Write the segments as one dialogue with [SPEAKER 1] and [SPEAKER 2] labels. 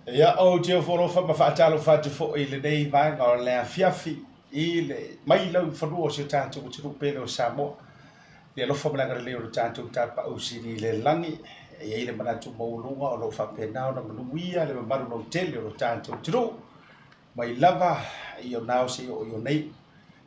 [SPEAKER 1] Ia, ou te ofo alofa ma faatalofa atu foi i lenei vaega o le afiafi i le mai lau fanua o si o tatou atunuu pele o Samoa. I le alofa ma le agalelei o lo tatou Tapaau Sili i le lagi, e i ai le manatu maualuga o lo o faapena ona manuia le mamalu lautele o lo tatou atunuu mai lava i ona ao seia oo i ona iu.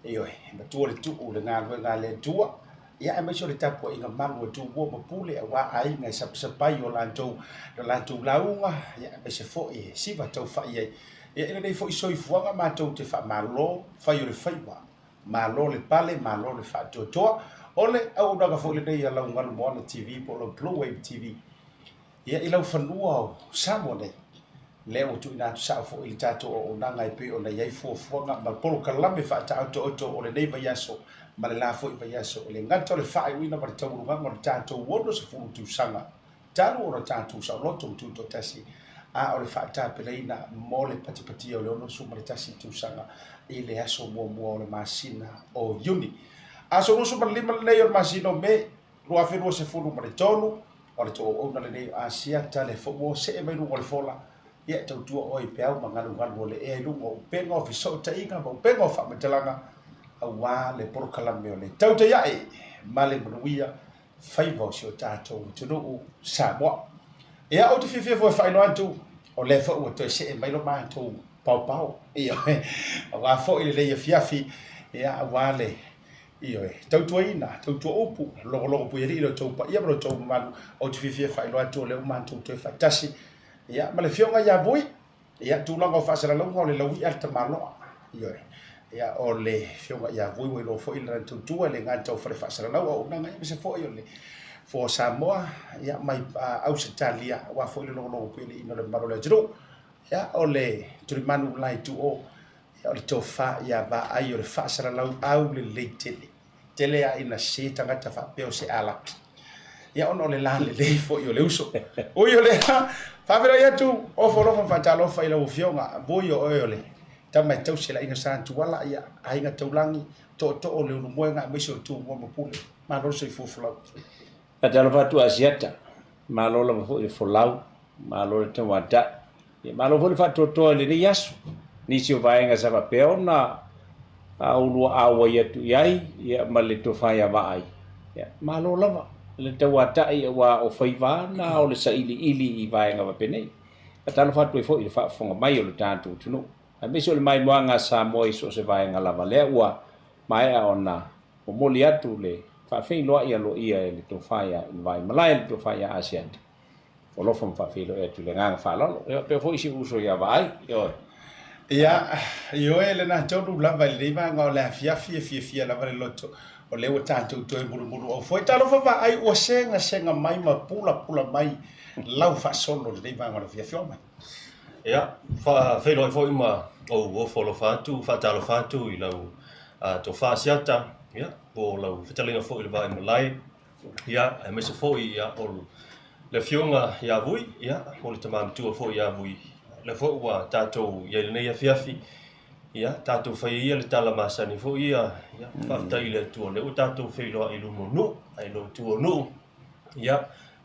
[SPEAKER 1] Ioe, e matua le tuu i le galuega a le Atua, ia aemaise o le tapuaiga malu a Tumua ma Pule aua aiga e sapasapai o latou, lo latou lauga, ia aemaise foi e siva taufai ai. Ia i lenei foi soifuaga matou te faamalo fai o le faiva, malo le pale, malo le faatoatoa. O le auaunaga foi lenei a lau Galu Moana TV po o lau Blue Wave TV. Ia i lau fanua o Samoa nei, lea ua tuuina atu sao foi i le tatou auaunaga e pei ona i ai fuafuaga ma polokalame faataotooto o lenei vaiaso ma le la foi vaiaso, e le gata o le faaiuina ma le taualugaga o le tatou 60 tausaga talu ona tatou saoloto ma tutoatasi, a o le faatapelaina mo le patipatia o le 61 tausaga i le aso muamua o le masina o Iuni. Aso 25 lenei o le masina o Me, 2023, O le tou auauna lenei o Asiata le fou ua see mai luga o le fola, ia e tautua oe i peau ma galugalu o le ea i luga o upega o fesootaiga ma upega o faamatalaga aua le polokalame o le tautai ae ma le manuia faiva o si o tatou atunuu Samoa. Ia, ou te fiafia foi e faailoa atu, o lea foi ua toe see mai lo matou paopao, ioe, aua foi lenei afiafi, ia, aua le Ioe, tautuaina, tautua upu, logologo puialii lo outou paia ma lo outou mamalu, ou te fiafia e faailoa atu o lea ua matou toe faatasi, ia, ma le Afioga ia Vui, ia, tulaga o faasalalauga o le laui'a le tamaloa, ioe, ia, o le Afioga ia Vui ua iloa foi lana tautua i le gata o fale faasalalau auaunaga, aemaise foi o le For Samoa, ia, mai Ausetalia, aua foi le logologo puialiiina o le mamalu o le atunuu, ia, o le Tulimanu Laituo, O le tofa ia vaai o le faasalalau aulelei tele, tele a ina se tagata faapea o se alapi. Ia ona o le lalelei foi o le uso. Ui o lea, faafeiloai atu, ofo alofa ma faatalofa i lau Afioga, Vui o oe o le tama e tausi e le Aiga Sa Tuala, ia, Aiga Taulagi, Tootoo o Leulumoega aemaise o Tumua ma Pule. Malo le soifua folau.
[SPEAKER 2] Faatalofa atu Asiata, malo lava foi le folau, malo le tauatai. Ia malo foi le faatoatoa i lenei aso. Nisi o vaega sa faapea ona oulua auai atu i ai ia ma le tofa ia Vaai. Ia malo lava le tauatai aua o faiva na o le sailiili i vaega faapenei. Faatalofa atu ai foi i le faafofoga mai o le tatou atunuu aemaise o le maimoaga a Samoa i so o se vaega lava lea ua maea ona momoli atu le faafeiloai aloaia e le tofa ia Vaimalae le tofa ia Asiata. Alofa ma faafeiloai atu i le agaga faaaloalo. Ia faapea foi si ou uso ia Vaai. Ioe.
[SPEAKER 1] Ia, ioe, lena tonu lava i lenei vaega o le afiafi e fiafia lava le loto, o lea ua tatou toe mulumuluau foi. Talofa Vaai, ua segasega mai ma pulapula mai lau faasolo i lenei vaega o le afiafi. Oo mai.
[SPEAKER 3] Ia, faafeiloai foi ma ou ofo alofa atu, faatalofa atu i lau tofa Asiata, ia, po o lau fetalaiga foi i le Vaaimalae, Ia, aemaise foi ia, o le Afioga ia Vui, ia, o le tama matua foi ia Vui. O lea foi ua tatou i ai i lenei afiafi, ia, tatou faia ia le tala masani foi ia, ia, faafetai i le Atua o lea ua tatou feiloai i luma o nuu, ae le o tua o nuu, ia,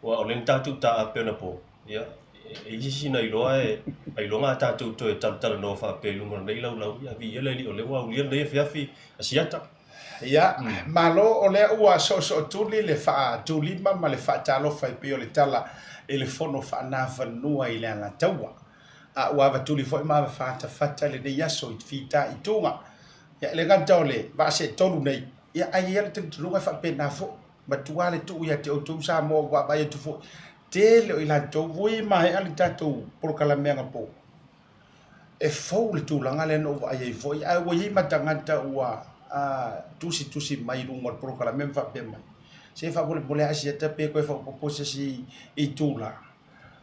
[SPEAKER 3] aua o lea na tatou taape anapo, ia, e i ai se isi na iloa e, ailoga a tatou toe talatalanoa faapea i luga o lenei laulau, ia, viia le Alii o lea ua aulia lenei afiafi Asiata.
[SPEAKER 1] Ia, malo o lea ua soosootuli le faatulima ma le faatalofa e pei o le tala i le fono faanafanua i le Alataua. A ua avatuli foi ma avafatafata lenei aso i fitaituga. Ia, e le gata o le vaa seetolu nei, ia, ae i ai lava le talitonuga e faapena foi. Matua le tuu ia te outou Samoa ua vaavaai atu foi, tele o i latou ua maea le tatou polokalame anapo. E fou le tulaga lea na ou vaai ai foi, ae ua i ai ma tagata ua tusitusi mai i luga o le polokalame ma faapea mai, se faamolemole Asiata pe toe faaopoopo se isi itula,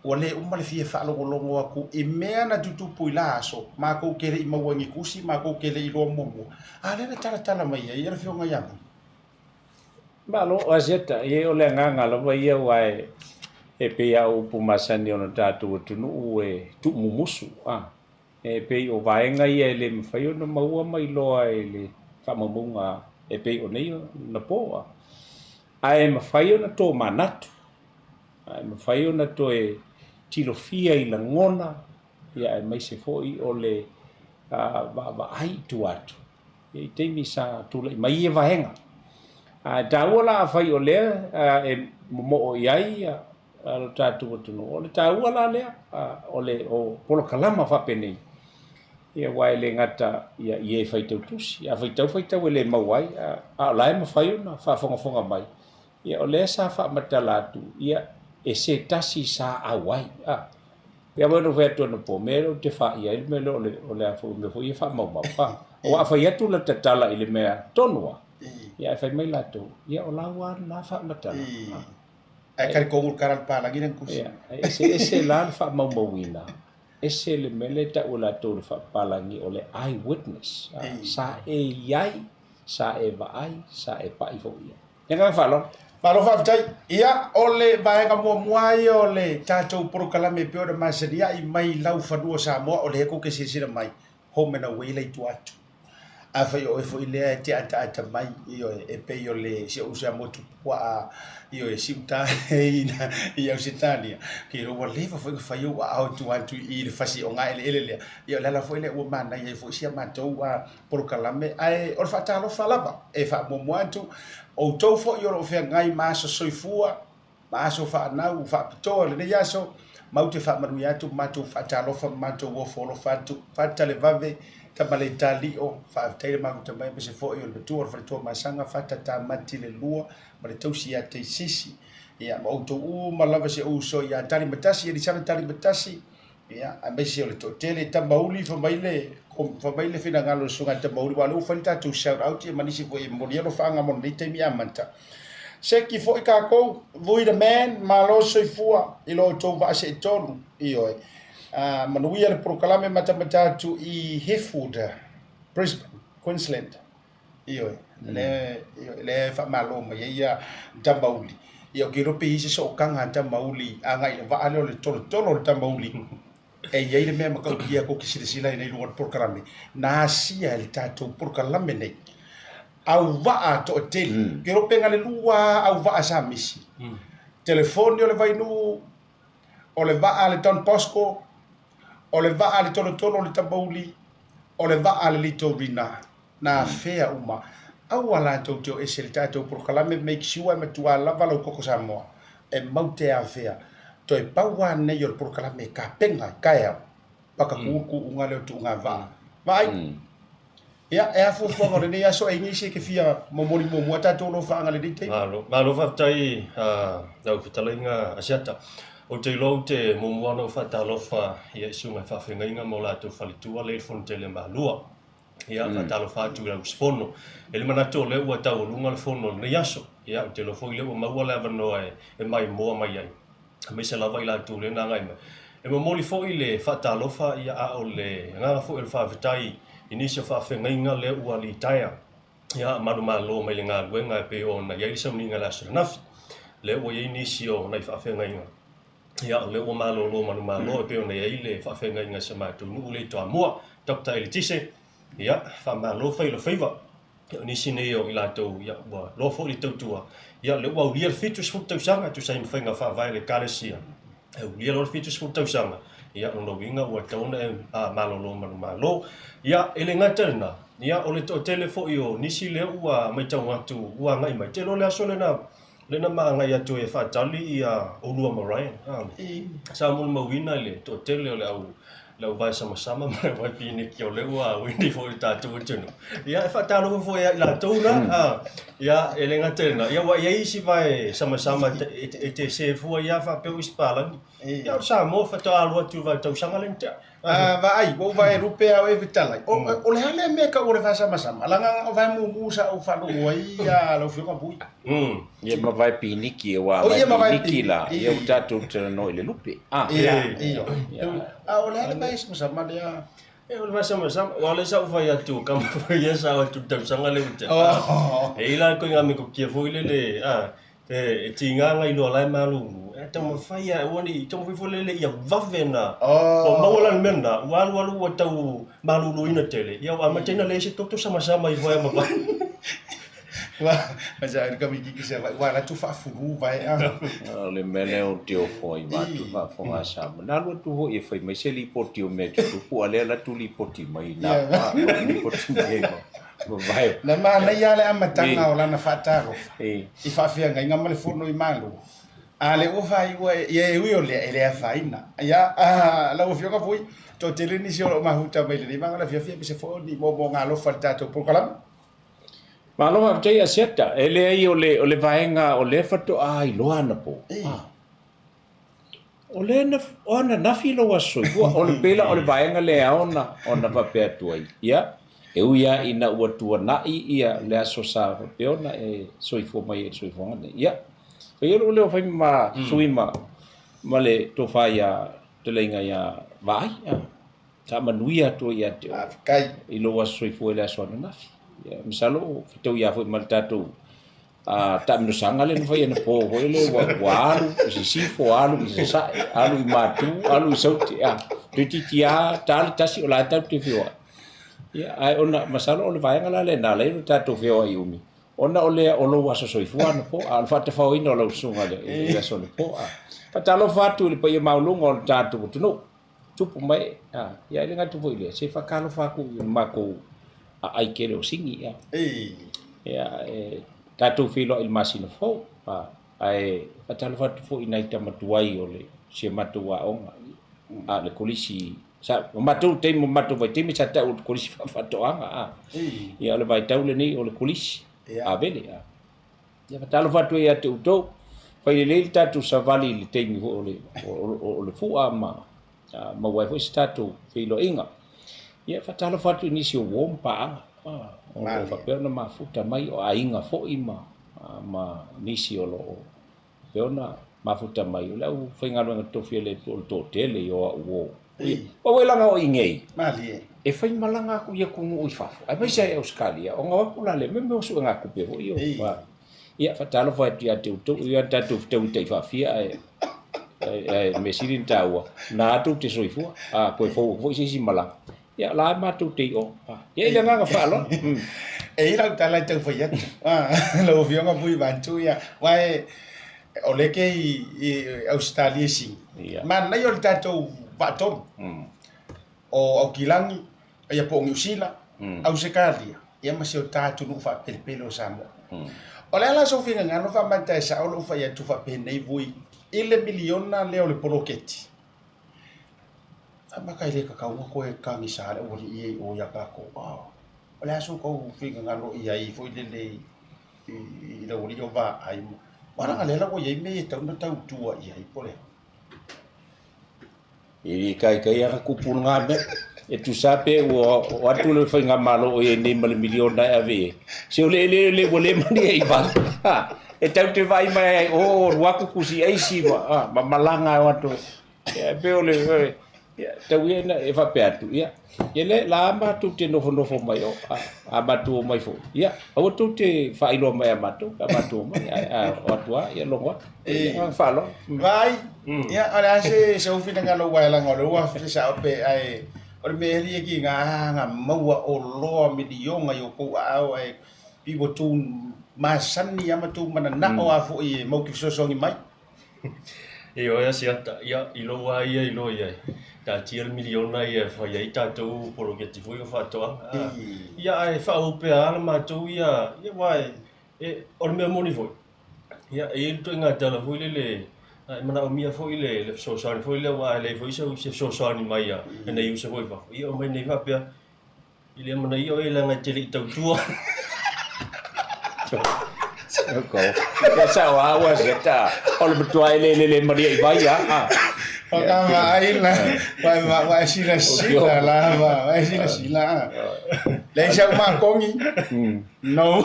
[SPEAKER 1] ua le uma le fia faalogologo atu i mea na tutupu i la aso, matou te le i maua i ni tusi, matou te le i iloa muamua, a o lea na talatala mai ai e le Afioga ia Vui.
[SPEAKER 2] Malo Asiata, e o le agaga lava ia aua e pei lava o upu masani o le tatou atunuu e tuumumusu, a. E pei o vaega ia e le mafai ona maua ma iloa i le faamaumauga e pei o nei ona po, a. Ae mafai ona tomanatu, ae mafai ona toe tilofia i lagona. ia aemaise foi o le vaavaai i tua atu i taimi sa tulai mai ia vaega. Ae taua la afai o lea e momoo i ai lo tatou atunuu, o le taua la lea o le o polokalama faapenei, ia aua e le gata ia i e faitau tusi, a faitau faitau e le maua ai, a o la e mafai ona faafogafoga mai, ia o lea sa faamatala atu, ia e se tasi sa auai. Pei lava ona ou fai atu anapo, mea lea ou te faia ai le mea lea o le, o le a foi, mea foi ia faamaumau. A, aua a fai atu lata tala i le mea tonu lava, ia ae fai mai latou, ia o lau lava lena faamatala.
[SPEAKER 1] Ae talitonu le tala a le palagi lea na tusi.
[SPEAKER 2] Ia, e eseese la le faamaumauina, ese le mea lea e tau e latou o le faapalagi o le eye witness. Sa e i ai, sa e vaai, sa e pai foi i ai. Le agaga faaaloalo.
[SPEAKER 1] Malo faafetai. Ia, o le vaega muamua ia o le tatou polokalame e pei ona masaniai mai laufanua o Samoa, o lea tou te silasila mai, home and away la i tua atu. Afai o oe foi lea e te ataata mai, ioe, e pei o le si ou uso ia Motupuaa, ioe, Siuta i Ausetalia, ou te iloa ua leva foi ona fai ou aao i tua atu i le fasi ogaeleele lea. Ia o le ala foi lea ua manaia ai foi si a matou polokalame, ae o le faatalofa lava e faamuamua atu outou foi o lo o feagai ma aso soifua ma aso faanau faapitoa i lenei aso, matou te faamanuia atu ma matou faatalofa ma matou ofo alofa atu, Fata-le-vave, Tamaletalio, faafetai le mafuta mai aemaise foi o le matua o le faletua Masaga, Fata Tamati le lua ma le tausi ia Teisisi, ia ma outou uma lava si ou uso ia Talimatasi, Elisana Talimatasi, Ia, aemaise o le toatele, Tamauli, fai mai le, fai mai le finagalo o le Susuga ia Tamauli, aua o lea ua fai le tatou shout out ia ma nisi foi e momoli alofaaga mo lenei taimi amata. Seki foi tatou, Vui the man, malo soifua i lo outou vaa seetolu, ioe. Manuia le polokalame matamata atu i Hereford, Brisbane, Queensland. Ioe, lea, ioe, lea e faamalo mai ai ia Tamauli. Ia ou te iloa pe i ai se sootaga a Tamauli agai i le vaa lea o le tolotolo o le Tamauli. E i ai le mea matautia tou te silasila ai nei i luga o le polokalame, na asia e le tatou polokalame nei auvaa toatele. Ou te iloa pe na o le lua lava auvaa sa misi. Telefoni o le Vainuu, o le vaa a le Don Bosco, o le vaa a le tolotolo o le Tamauli, o le vaa a le Litorina. Na afea uma. Aua la tou te o ese i le tatou polokalame, make sure e matua lava lau koko Samoa e mau te afea. Toe pau lava nei o le polokalame e kapena i taeao, paka ku kuuga lea o tuuga vaa. Vaai. Ia, e a fuafuaga o lenei aso, e i ai nisi e te fia momoli muamua tatou alofaaga i lenei taimi?
[SPEAKER 3] Malo, malo faafetai lau fetalaiga Asiata. Ou te iloa ou te muamua ona ou faatalofa i susuga i faafeagaiga ma o latou faletua lea i le Fonotele a Malua. Ia, faatalofa atu i lau usufono. E le manatu o lea ua taualuga le fono o lenei aso. Ia, ou te iloa foi lea ua maua le avanoa e maimoa mai ai, aemaise lava i latou lea na agai mai. E momoli foi le faatalofa, ia, a o le agaga foi o le faafetai i nisi o faafeagaiga lea ua litaea, ia, manumalo mai le galuega e pei ona i ai le sauniga i le aso ananafi. Lea ua i ai nisi o nai faafeagaiga. Ia, o lea ua malolo manumalo e pei ona i ai le faafeagaiga i si o matou nuu lea i Toamua, Doctor Eletise, ia, faamalo fai o le faiva. Ia, o nisi nei o i latou, ia, ua loa foi le tautua, ia, o lea ua aulia le 70 tausaga e tusa ai ma faiga faavae a le Ekalesia. E aulia loa le 70 tausaga, ia, o lona uiga ua tatau ona e malolo manumalo. Ia, e le gata i lena, ia, o le toatele foi o nisi lea ua matau atu ua agai mai, te iloa o le aso lena Lea na ma agai atu ai e faatali ia olua ma Ryan. Sa molimauina i le toatele o le au le au vae samasama ma le au vae pineki o lea ua wini foi i le tatou atunuu. Ia e faatalofa foi ia i latou la. Ia e le gata i lena, ia ua i ai isi vae samasama e te se fua ia faapea o isi palagi. Ia o le Samoa faatoa alu atu i le vae tausaga lea na tea.
[SPEAKER 1] Vaai, ua ou vae lupe a oe fetalai. O le a lea mea e tau o le faasamasama? Leaga o vae mumu sa ou faalogo ai ia lau Afioga Vui.
[SPEAKER 2] Ia ma vae piniki, aua a vae piniki la, ia ua tatou talanoa i le lupe.
[SPEAKER 1] Ia, ia. A o le a le vae samasama lea?
[SPEAKER 3] E o le vae samasama, aua o lea sa ou fai atu, kama foi ia sa o atu i le tausaga lea ua tea. E i ai la ituaiga metotia foi lele, E tiga nai loa la e malulu, e taumafai lava aua ne i taumafai foi lele ia vave ona ua maua la le mea lena, ua alu alu ua tau maluluina tele, ia ua amata ai ona leai se toto samasama ifo ai ma vai.
[SPEAKER 1] Ua alu atu faafulu vae a.
[SPEAKER 2] O le mea lea ou te ofo ai vaeatu le faafofoga a Samoa. Na alu atu foi e fai mai se lipoti o mea e tutupu, a o lea la atu lipoti mai na lipoti mai ma vae.
[SPEAKER 1] Na manaia lava le amataga o lana faatalofa i faafeagaiga ma le fono i Malua. A lea ua faaiu ai, ia e ui o lea, e le afaina. Ia, lau Afioga foi, toatele nisi o lo o mafuta mai i lenei vaega o le afiafi, aemaise foi o ni moomooga alofa i le tatou polokalame.
[SPEAKER 2] Malo faafetai Asiata. E leai o le, o le vaega o lea faatoa iloa anapo. Ah. O lea na, o ananafi lou aso soifua. O le pei la o le vaega lea e ao ona, ona faapea atu ai. Ia, e ui lava ina ua tuanai ia le aso sa faapea ona e soifua mai ai i le soifuaga lenei. Ia, fai ia lou leo fai ma sui ma, ma le tofa ia fetalaiga ia Vaai. Ah. Faamanuia atu ai ia te oe.
[SPEAKER 1] Faafetai.
[SPEAKER 2] I lou aso soifua i le aso ananafi. Ia, masalo o fetaui lava foi ma le tatou taamilosaga lea na fai anapo foi lea ua, ua alu i sisifo, alu i sasae, alu i matu, alu i saute. A, toeitiiti lava ta le tasi o la e tatou te feoai. Ia, ae ona, masalo o le vaega la lea na ala ai ona tatou feoai umi, ona o lea o lou aso soifua anapo, a o le faatafaoina o lau susuga i le aso anapo. A, faatalofa atu i le paia maualuga o le tatou atunuu. Tupu mai, a, ia e le gata foi i lea, se faatalofa atu i le matou aai tele o Sini, a. Ia, e tatou feiloai i le masina fou, a, ae faatalofa atu foi i nai tama tuai o le si a matou aoga, a, le kolisi, sa, o matou taimi, o matou vaitaimi sa tau o le kolisi faafaatoaga, a. Ia, o le vaitau lenei o le kolisi, Avele, a. Ia faatalofa atu ai ia te outou. Fai lelei le tatou savali i le taimi foi o le, o, o le fua ma maua ai foi se tatou feiloaiga. Ia faatalofa atu i nisi o uo ma paaga, o lo o faapea ona mafuta mai, o aiga foi ma, ma nisi o lo o faapea ona mafuta mai. O le aufaigaluega totofi a le Atua o le toatele i o au uo. Ua wai langa o i ngei.
[SPEAKER 1] Malie.
[SPEAKER 2] E fai malaga aku i atunuu i fafo, aemaise ai Ausetalia, ona o aku la lea, mea o suegatupe foi o. Ia, faatalofa atu ia te outou, ia tatou fetaui tai faafia, ae, ae mea sili ona taua, na tou te soifua, a toe fou atu foi se isi malaga. Ia, la e matou te i o. Ia, i le agaga faaaloalo.
[SPEAKER 1] E i ai lau tala e tau fai atu, lau Afioga Vui Vantu, ia, aua o lea ke i Ausetalia i Sini, manaia o le tatou vaatolu, o Aukilagi, ia po o Niu Sila, Ausetalia, ia ma si o ta atunuu faapelepele o Samoa. O le a la sou finagalo faamata e sao lou fai atu faapenei Vui i le miliona lea o le poloketi? Faamata e le tatau ona toe tagisa le aualii ia i o ia tatou. O le a sou tau finagalo i ai foi lele i le aualii o vaai ma... Aua leaga o lea la ua i ai mea e tatau ona tautua i ai po o le a?
[SPEAKER 2] E le taitai lava na tupu lena mea. E tusa lava pe ua o atu le faigamalo o i ai nei ma le miliona e ave i ai. Se o le eleele ua le malie i vai. E tatou te vaai mai ai, o alu atu tusi aisi ma, ma malaga e o atu. Ia, e pei o le, ia, tau ia ina e faapea atu, ia, ia le, la matou te nofonofo mai o, a, a matou omai foi, ia, aua tou te faailoa mai ia matou, pe a matou omai, ae a o atu lava, ia logo atu. Ia, agaga faaaloalo.
[SPEAKER 1] Vaai, ia, o le a se sou finagalo ua e laga o lea ua sao pe, ae o le mea ea ki ngā nga maua oloa miliona i o kou aao ae pi ua tou masani a ma tou mananao a foi e mau ki fesoasoani mai.
[SPEAKER 3] Ioe Asiata, ia, i lou lava ia iloa i ai, taatia le miliona ia e fai ai tatou poloketi foi o faatoaga. A, ia, ae faauu pea lava le matou ia, ia aua e, e, o le mea moni foi, ia, e i ai le ituaiga tala foi lele, a e manaomia foi le, le fesoasoani foi lea, aua a leai foi sau, se fesoasoani mai a nai uso foi i fafo, ia omai nei faapea, I le amanaia oe leaga e te le i tautua.
[SPEAKER 2] Ia sao a ua se ta. O le matua e le le le maria i vai a.
[SPEAKER 1] O ka vaai la, wa wa wa sila sila la wa wa sila sila. Le sa uma kongi. No.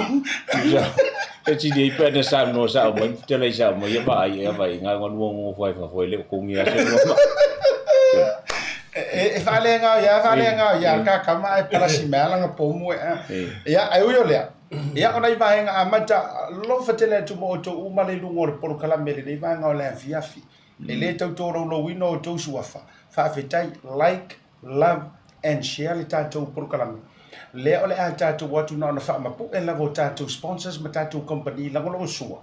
[SPEAKER 2] E ti nei pe na sa no sa mai te le sa mai va ai e vai nga nga luo ngo fai fa foi le kongi a se no.
[SPEAKER 1] E faaleaga ia, faaleaga ia ka kama e palasi mai lana pomu e. Ia, ai ui o lea. Ia, o nai vaega amata, alofa tele atu ma outou uma le luga o le polokalame i lenei vaega o le afiafi. E le tau tolaulauina outou suafa. Faafetai, like, love and share le tatou polokalame. Lea o le a tatou o atu na ona faamapue lava o tatou sponsors ma tatou kamupani lagolagosua,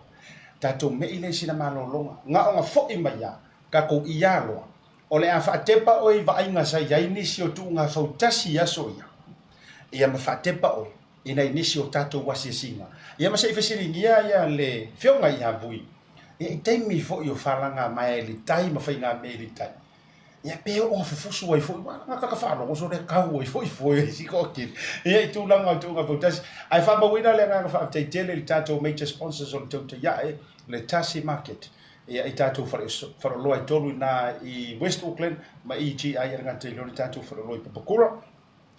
[SPEAKER 1] tatou me'i lea i sina malologa, gaoga foi mai a takou iā loa, o le a faatepa oe i vaaiga sa i ai nisi o tuuga fautasi i aso ia, ia ma faatepa oe i nai nisi o tatou asiasiga, ia ma se i fesiligia ia le Afioga ia Vui, ia i taimi foi o falaga maea i le tai ma faigamea i le tai, Ia pe oo ina fufusu ai foi, aua na taka faalogo sole kau ai foi foe ai si toatele. Ia i tulaga o tuuga fautasi. Ae faamauina le agaga faafetai tele i le tatou major sponsors o le tautai ae, le Tasi Market, ia i tatou faleoloa e tolu i ina i West Auckland ma EGI e le gata i lea o le tatou faleoloa i Papakura.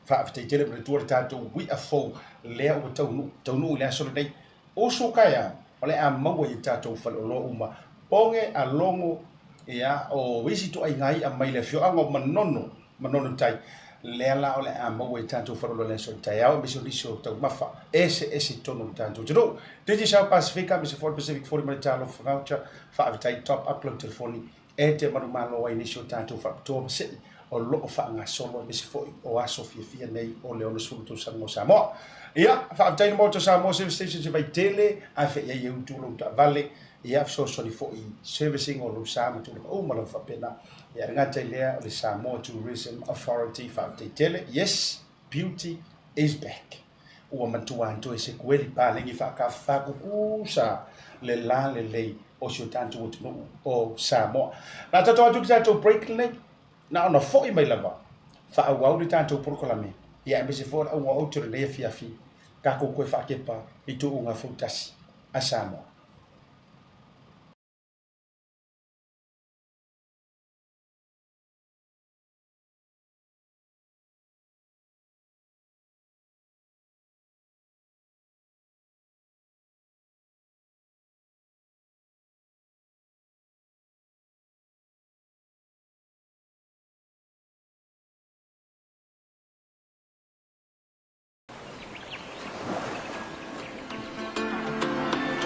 [SPEAKER 1] Faafetai tele manatua le tatou uia fou lea ua taunuu, taunuu i le aso lenei. Usu taeao, o le a maua i tatou faleoloa uma poge a logo, ia, o isi ituaiga i'a mai le afioaga o Manono, Manono Tai, lea la o le a maua i tatou faleoloa i le aso taeao, aemaise o nisi o taumafa eseese i totonu o le tatou atunuu. Digicel Pasifika, aemaise foi le Pacific 40 ma le Talofa Voucher, faafetai top up lau telefoni E te manumalo ai nisi o tatou faapitoa ma se'i o lo o faagasolo aemaise foi o aso fiafia nei o le 60 tausaga o Samoa. Ia, faafetai i le Maota o Samoa Service Stations i Vaitele, afe i ai e utu lou taavale, ia, fesoasoani foi i servicing o lou sa ma tulaga uma lava faapena. Ia, e le gata i lea, o le Samoa Tourism Authority, faafetai tele. Yes, beauty is back. Ua matua toe sekueli paleni faakafafa kukusa le la lelei o si o tatou atunuu o Samoa. Na tatou atu i le tatou break lenei, na ona foi mai lava, faaauau le tatou polokalame, ia aemaise foi o le auga o lenei afiafi, tatou toe faatepa i tuuga fautasi a Samoa.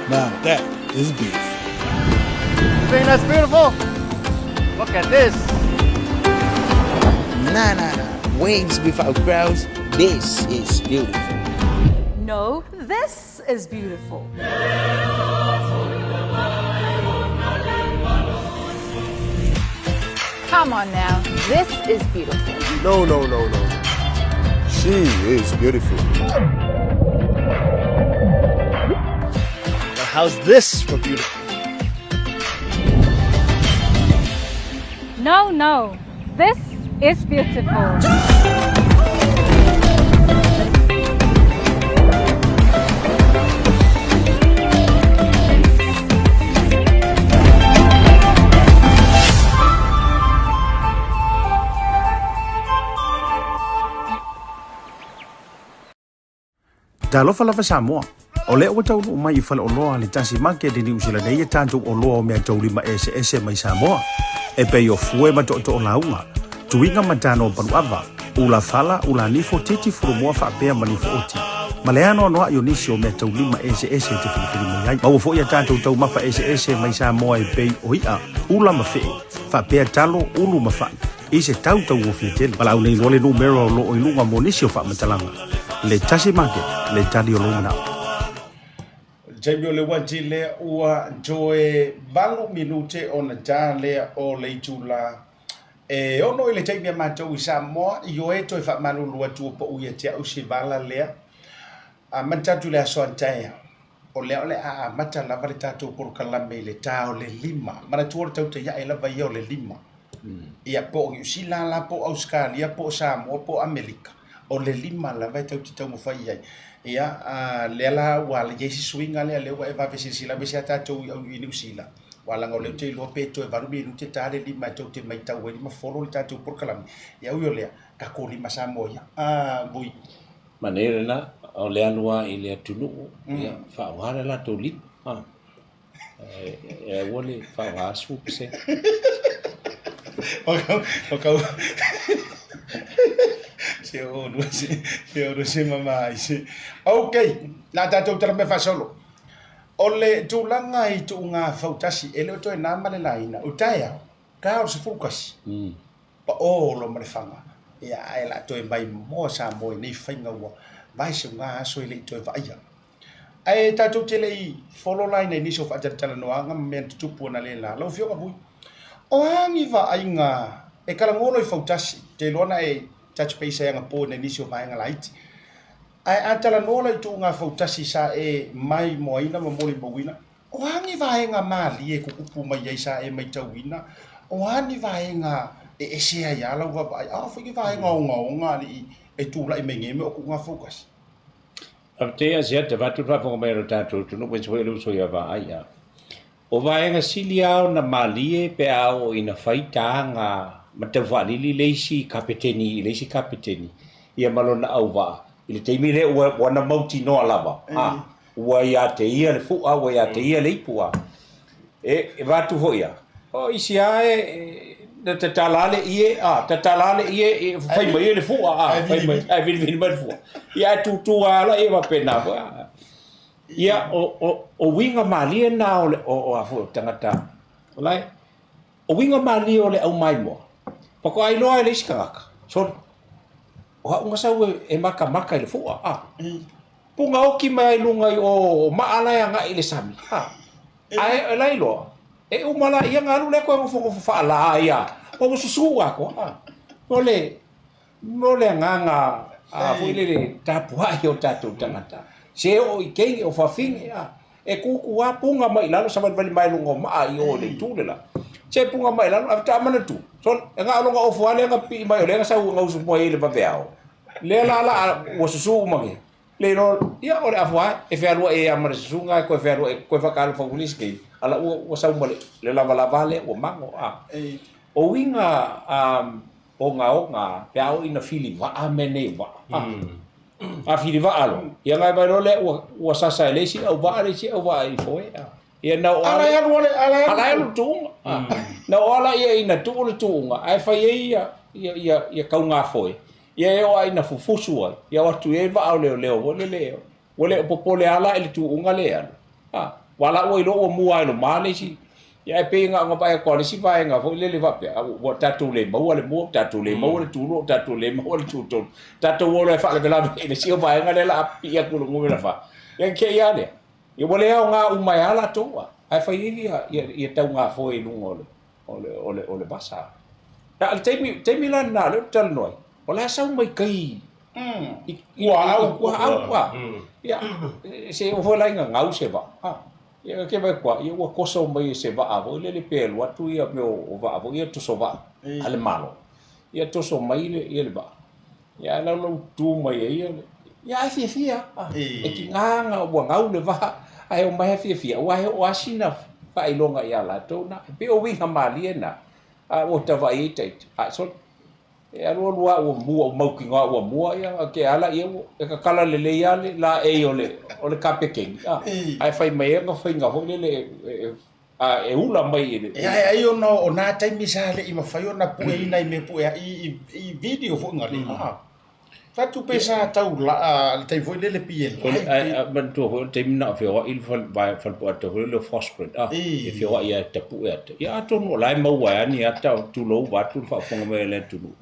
[SPEAKER 4] Now that is beautiful.
[SPEAKER 5] You think that's beautiful? Look at this.
[SPEAKER 6] Nah, nah, nah. Waves without crowds. This is beautiful.
[SPEAKER 7] No, this is beautiful.
[SPEAKER 8] Come on now, this is beautiful.
[SPEAKER 4] No, no, no, no. She is beautiful.
[SPEAKER 5] Now how's this for beautiful?
[SPEAKER 8] No, no, this is beautiful.
[SPEAKER 1] Talofa lava Samoa. O lea ua taunuu mai i faleoloa a le Tasi Market i Niu Sila nei e tatou oloa o meataulima eseese mai Samoa, e pei o fue ma tootoo lauga, tuiga ma tano o paluava, ula fala, ula nifo, titi fulumoa faapea ma nifo oti, ma le anoanoai o nisi o meataulima eseese e te filifili mai ai. Maua foi a tatou taumafa eseese mai Samoa e pei o i'a, ula ma fe'e, faapea talo, ulu ma fa'i, i se tau tauofie tele. Valaau nei loa le numera o lo o i luga mo nisi o faamatalaga. Le Tasi Market, le tali o lou manao. Taimi o le uati lea ua toe 8 minute ona ta lea o le itula e 6 i le taimi a matou i Samoa, ioe toe faamalulu atu o pau ia te au se vala lea. A manatu i le aso antaeao, o lea o le a amata lava le tatou polokalame i le ta o le 5. Manatua o le tautai ae lava ia o le 5. Ia po o Niu Sila la, po o Ausetalia, po o Samoa, po o Amerika, o le 5 lava e tatou te taumafai i ai. Ia, lea la ua i ai se suiga lea, lea ua e vave silasila aemaise lava tatou i Niu Sila, aua leaga o lea ou te iloa pe toe 8 minute ta le 5 e tou te matau ai ma follow le tatou polokalame. Ia ui o lea, tatou 5 Samoa ia. Vui.
[SPEAKER 2] Manaia lena, o le alu lava i le atunuu, ia faaaoga le latou lima. E aua le faaaoga 10%.
[SPEAKER 1] O kau se o lua se se o lua se mama ai se. Ok, na tatou tala mea faasolo. O le tulaga i tuuga fautasi, e le o toe na ma le laina. O taeao, ta o le 11. Pa o loa ma le faga. Ia, ae o le a toe maimoa Samoa i nei faiga ua vae seuga aso e le i toe vaaia. Ae tatou te le i folo la ina i nisi o faatalatalanoaga ma mea na tutupu analeila. Lau Afioga Vui, o a ni vaaiga e talagolo i fautasi, te iloa na e touch base ai anapo ina i nisi o vaega laiti. Ae a talanoa la i tuuga fautasi sa e maimoaina ma molimauina, O a ni vaega malie e tutupu mai ai sa e matauina? O a ni vaega e ese ai lava lau vaavaai? A o a foi ni vaega ogaoga alii e tulai mai nei mea o tuuga fautasi?
[SPEAKER 2] Faafetai ia Asiata, vaeatu le faafofoga mai a lo tatou atunuu aemaise foi o le uso ia Vaai. A o vaega sili lava ona malie pe a oo ina fai taga ma taufaalili le isi kapeteni i le isi kapeteni ia ma lona auvaa i le taimi lea ua na mautinoa lava a Ua ia te ia le fu'a, ua ia te ia le ipu a. E, e vaeatu foi ia, o isi a e, na tatala a le ie, a, tatala a le ie, e fai mai ai le fu'a, a, fai mai, ae vilivili mai le fu'a. Ia ae tutu a ala ia faapena foi a. Ia, o, o, o uiga malie na o le, o, o a foi o tagata, o la e, o uiga malie o le au maimoa, faatoa iloa ai e le isi tagata, sole, o a'u na sau e, e makamaka i le fu'a, a. Puga oki mai ai luga i o o maa la e agai i le sami. Ha. Ae e la iloa, e uma la ia na alu lea koe nofonofo faalā ai a, ua ua susū atoa. Ha. O le, o le agaga a foi lele tapuai o tatou tagata. Se oo i teine o fafine, a, e kūkū a puga mai i lalo savalivali mai luga o maa i o i le itu le la. Se puga mai i lalo, ae faatoa manatua, sole, e na o lona ofu lava lea na pipii mai o lea na sau na usu mai ai i le vaveao. Lea la la ua susū uma nei. Le iloa, ia o le afu lava e fealuai ai lava ma le susuga ae toe fealuai toe faatalofa atu i le isi taimi, a la ua sau ma le lavalava lea ua mago. A. O uiga ogaoga pe a oo ina fili vaa mea nei o vaa. A fili vaa loa, ia ona e vaai loa lea ua sasa e le isi auvaa le isi auvaa e ifo ai. Ia na oo
[SPEAKER 1] lava
[SPEAKER 2] le ala e alu le tuuga. Na oo lava lea ina tuu le tuuga ae fai ai ia kaugafoe, ia e oo lava ina fufusu ai, ia o atu i ai vaa o leoleo foi lele, ua le o popole lava la i le tuuga lea e alu. A, aua la ua iloa ua mua lava i luma le isi. Ia ae pei na ona vaai atu lava o le isi vaega foi lele faapea, ua tatou le maua le mua, ua tatou le maua le tulua, ua tatou le maua le tutolu. Tatou o loa e faalavelave i le isi vaega lea o le a pipii atu i le numera fa. Ia ona te i lava lea, ia ua le aoga uma ai lava latou, ae fai ai ia taugafoe i luga o le vasa. A o le taimi, taimi la lena o lea ou te talanoa ai, o la e sau mai tai i kuaau, kuaau, a. Ia, se oo foi la ina gau se vaa, a. Ia, ke vaai atu lava, ia ua toso mai e se vaa foi lele pe alu atu ia mea o vaa foi ia toso vaa a le Malo. Ia toso mai le, ia le vaa. Ia ae laulau tu mai ai ia le, ia ae fiafia a. E tiga na ua gau le vaa, ae omai lava fiafia, aua e oo lava sina faailoga ia latou na. E pei o uiga malie na, a ua ta vaai ai taita, a sole, e alu alu lava ua mua, ua mautinoa ua mua, ia ona tea lava laia, e tatala lelei lava le laei o le, o le kapekeni, a, ae fai mai ai ona faiga foi lele e, a e ula mai i le...
[SPEAKER 1] Ia, ai ona o nā taimi sa le i mafai ona pueina i mea pue ai i video foi nga le. Ah. Fatu pe sa tau la le taimi foi lele pi e
[SPEAKER 2] lai. Ai manatua foi o le taimi na o feoai le fale vae fale po ata foi lele o Foscret ah. E feoai ia tapue ata. Ia atonu o la e maua ai ni ata o tulou vaeatu le faafofoga mai a le atunuu.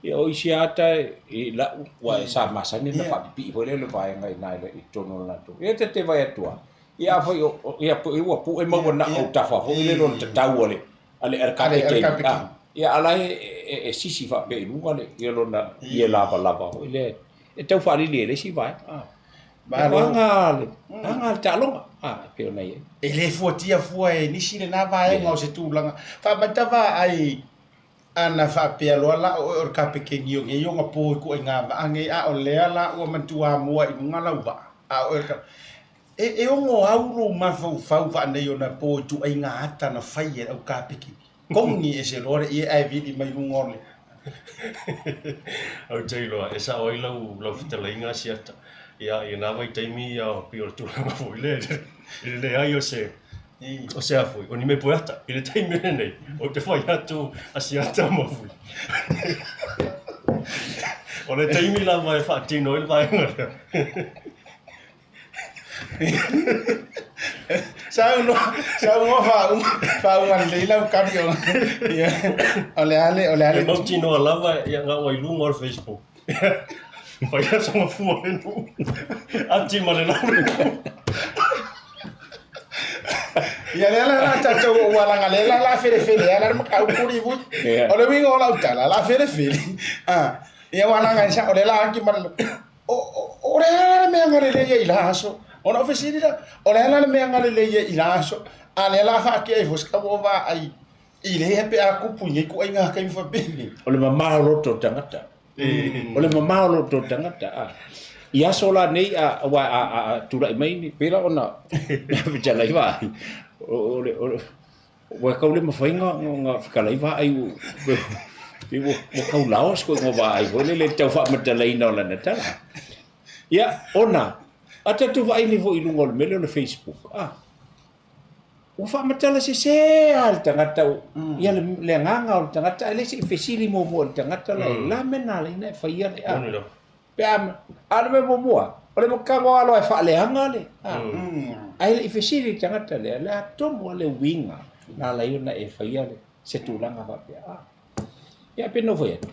[SPEAKER 2] Ia o isi ata i lau ua e sa masani ona faapipii foi lele vaega i ina i totonu o le latou. Ia ta te vaai atu lava. Ia afai o ia pue ua pue maua na o tafa foi lele o le tatau a le a le kapeteni. Ia a la e sisi faapea i luga le ia lona ie lavalava foi lea e tau faalili e le isi vaega. Malo. Aga le aga le taaloga e pei ona i ai.
[SPEAKER 1] E le fuatia fua e nisi lena vaega o se tulaga. Faamata vaai ana faapea loa la o oe o le kapekeni o nei ona po i ituaiga vaa nei, a o lea la ua manatua mua i luga lau vaa, a o oe o le E, e ono au lou mafaufau vaanei ona po ituaiga ata na fai e le au kapekeni. Kogi ese loa le ie ae vili mai luga o le.
[SPEAKER 3] Ou te iloa, e sao ai lau, lau fetalaiga Asiata. Ia, i lena vaitaimi, ia, pei o le tulaga foi lea, i le leai o se, o se a foi, o ni mea poeata. I le taimi lenei, ou te fai atu Asiata ma Vui. O le taimi lava e faatino ai le vaega lea.
[SPEAKER 1] Saunoa, saunoa faauma, faauma lelei lau kali o, ia, o le a le, o le a le.
[SPEAKER 3] E mautinoa lava ia na o i luga o le Facebook. Fai aso mafua le nuu. Ati ma le lau le nuu.
[SPEAKER 1] Ia lea la la tatou ua laga lea la la felefele a la le mataupu li vui. O le uiga o lau tala la felefele. Ah, ia ua laga sa o le la aki ma le o o le a la le mea galelei ai i la aso. Ona ou fesili la, o le a la le mea galelei ai i la aso. A lea la faatea ai foi se kau o vaai i le pe a kupu i nei ituaiga taimi faapeni.
[SPEAKER 2] O le mamao o loto o le tagata. O le mamao o loto o le tagata. A. I aso la nei a aua a a a tulai mai ni pei la ona fetalai vaai o le o le ua kau le mafai nga nga fetalai vaai u pei ua ua kau laoa se koiga vaai foi lele i le tau faamatalaina o lana tala. Ia ona a tatou vaai nei foi i luga o le mea lea o le Facebook a. Ua faamatala sese lava le tagata ia le agaga o le tagata ae le se i fesili muamua i le tagata la e la mea na ala ai ona e faia le a. Pe a a o le mea muamua o le tago lava loa e faaleaga le a ae le i fesili i le tagata lea le a tonu lava le uiga na ala ai ona e faia le se tulaga faapea a. Ia pe nofo atu.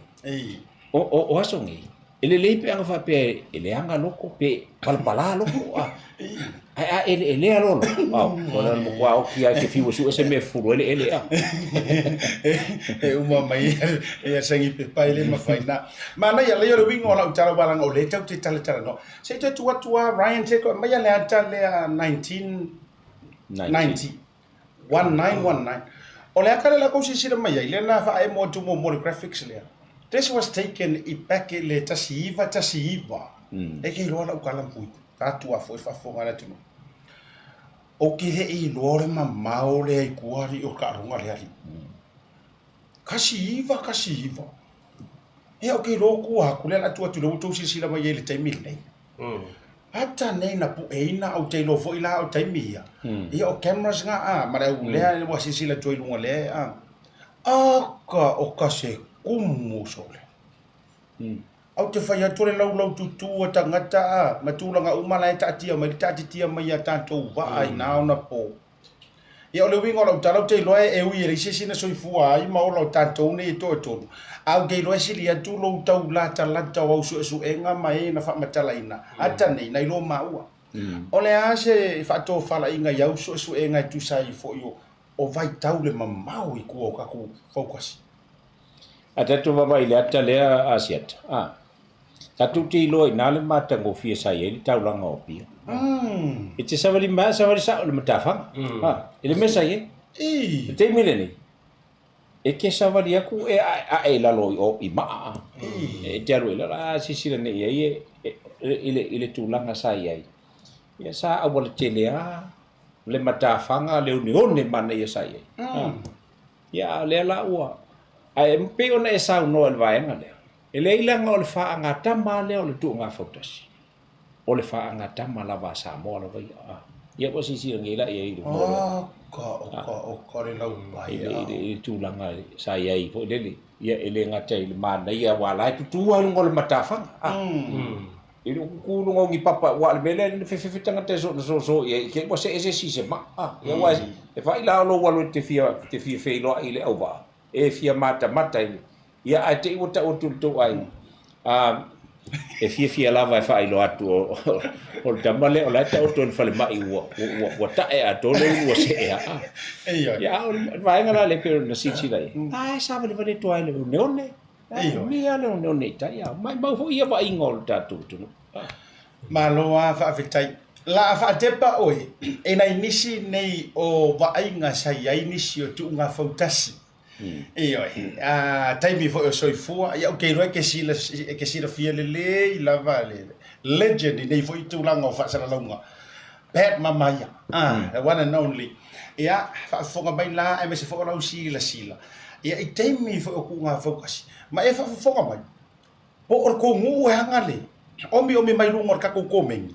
[SPEAKER 2] O, o, o aso nei, e lelei pe ana faapea e leaga loko, pe palapala loko, a. Ae a eleelea loa loko, a, o le matua oti lava e te fiu e sue se mea e fufulu ai le ele, a.
[SPEAKER 1] E uma mai ia sagi pepa e le mafai na. Manaia lea o le uiga o lau tala aua leaga o lea tatou te talatalanoa. Se i toe tuu atu lava Ryan se i toe aumaia le ata lea 1990. 1919. O le ata lea la tou silasila mai ai, lea na faaemo atu muamua le graphics lea. This was taken i back i le 1919. E ke iloa lau tala pui. Tatou a foi faafofoga a le atunuu. Ou te le i iloa o le mamao lea i tua alii o le taaloga lea alii. 1919. Ia ou te iloa tua atu lea o le a tuu atu lea ua outou silasila mai ai i le taimi lenei. Ata nei na pueina ou te iloa foi la o taimi ia. Ia o cameras nga a ma le au lea ua silasila atu ai i luga lea a. Aka o ka se kumu sole. Ou te fai atu o le laulau tutu a tagata a ma tulaga uma la e taatia mai le taatitia mai ia tatou vaa i na ona po. Ia o le uiga o lau tala ou te iloa e ui e leai se isi na soifua ai ma ola o tatou nei e toatolu, a ou te iloa e sili atu lou tau latalata o au suesuega ma e na faamatalaina ata nei nai lo maua. O le a se faatofalaiga i au suesuega e tusa ai foi o vaitau le mamao i tua o tatou fautasi?
[SPEAKER 2] A tatou vaavaai i le ata lea Asiata, a, tatou te iloa i ina le matagofie sa i ai le taulaga o Apia. E te savali mai lava, savali sao i le matafaga, a, i le mea sa i ai. I le taimi lenei, e te savali atu e aeae i lalo i o i maa, a. E te alu i lalo, a silasila nei i ai i le tulaga sa i ai. Ia sa aualatele lava le matafaga, le oneone manaia sa i ai. Ia, a o lea la ua... Ae pei ona e saunoa i le vaega lea, e leai leaga o le faagatama lea o le tuugafautasi, o le faagatama lava a Samoa lava ia. A, ia ua silasila nei la i ai i le mea lea.
[SPEAKER 1] Oka, oka, oka le laupae.
[SPEAKER 2] I le, i le, i le tulaga sa i ai foi lele, ia e le gata i le manaia aua o la e tutū lava i luga o le matafaga. A. I lou kuku i luga o ni papa, aua o le mea lea na fefefe tagata e soona soso i ai, i te i ua see se isi i se maa. A, ia aua e fai la o lou alu e te fia, te fia feiloai i le auvaa, e fia matamata i le, ia ae te i ua tau atu i le tou aiga, a, e fiafia lava e faailoa atu o, o le tama lea o la e taoto i le falemai ua, ua, ua tae atoa le ulu ua see a. Ia, a o le vaega la lea e pei ona silasila i ai, a e savalivali atu lava i le oneone. Ioe. Umi lava le oneone i tai, a maimau foi ia vaaiga o le tatou atunuu.
[SPEAKER 1] Malo a faafetai. La a faatepa oe e nai nisi nei o vaaiga sa i ai nisi o tuuga fautasi. Ioe. A taimi foi o soifua, ia ou te iloa e ke sila, e ke silafia lelei lava le legend i nei foi tulaga o faasalalauga. Pat Mamaia, ah, the one and only. Ia, faafofoga mai la aemaise foi o lau silasila. Ia, i taimi foi o tuuga fautasi, ma e faafofoga mai, po o le tou nuu e aga le omiomi mai luga o le tatou komeni,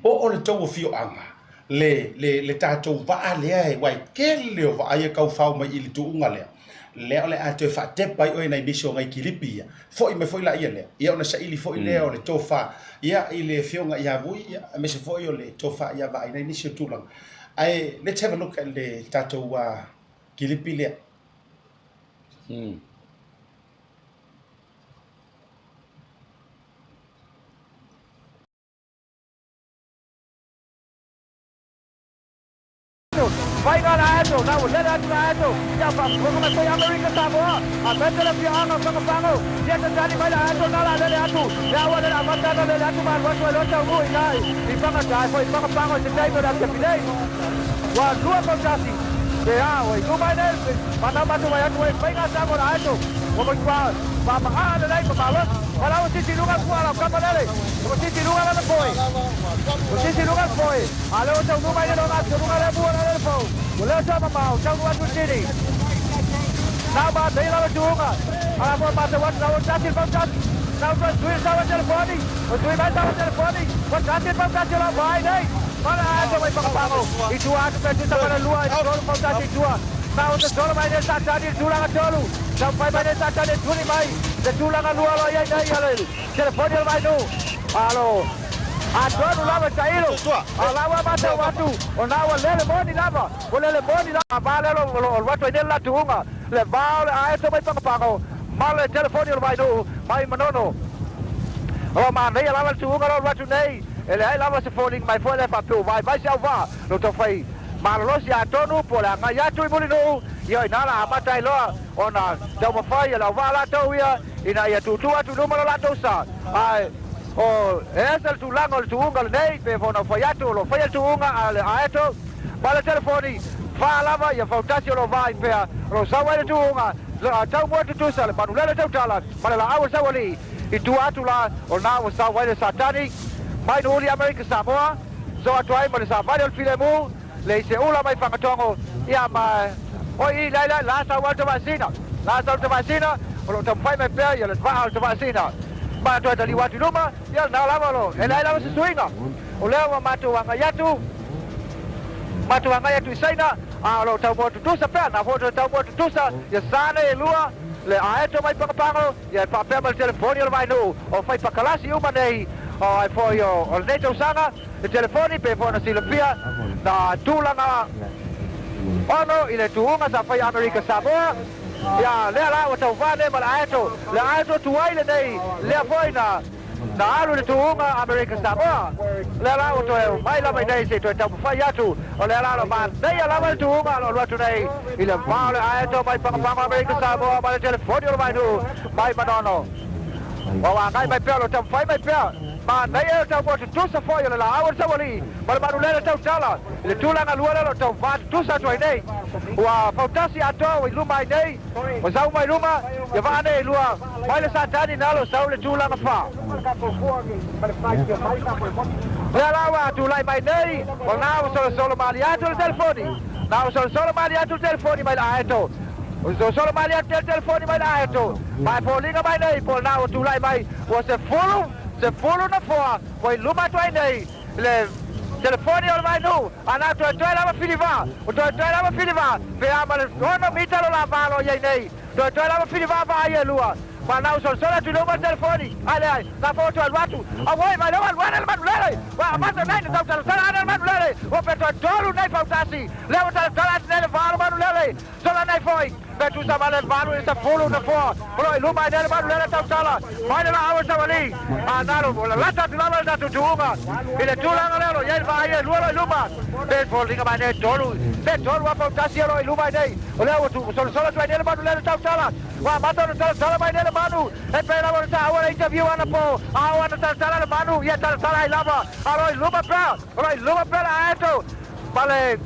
[SPEAKER 1] po o le tou afioaga, le, le, le tatou vaa lea e, aua e tele o vaa ia e tau fao mai i le tuuga lea, lea o le a toe faatepa ai oe nai nisi o nai kilipi ia, foi mai foi laia lea, ia ona saili foi lea o le tofa ia i le afioga ia Vui, ia, aemaise foi o le tofa ia Vaai nai nisi o tulaga. Ae let's have a look at le tatou kilipi lea.
[SPEAKER 5] Faiga la ato, na ua lele atu la ato, ia faafofoga mai foi Amerika Samoa, aemaise le afioaga o Fangafango, ia tatali mai la ato na la lele atu, ia ua lele amata ona lele atu ma alu atu ai loa taunuu i ina i Fagata e foi Fangafango i se taimi o le afiafi nei. Ua 21 pe a ua i luma ai nei le fanau matou vaai atu ai faiga Samoa la ato, ua matua faama'a lelei ma malosi. Ua lau sisi i luga le fua a lau kama lele, ua sisi i luga lana foe, ua sisi i luga le foe, a lea ua taunuu mai le lona atugaluga lea mua lale le fou, ua leo sa mamao, taunuu atu le sini. Nau ma nei lava tuuga, a la mua matau atu, nau ua tasi le fautasi, nau toe tui le sawa telefoni, ua tui mai le sawa telefoni, ua tasi le fautasi o lau vaai nei, ma le ae mai Fangafango, i tua atu pe tusa ma le lua i le tolu fautasi i tua. Na o te solo mai nei Satani i le tulaga tolu, taumafai mai nei Satani e tuli mai le tulaga lua o lo o i ai nei a le telefoni o le Vainuu. Alo atonu lava tailo, a la ua matau atu o na ua lele moni lava, ua lele moni lava va lea o lo o alu atu ai nei le la tuuga, le va o le aeto mai Pagopago ma le telefoni o le Vainuu mai Manono. O lo o manaia lava le tuuga o lo o alu atu nei, e leai lava se foliga mai foi lea faapea ua vaivai se auvaa lo taufai Malolosi atonu po o le agai atu i Mulinuu, ia o ina la amata ai loa ona taumafai e le auvaa latou ia ina ia tuutuu atu i luma lo latou sa. Ae o e ese le tulaga o le tuuga lenei pe ona fai atu o lo o faia le tuuga a le aeto ma le telefoni fa lava ia fautasi o lo o vaai pea o lo o sau ai le tuuga tau mua tutusa le manulele tautala ma le laau o le saualii i tua atu la o lena ua sau ai le Satani mai Nuuli Amerika Samoa. So atu ai ma le savali o le filemu, le ise ula mai Fagatogo, ia ma oi i laila la sau ai le tavaesina, la sau le tavaesina, o lo o taumafai mai pea ia le vaa o le tavaesina. Ma toe taliu atu i luma, ia lena lava o lo o leai lava se suiga. O lea ua matou agai atu, matou agai atu i Saina, a o lo o taumua tutusa pea, na foi toe taumua tutusa ia sa nei e lua, le aeto mai Pagopago, Ia e faapea ma le telefoni o le Vainuu o fai pakalasi uma nei o ai foi o lenei tausaga le telefoni pe foi ona silafia na tulaga ono i le tuuga sa fai Amerika Samoa ia lea la ua tauva nei ma le aeto le aeto tuai lenei lea foi na na alu i le tuuga Amerika Samoa lea la ua toe mai lava i nei se i toe taumafai atu o lea la lo manaia lava le tuuga lo alu atu nei i le va o le aeto mai Pagopago Amerika Samoa ma le telefoni o le Vainuu mai Manono. Ua agai mai pea o lo taumafai mai pea manaia le taumua tutusa foi o le laau o le saualii ma le manulele tautala i le tulaga lua lea o lo tauva tutusa atu ai nei. Ua fautasi atoa ua i luma ai nei Ua sau mai luma ia vaa nei lua mai le Satani na alo sau le tulaga fa. Lea la ua tulai mai nei, o na ua solosolo malie atu le telefoni. Na ua solosolo malie atu le telefoni mai le aeto. Ua solosolo malie atu le telefoni mai le aeto. Ma e foliga mai nei po o lena ua tulai mai ua sefulu, sefulu nofoa ua i luma atu ai nei le telefoni o le Vainuu, a na toetoe lava filiva, ua toetoe lava filiva, pe a ma le ono mita lo la va lo i ai nei, toetoe lava filiva vaai e lua, ma na usolosolo atu i luma le telefoni, a leai, na fo toe alu atu, auoi, mai lea ua alu ane le manulele, ua amata nei na tau talatala ane le manulele, ua pe toe tolu nei fautasi, lea ua talatala atu nei le va o le manulele, Sola nei foi, pe tusa ma le valu i le sefulu nofoa o lo o i luma ai nei le manulele tautala mai le laau o le savali. A nalo, ua lalata atu lava le tatou tuuga i le tulaga lea o lo o i ai le vaai e lua o lo o i luma. Pe foliga mai nei tolu, pe tolu a fautasi o lo o i luma ai nei. O lea ua solosolo atu ai nei le manulele tautala. Ua amata ona talatala mai nei le manu. E pei lava ona taua le interview anapo, a oo ana talatala le manu, ia talatala ai lava. A o lo o i luma pea, o lo o i luma pea le aeto ma le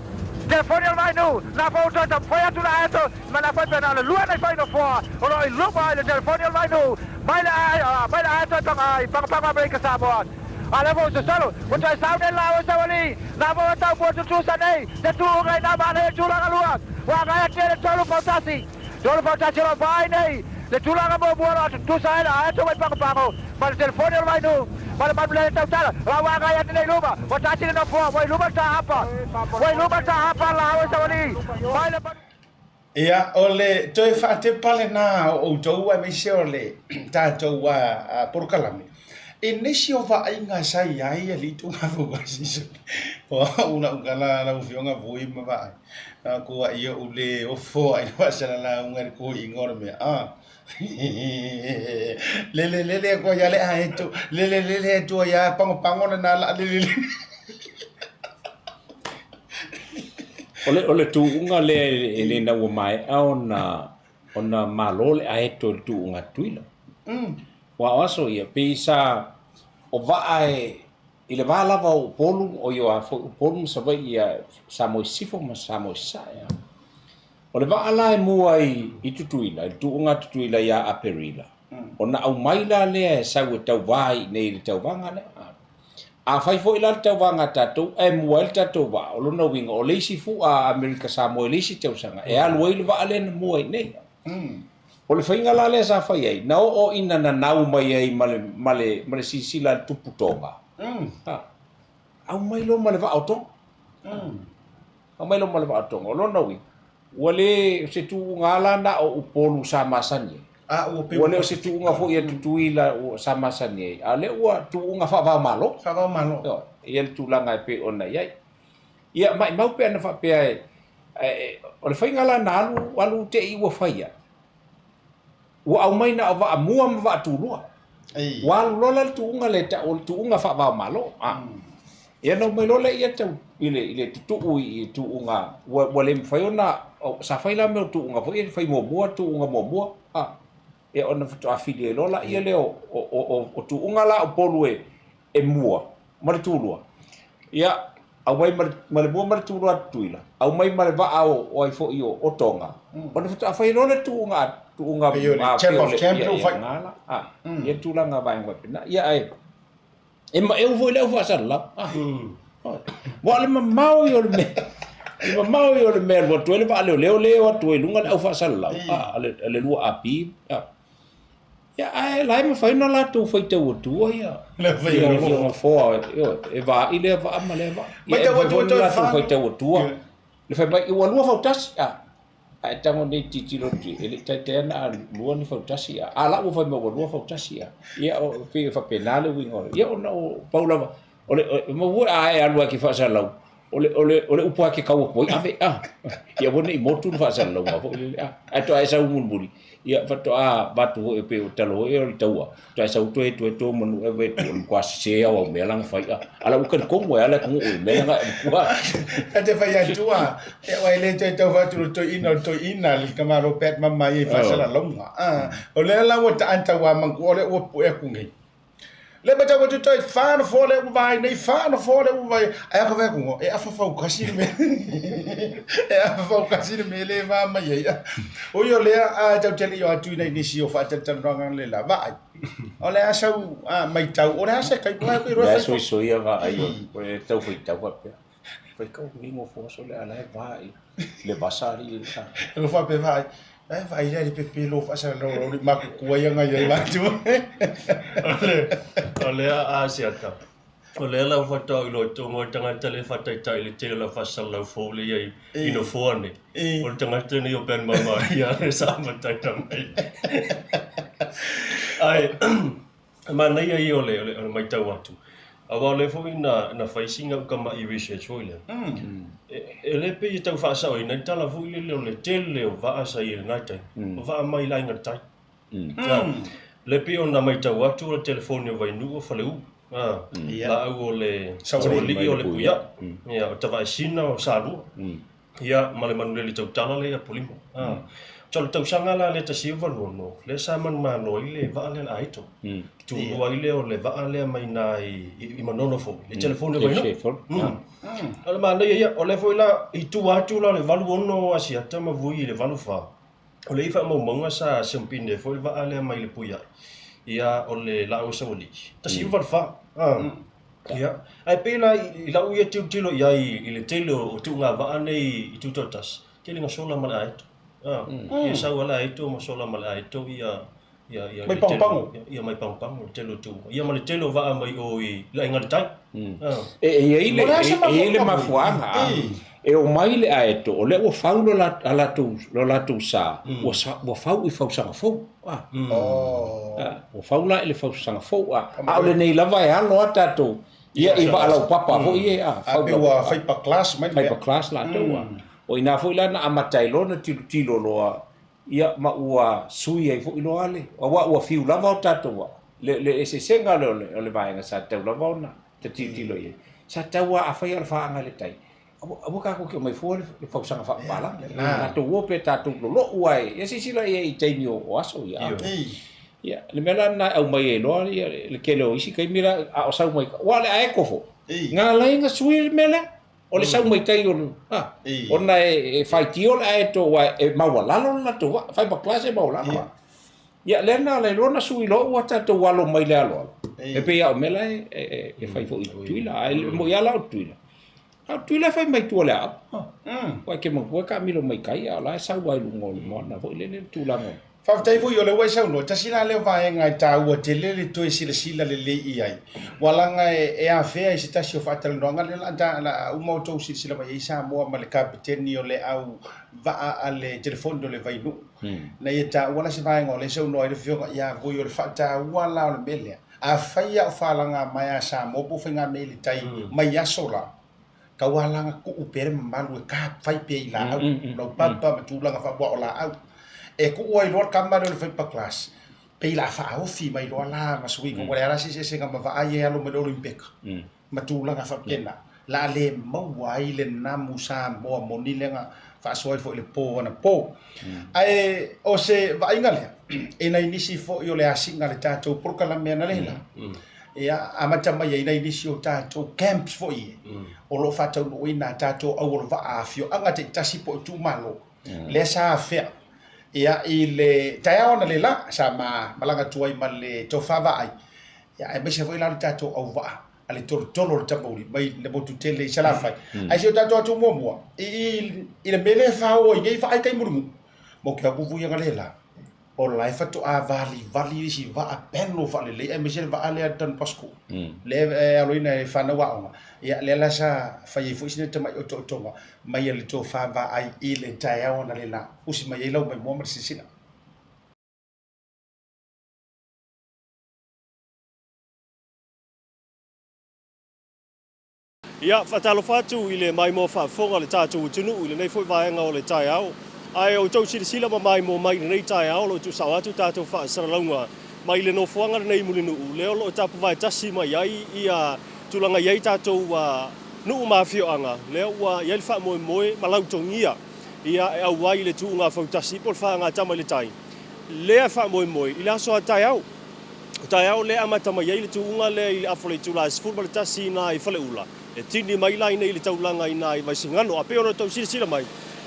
[SPEAKER 5] telefoni o le Vainuu, na foi ua toe taumafai atu le aeto, ma na foi pe na o le lua nei foi nofoa o lo o i luma i le telefoni o le Vainuu, mai le mai le aeto i Pagopago Amerika Samoa. A lea foi ua sosolo, ua toe sau nei le laau e saualii, na foi ua tau mua tutusa nei te tuuga i nā manaia i tulaga lua, ua agai atu ai le tolu fautasi. Tolu fautasi o lo o vaai nei le tulaga muamua o lo o tutusa ai le aeto mai Pagopago ma le telefoni o le Vainuu ma le manulele tautala. La ua agai atu nei i luma, ua tasi le nofoa, ua i luma le tāhapa, ua i luma le tāhapa laau e saualii mai le manu.
[SPEAKER 1] Ia, o le toe faatepa lena o outou aemaise o le tatou polokalame. E nisi o vaaiga sa i ai alii tuugafaufasi sole, o au lau tala lau afioga vui ma vaai, a ku ai oʻu le ofo ai le faasalalauga i le kuiga o le mea a. Lele lele atu ai lava le aeto, lele lele atu ai lava pagopago lena laa lele lele.
[SPEAKER 2] O le, o le tuuga lea e le ina ua maea ona, ona malo le aeto i le tuuga a Tutuila. Aua o aso ia, pei sa o vaa e, i le va lava o Upolu, o ia foi Upolu ma Savaii ia Samoa i Sisifo ma Samoa i Sasae. O le vaa la e mua i, i Tutuila, i le tuuga a Tutuila ia Aperila, ona aumai la lea e sau e tauva i inei i le tauvaga lea. Afai foi la le tauvaga a tatou ae mua ai le tatou vaa, o lona uiga o le isi fua a Amerika Samoa i le isi tausaga e alu ai le vaa lea na mua i inei. O le faiga la lea sa fai ai, na oo ina nanau mai ai ma le, ma le, ma le silasila a le tupu Tonga, ha, aumai loa ma le vaa o Tonga. Aumai loa ma le vaa o Tonga. O lona uiga, ua le o se tuuga lava la na o Upolu sa masani ai.
[SPEAKER 1] A ua
[SPEAKER 2] pei Ua le o se tuuga foi a Tutuila ua sa masani ai, a o lea ua tuuga faava-o-Malo.
[SPEAKER 1] Faava-o-Malo.
[SPEAKER 2] Ioe, ia le tulaga e pei ona i ai. Ia, maimau pe ana faapea e, e, o le faiga la na alu, alu te i ua fai ai, ua aumai na o vaa mua ma vaa tulua. Ua alu loa la le tuuga lea e tau o le tuuga faava-o-Malo. A. Ia na omai loa lea tau i le, i le tutuu i tuuga ua, ua le mafai ona, sa fai la mea o tuuga foi ia, fai muamua tuuga muamua. A. Ia ona faatoa fili ai loa laia lea o, o, o, o tuuga la o Upolu e, e mua ma le tulua. Ia, aumai ma le, ma le mua ma le tulua a Tutuila, aumai ma le vaa o, o ai foi o, o Tonga, ona faatoa fai loa le tuuga, tuuga
[SPEAKER 1] Pei o le champ of champ
[SPEAKER 2] ia, ia, ia, a, ia tulaga vaega faapena. Ia ae, e maeu foi le au faasalalau. Ah. Ua o le mamao ia o le mea, le mamao ia o le mea e alu atu ai le vaa leoleo lea e o atu ai i luga le au faasalalau, a, a le, a le 2AP. A. Ia, ae la e mafai ona latou faitau atua ia.
[SPEAKER 1] Le fai
[SPEAKER 2] ia, ia nofoa, ioe, e vaai lea vaa ma lea vaa. Ia, e mafai foi ona latou faitau atua. Le fai mai, ua lua fautasi, a. Ae tago nei tilotilo atu, e le i taitai ana a lua ni fautasi, a. A la ua fai mai ua lua fautasi, a. Ia, o, pei e faapena le uiga o le, ia ona o pau lava, o le, o, maua a e alu lava e te faasalalau, o le, o le, o le upu lava e te tau atu ai, ave, a. Ia aua ne i motu le faasalalauga foi lele, a. Ae faatoa e sau mulimuli, ia faatoa avatu foi pei o talo foi o le taua, faatoa e sau toe toe to manu e ave atu, o le matua sese lava o mea la na fai, a. A la ua talitonu ai lava le atunuu i mea na e avatua.
[SPEAKER 1] Ta te fai atu a, e ua e le toe tau fai atu i le toeaina, o le toeaina le tamaloa Pat Mama ia i faasalalauga. A, o lea la ua taan tau a manatua o lea ua pue atu nei. Le ma tau atu toi wha nofoa le ua vai nei, wha nofoa le ua vai. Ai a ka whai kungo, e awha whau kasi le mea. E awha whau kasi le mea le wā mai ai. O ia lea, a tau tele i o atu ina i nisi o whaatalitalanoanga le la vaai. O le a sau a mai tau, o le a se kai kua koe roa
[SPEAKER 2] whai. Soisoia vaai o e tau whai tau whapea. Whai kau ngi ngofo so le ala e vaai. Le vasa ari e a.
[SPEAKER 1] E lo whape vaai. Ai vaai le pepe lo whaasa lo lo li maku kua ia ngai ai vatu.
[SPEAKER 3] O le a asiata. O lea la ua tau i lo tonga o le tagata le faataitai i le tele o lau faasalalau fou lea i ai i nofoa nei. O le tagata nei o Ben Mama ia le sa amataina mai. Ae E manaia ia o le, o le, o le matau atu, aua o lea foi na, na fai sina uka ma'i research foi lea. E, e le pei e tau faasaoina ai le tala foi lele o le tele o vaa sa i ai i lena taimi, o vaa mai le aiga tai. A, le pei ona matau atu o le telefoni o Vainuu o Faleu, a, laau o le Saualii o Lepuiai, ia, o Tavaesina o Salua. Ia, ma le manulele tautala lea ia Apolima. A, o le tausaga la lea 1926, lea sa manumalo ai le vaa lea a le Aeto. Tulua ai lea o le vaa lea mai na i, i Manono foi, le telefoni o Vainuu. O le manaia ia, o lea foi la, i tua atu la o le 86 o Asiata ma Vui i le 84, o le i faamaumauga sa siampine ai foi le vaa lea mai Lepuiai, ia, o le laau Saualii, 1984. A. Ia, ae pei la i lau ia tilotilo i ai i le tele o tuuga vaa nei i Tutoatasi, tele ina sola ma le aeto. A, ia sau lava le aeto ma sola ma le aeto ia ia ia
[SPEAKER 1] Mai pagopago.
[SPEAKER 3] Ia mai pagopago le tele o tuuga. Ia ma le tele o vaa mai o i le aiga i le tai.
[SPEAKER 2] A. E i ai le, e i ai le mafuaaga. E omai le aeto, o lea ua fau lo a latou, lo latou sa, ua, ua fau i fausaga fou. A. Ua fau la i le fausaga fou. A, a o lenei lava e alo a tatou, ia i vaa laupapa foi e, a,
[SPEAKER 1] fau. A pei ua fiberglass mai
[SPEAKER 2] le mea. Fiberglass latou, a. O i ina foi la na amata ai loa ona tilotilo loa, ia ma ua sui ai foi loa le, aua ua fiu lava o tatou vaa. Le, le eseesega lea o le, o le vaega sa tatau lava ona ta tilotilo i ai. Sa tatau lava afai o le faaga i le tai, aua, aua tatou te omai fua le, le fausaga faapapalagi. Tatou o pe tatou lolo'u lava e, ia silasila i ai i taimi o, o aso ia. Ia, le mea la lena e aumai ai loa ia le tele o isi taimi la, a o sau mai, aua o le aeto foi, na ala ai ona sui le mea lea. O le sau mai tai o le, a, ona e faitio le aeto aua e maualalo le latou vaa, fiberglass e maualalo. Ia, lea na ala ai loa ona sui loa ua tatou alo mai le aloalo. E pei lava o mea la e fai foi i Tutuila. Ae moni lava la o Tutuila, a o Tutuila e fai mai tua o le aau. Aua e te manatua e taamilo mai tai a o la e sau lava i luga o le moana foi lele le tulaga o
[SPEAKER 1] Faafetai foi o lea ua e saunoa, tasi la lea o vaega e taua tele le toe silasila lelei i ai, ua laga e afea i se tasi o faatalanoaga lea la a uma outou silasila mai ai Samoa ma le Kapeteni o le au vaa a le telefoni o le Vainuu. Na ia taua la se vaega o lea e saunoa ai le Afioga ia Vui o le faataua la o le mea lea, afai a o falaga mai a Samoa po o faigamea i le tai mai aso la, taualaga tuu pea le mamalu e ka fai pea i laau, laupapa ma tulaga faapuaa o laau. E tuu ai loa le kama lea o le fiberglass, pei la faaofi mai loa la ma suiga, ua leai la se eseesega ma vaai e alo mai le Olimpeka ma tulaga faapena. La le maua ai le namu Samoa moni lea na faasoa ai foi i le po anapo. Ae o se vaaiga lea, e nai nisi foi o le asiga a le tatou polokalame analeila, Ia, amata mai ai nai nisi o tatou camps foi ia, o lo o faataunuuina a tatou aualavaa afioaga taitasi po o itumalo, lea sa afea ia i le taeao analeila sa ma malaga atu ai ma le tofa vaai, ia aemaise foi la le tatou auvaa a le tolotolo o le Tamauli mai le motu tele i Salafai. Ae si o tatou atu muamua i le mea lea e fao ai nei vaai tai mulimu, mo ke aku vui analeila. O la e faatoa valivali le isi vaa pelo faalelei aemaise le vaa lea Don Bosco lea e aloina e fanau aoga. Ia lea la sa fai ai foi sina tamai otootoga mai a le tofa vaai i le taeao analeila usi mai ai lau maimoa ma le silasila.
[SPEAKER 3] Ia, faatalofa atu i le maimoa faafofoga a le tatou atunuu i lenei foi vaega o le taeao. Ae outou silasila ma maimoa mai i lenei taeao o lo o tuusao atu tatou faasalalauga mai le nofoaga lenei i Mulinuu lea o lo o tapuvae tasi mai ai ia tulaga i ai tatou nuu ma afioaga lea ua i ai le faamoemoe ma lautogia ia e auai i le tuuga fautasi po o le faagatama i le tai lea e faamoemoe i le aso a taeao. O taeao lea e amata mai ai le tuuga lea i le afa o le itula e 11 i ina i Faleula, e tini mai la inei i le taulaga i ina i Vaisigano. A pei ona outou silasila mai,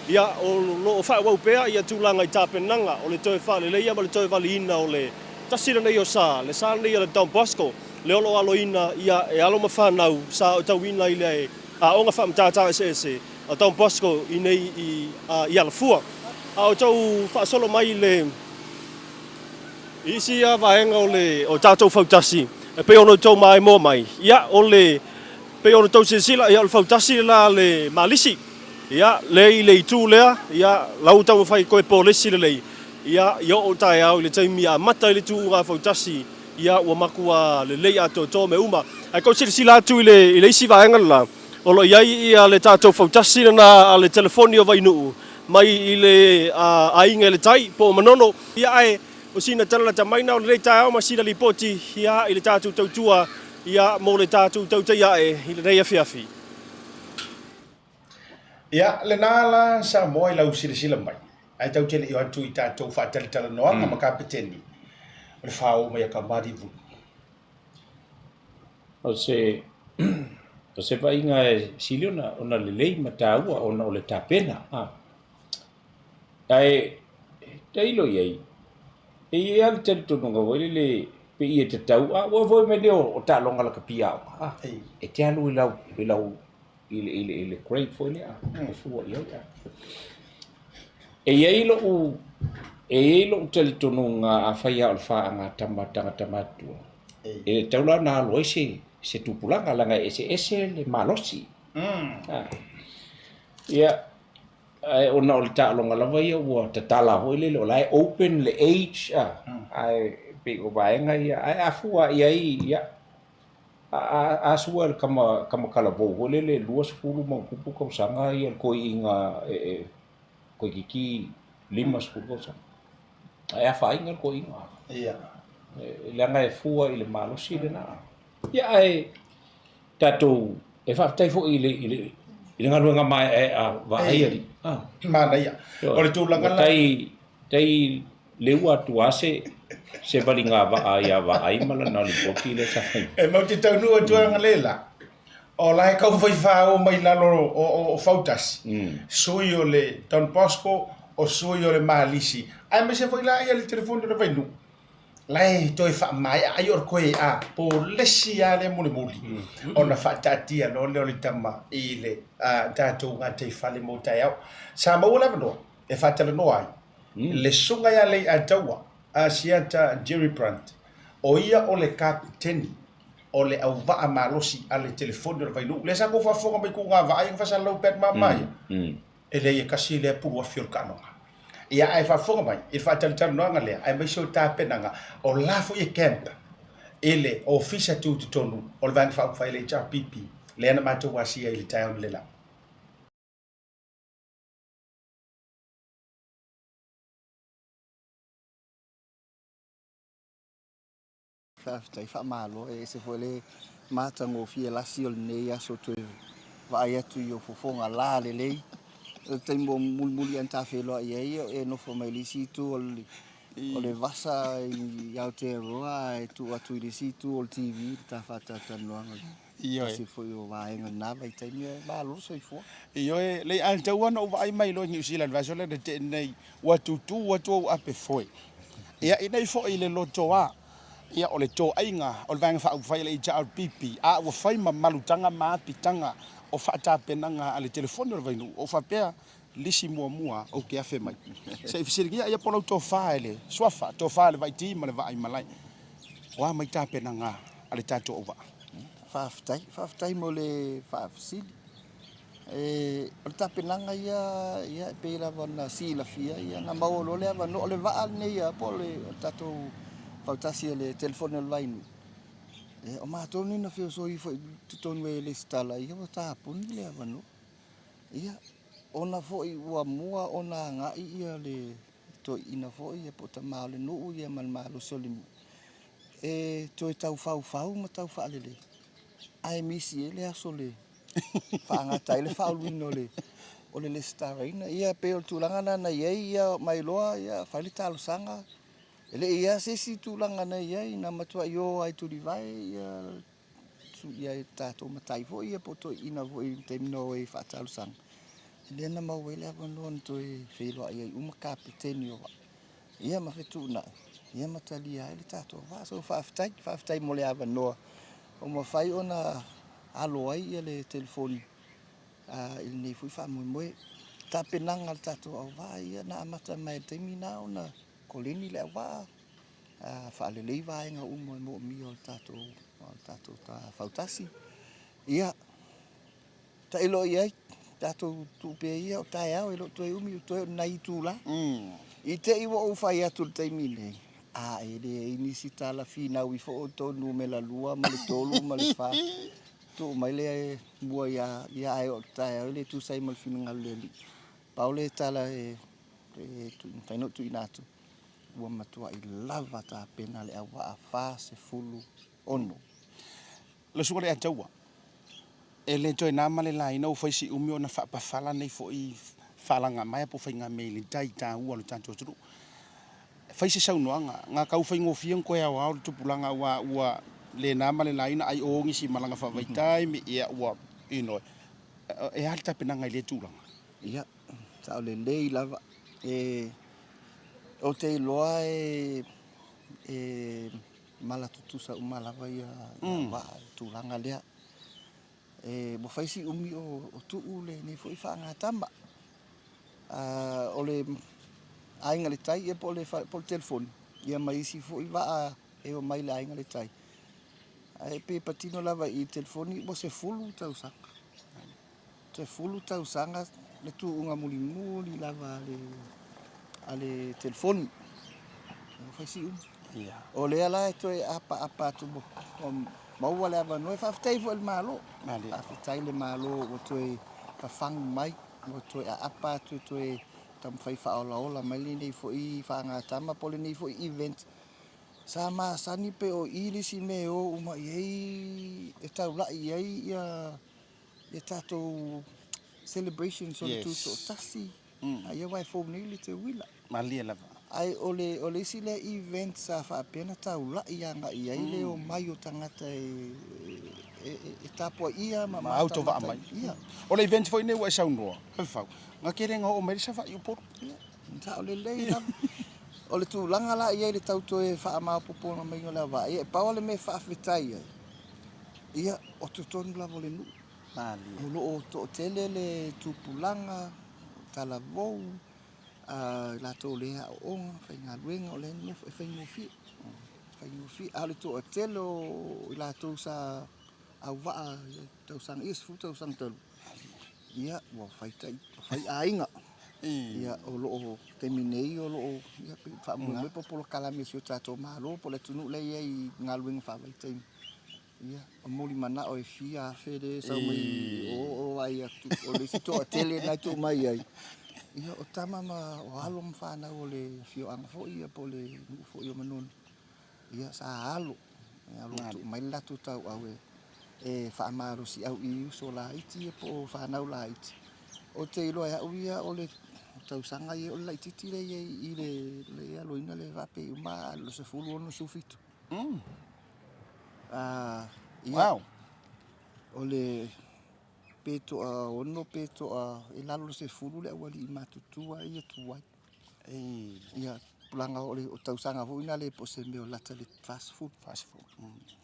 [SPEAKER 3] ia, o lo o faaauau pea ia tulaga i tapenaga o le toe faaleleia ma le toe valiina o le tasi lenei o sa, le sa lenei a le Don Bosco, lea o lo o aloina ia e alo ma fanau sa aotauina i le aoga faamatata eseese a Don Bosco i nei i Alafua. A outou faasolo mai i le. I isi ia vaega o le o tatou fautasi e pei ona outou maimoa mai, ia o le pei ona outou silasila ia o le fautasi le la a le Malisi. Ia lea i le itu lea, ia la ua taumafai e toe polesi lelei, ia ia oo taeao i le taimi e amata ai le tuuga fautasi, ia ua matua lelei atoatoa mea uma. Ae tou silasila atu i le i le isi vaega le la, o lo o i ai ia le tatou fautasi lena a le telefoni o Vainuu mai i le aiga i le tai po o Manono. Ia ae o sina tala lata mai na o lenei taeao ma sina lipoti ia i le tatou tautua ia mo le tatou tautai ae i lenei afiafi.
[SPEAKER 1] Ia, lena la Samoa i lau silasila mai, ae tatou te le i o atu i tatou faatalatalanoaga ma Kapeteni, o le fao mai a Kamalivu.
[SPEAKER 2] O se o se vaaiga e sili ona ona lelei ma taua ona o le tapena. Ae tailo i ai, e i ai lava le talitonuga foi lele pei e tatau, a ua foi mea nei o taaloga lakapi aoga, e te alu i lau i lau i le i le i le grade foi lea e fua i ai. E i ai lou e i ai lou talitonuga afai lava o le faagatama a tagata matutua, e tatau la ona alu ai se se tupulaga leaga e eseese le malosi. Ia, ae ona o le taaloga lava ia ua tatala foi lele, o la e open le age, a, ae pei o vaega ia, ae a fua i ai, ia, a sua e le tama, tama talavou foi lele 20 ma ona tupu tausaga ia le toeaina e toeitiiti 50 tausaga. Ae afaina le toeaina.
[SPEAKER 1] Ia.
[SPEAKER 2] Leaga e fua i le malosi lena. Ia ae tatou e faafetai foi i le i le i le galuega maeaea vaai alii.
[SPEAKER 1] Ah. Manaia. O le tulaga
[SPEAKER 2] la. Tai tai leua atu lava se se valiga vaa ia Vaai ma lana lipoti lea sa fai.
[SPEAKER 1] E matou te taunuu atu ai analeila, o la e tau fai fao mai lalo o Fautasi, sui o le Don Bosco, o sui o le Malisi, aemaise foi la ia le telefoni o le Vainuu. La e toe faamaea ai o le toe a polesi lava lea mulimuli ona faataatia loa lea o le tama i le tatou gataifale mo taeao. Sa maua le avanoa e faatalanoa ai le susuga ia Leiataua Asiata Jerry Brandt, o ia o le kapeteni o le auvaa malosi a le telefoni o le Vainuu. Lea sa tou faafofoga mai tuuga vaai na faasalalau pea mama ia. E leai e tasi lea puluafi o le taaloga. Ia ae faafofoga mai i le faatalatalanoaga lea aemaise o tapenaga o la foi e camp i le ofisa tutotonu o le Vaega Faaupufai a le HRPP lea na matou asia i le taeao nei le la.
[SPEAKER 9] Faafetai, faamalo. E ese foi le matagofie lasi o lenei aso toe vaai atu i ou fofoga la lelei. O le taimi ua mulimuli ana ta feiloai ai, o e nofo mai le isi itu o le vasa i Aotearoa ae tuu atu i le isi itu o le TV le ta faatalatalanoaga.
[SPEAKER 1] Ioe.
[SPEAKER 9] Tasi foi o vaega i lena vaitaimi, ae malo le soifua.
[SPEAKER 1] Ioe, leai a tatau lava ona ou vaai mai loa i Niu Sila i le vaiaso lea na tea nei, ua tutu atu ou ape foe. Ia, ina i foi i le lotoa, ia o le toaiga o le Vaega Faaupufai a le HRPP, a ua fai ma malutaga ma apitaga o faatapenaga a le telefoni o le Vainuu, ou faapea, lisi muamua ou te afe mai. Se i fesiligia ia po o lau tofa e le suafa, tofa e le Vaiti ma le Vaaimalae, o a mai tapenaga a le tatou auvaa?
[SPEAKER 9] Faafetai, faafetai mo le faafesili. E, o le tapenaga ia, ia e pei lava ona silafia, ia na maua loa le avanoa, o le vaa lenei ia, po o le tatou fautasi o le telefoni o le Vainuu. E, o matou nei na feosoi ifo i totonu e lesitala, ia ua tapuni le avanoa. Ia, ona foi ua mua ona agai ia le toeaina foi ia po o tama o le nuu ia ma le malosi o le nuu e toe tau faufau ma tau faalelei ae misi ai le aso le faagata ai le faauluina o le o le lesitalaina. Ia pei o le tulaga lena na i ai ia mai loa ia fai le talosaga. E le i i ai se isi tulaga na i ai na matuai o lava i Tulivae ia ia tatou matai foi ia po o toeaiina foi i le taimi na o ai e faatalosaga, lea na maua ai le avanoa na toe feiloai ai uma kapeteni o vaa, ia ma fetuunai, ia ma talia ai le tatou vaa. So faafetai, faafetai mo le avanoa ua mafai ona alo ai ia le telefoni i lenei foi faamoemoe. Tapenaga a le tatou auvaa ia na amata mai i le taimi na ona koleni le auvaa, faalelei vaega uma e moomia o le tatou o le tatou fautasi. Ia, tailo i ai, tatou tuu pea ia o taeao e le o toe umi, ua toe o ni nai itula. I te i ua ou fai atu i le taimi nei, a e leai nisi tala finau ifo outou numera 2 ma le 3 ma le 4, tuu mai le mua ia ia ae o taeao e le tusa ai ma le finagalo o le Alii. Pau le tala e mafai ona ou tuuina atu, ua matuai lava tapena le auvaa 46.
[SPEAKER 1] Lau Susuga Leiataua, e le toe na ma le laina ua fai si umi ona faapafala nei foi faalagamaea po o faigamea i le tai taua o le tatou atunuu. Fai se saunoaga, na tau faigofie ona toe aoao le tupulaga aua ua le na ma le laina ai o nisi malaga faavaitaimi, ia ua, you know, e a le tapenaga i lea tulaga?
[SPEAKER 9] Ia, sao lelei lava. E, ou te iloa e, e mala tutusa uma lava ia, ia mm. vaa i tulaga lea. E, ua fai si umi o, o tuu lenei foi faagatama. Uh, o le aiga le tai ia po o le, po o le telefoni, ia ma isi foi vaa e o mai le aiga le tai. Ae pe patino lava i telefoni ua 10 tausaga. 10 tausaga le tuuga mulimuli lava a le a le telefoni. Ua fai si umi.
[SPEAKER 1] Ia.
[SPEAKER 9] O lea la e toe apaapa atu ua maua le avanoa. E faafetai foi i le Malo. Faafetai i le Malo ua toe fafagu mai, ua toe aapa atu e toe taumafai faaolaola mai lenei foi fagatama po o lenei foi event. Sa masani pe o i le isi mea e o uma i ai, e taulai i ai ia ia tatou celebrations o le tutoatasi. A ia aua e fou nei le teuila.
[SPEAKER 1] Malie lava.
[SPEAKER 9] Ae o le, o le isi lea event sa faapea ona taulai agai i ai le omai o tagata e, e, e, e tapuaia ma
[SPEAKER 1] Ma autovaa mai.
[SPEAKER 9] Ia.
[SPEAKER 1] O le event foi lenei ua e saunoa, Fefau, na tele na oo mai le Savaii Upolu.
[SPEAKER 9] Ia, sao lelei lava. O le tulaga la i ai le tau toe faamaopoopoina maiga o le auvaa, ia e pau lava le mea e faafetai ai, ia, o totonu lava o le nuu.
[SPEAKER 1] Malie.
[SPEAKER 9] O lo o toatele le tupulaga, talavou, i latou o lea e aooga, faigaluega, o lea e nonofo, e faigofie, e faigofie. A o le toatele o i latou sa auvaa i tausaga ia, 10 tausaga talu, ia ua fai tai, ua fai aiga. Ia o lo o taimi nei o lo o ia, faamoemoe po o polokalame a si o tatou Malo po o le atunuu la e i ai i galuega faavaitaimi. Ia, o moli manao e fia afe lea e sau mai o o ai atu, o le isi toatele lena e tuu mai ai. Ia, o tama ma o alo ma fanau o le afioaga foi ia po o le nuu foi o Manono, ia sa alo, ia o lo o tuu mai le latou tauau e e faamalosiau i uso laiti ia po o fanau laiti. Ou te iloa e au ia o le tausaga ia o le laitiiti lea e i ai i le le aloina le faapei uma a le 16, 17. Ia,
[SPEAKER 1] Wow.
[SPEAKER 9] o le pe toa ono pe toa i lalo le sefulu le aualii matutua ia tuai. Ia, tulaga o le o tausaga foi na le po o se mea o lata i le 40.
[SPEAKER 1] 40.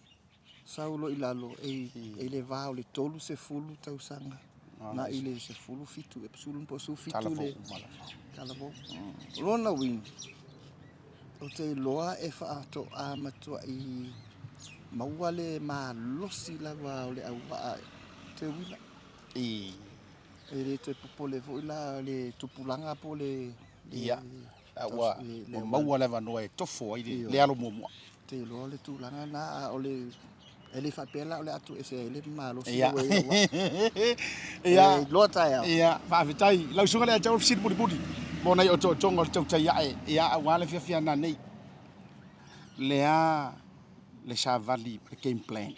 [SPEAKER 9] Sau loa i lalo e i le va o le 30 tausaga na i le 17, e 10 po o 17 le talavou. O lona uiga, Ou te iloa e faatoa matuai maua le malosi lava o le auvaa teuila.
[SPEAKER 1] I.
[SPEAKER 9] E le toe popole foi la le tupulaga po o le...
[SPEAKER 1] Ia, ua maua le avanoa e tofo ai le alo muamua.
[SPEAKER 9] Ou te iloa le tulaga lena, a o le... E le faapea la o le a toese ai le malosi lea ua i ai lou vaa.
[SPEAKER 1] Ia.
[SPEAKER 9] E iloa taeao.
[SPEAKER 1] Ia, faafetai. Lau Susuga Leatea, o le fesili mulimuli mo nai otootoga o le tautai ae, ia, aua le fiafia nanei. Lea le savali ma le game plan.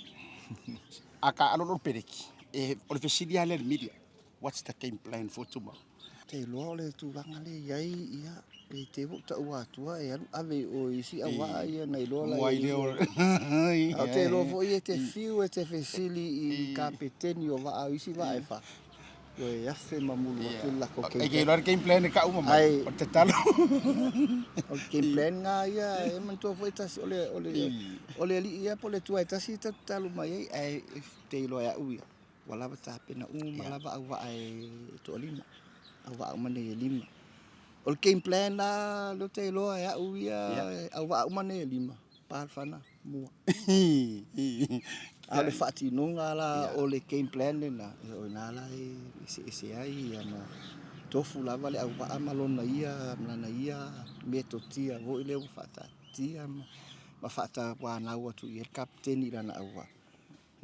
[SPEAKER 1] A taaalo loa le peleki, e, o le fesili lava lea i le media. What's the game plan for tomorrow?
[SPEAKER 9] Te iloa o le tulaga lea e i ai, ia, e te ua ou taua atua e alu ave i o i isi auvaa ia na iloa la
[SPEAKER 1] i isi.
[SPEAKER 9] Ae ou te iloa foi e te fiu e te fesili i kapeteni o vaa o isi vaa e fa, toe afe ma mulu atu le latou game
[SPEAKER 1] E
[SPEAKER 9] plan.
[SPEAKER 1] ke iloa le game plan e kau ma mai, o le tatalo.
[SPEAKER 9] O le game plan na ia, e manatua foi tasi, o le, o le, o le alii ia po o le atua e tasi e tatalo mai ai, ae te iloa e au ia. Ua lava tapena uma lava auvaa e toalima, auvaa uma nei e lima. O le game plan la lea ou te iloa e au ia, auvaa uma nei e lima, pa le fana, mua. A o le faatinoga la o le game plan lena, o i ina la e eseese ai ia ma tofu lava le auvaa ma lona ia, ma lana ia metotia foi lea ua faataatia ma faatauanau atu i ai le kapeteni i lana auvaa.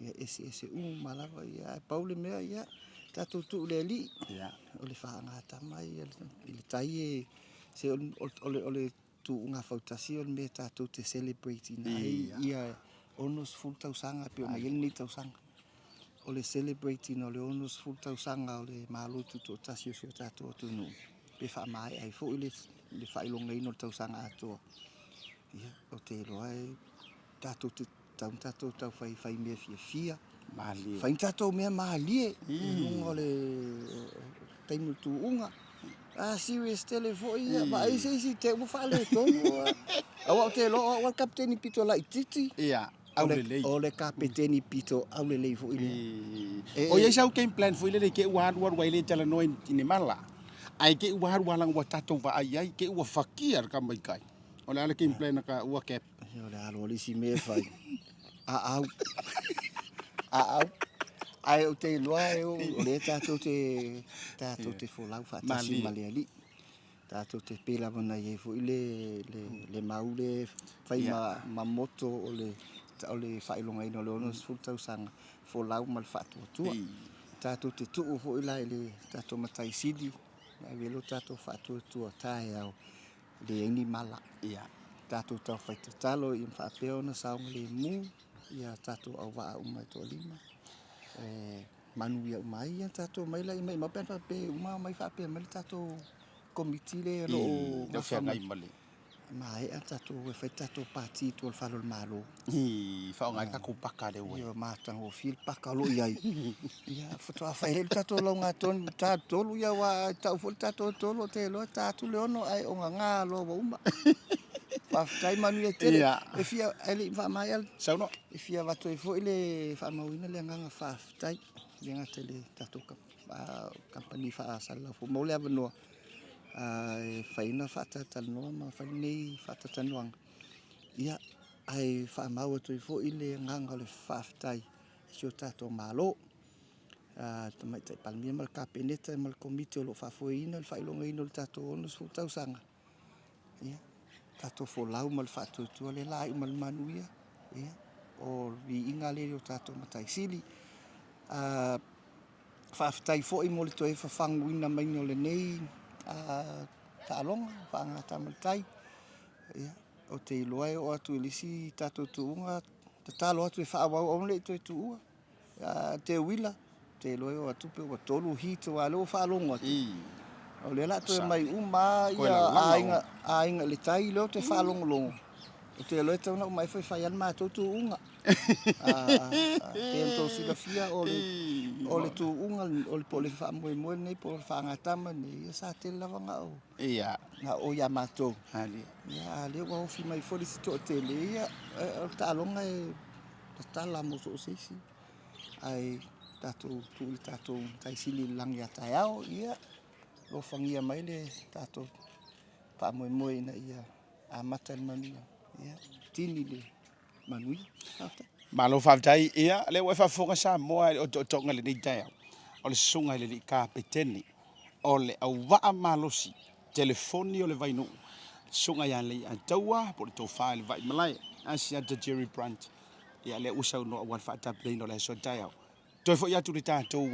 [SPEAKER 9] Ia eseese uma lava ia, ae pau le mea ia, tatou tuu i le Alii, o le faagatama ia i le tai e, se o le, o le tuuga fautasi o le mea tatou te celebrate ina ai ia 60 tausaga e pei ona i ai lenei tausaga. O le celebrate ina o le 60 tausaga o le Malo Tutoatasi o si o tatou atunuu, pe faamaea ai foi le faailogaina o le tausaga atoa. Ia, ou te iloa e tatou te Tau na tatou tau fai fai mea fiafia.
[SPEAKER 1] Malie.
[SPEAKER 9] Fai ni tatou mea malie i luga o le taimi o le tuuga. A serious tele foi ia, vaai se isi te ua faaletonu. Aua ou te iloa o au a le kapeteni pito laitiiti.
[SPEAKER 1] Ia, aulelei.
[SPEAKER 9] O le kapeteni pito aulelei foi lea.
[SPEAKER 1] O i ai sau game plan foi lele i te i ua alualu ai le talanoa i ni mala, ae te i ua alu lava leaga ua tatou vaai ai, te i ua fakia le tama i tai. O le a le game plan a ka ua cap?
[SPEAKER 9] O le alo o le isi mea e fai. Aau. Aau. Ae ou te iloa e o lea tatou te tatou te folau faatasi ma le Alii. Tatou te pei lava ona i ai foi le le le mau le fai ma ma moto o le o le faailogaina o le 60 tausaga folau ma le faatuatua. Tatou te tuu foi la i le tatou Matai Sili e ave ai lo tatou faatuatua taeao leai ni mala. Ia tatou taufai tatalo ia faapea ona saogalemu ia tatou auvaa uma e toalima e manuia uma ai ia tatou mai la i maimau pe ana faapea e uma mai faapea mai le tatou komiti lea o lo o
[SPEAKER 1] Leo feagai ma le
[SPEAKER 9] maea tatou e fai tatou pati i tua o le fale o le Malo.
[SPEAKER 1] I faaaoga ai le tatou paka lea ua
[SPEAKER 9] i ai. Ia matagofie le paka o lo o i ai. Ia faatoa fai ai le tatou laugatonu ta tolu ia aua e tau foi le tatou tolu ou te iloa e ta atu le ono ae ogaga loa ua uma. Faafetai manuia tele.
[SPEAKER 1] Ia.
[SPEAKER 9] E fia ae le i faamaea le
[SPEAKER 1] Saunoa.
[SPEAKER 9] E fia avatu ai foi le faamauina le agaga faafetai e le gata i le tatou kamupani faasalalau foi mo le avanoa e fai ai ona faatalatalanoa ma fai lenei faatalatalanoaga. Ia, ae faamau atu ai foi le agaga o le faafetai i si o tatou Malo, le Tamaitai Palemia ma le Kapeneta ma le Komiti o lo o faafoeina le faailogaina o le tatou 60 tausaga. Ia, tatou folau ma le faatuatua lea la iu ma le manuia. Ia, o le viiga lea i o tatou Matai Sili. Faafetai foi mo le toe fafaguina mai o lenei taaloga faagatama le tai. Ia, ou te iloa e oo atu i le isi tatou tuuga, tatalo atu e faaauau aua ne i toe tuua. Teuila, ou te iloa e oo atu pe ua 3 heat aua o lea ua faalogo atu. O lea o le a toe mai uma lava aiga, aiga i le tai lea ou te faalogologo. Ou te iloa e tatau ona uma ifo e fai lava le matou tuuga. Pei ona outou silafia o le, o le tuuga, o le, po o le faamoemoe lenei po o le faagatama lenei, ia sa tele lava na o, na o ia matou. Ia, a o lea ua ofi mai foi le isi toatele, ia, o le taaloga e tatala mo so o se isi. Ae tatou tuu i le tatou Matai Sili i le lagi a taeao, ia alofagia mai le tatou faamoemoe ina ia amata i le manuia, ia tini le manuia. Faafetai.
[SPEAKER 1] Malo faafetai. Ia, lea ua e faafofoga Samoa i le otootoga i lenei taeao, o le susuga i le Alii Kapeteni o le auvaa malosi telefoni o le Vainuu, susuga ia Leiataua po o le Tofa i le Vaimalae, Asiata Jerry Brunt. Ia, lea ua saunoa aua le faatapenaina o le aso a taeao. Toe foi atu le tatou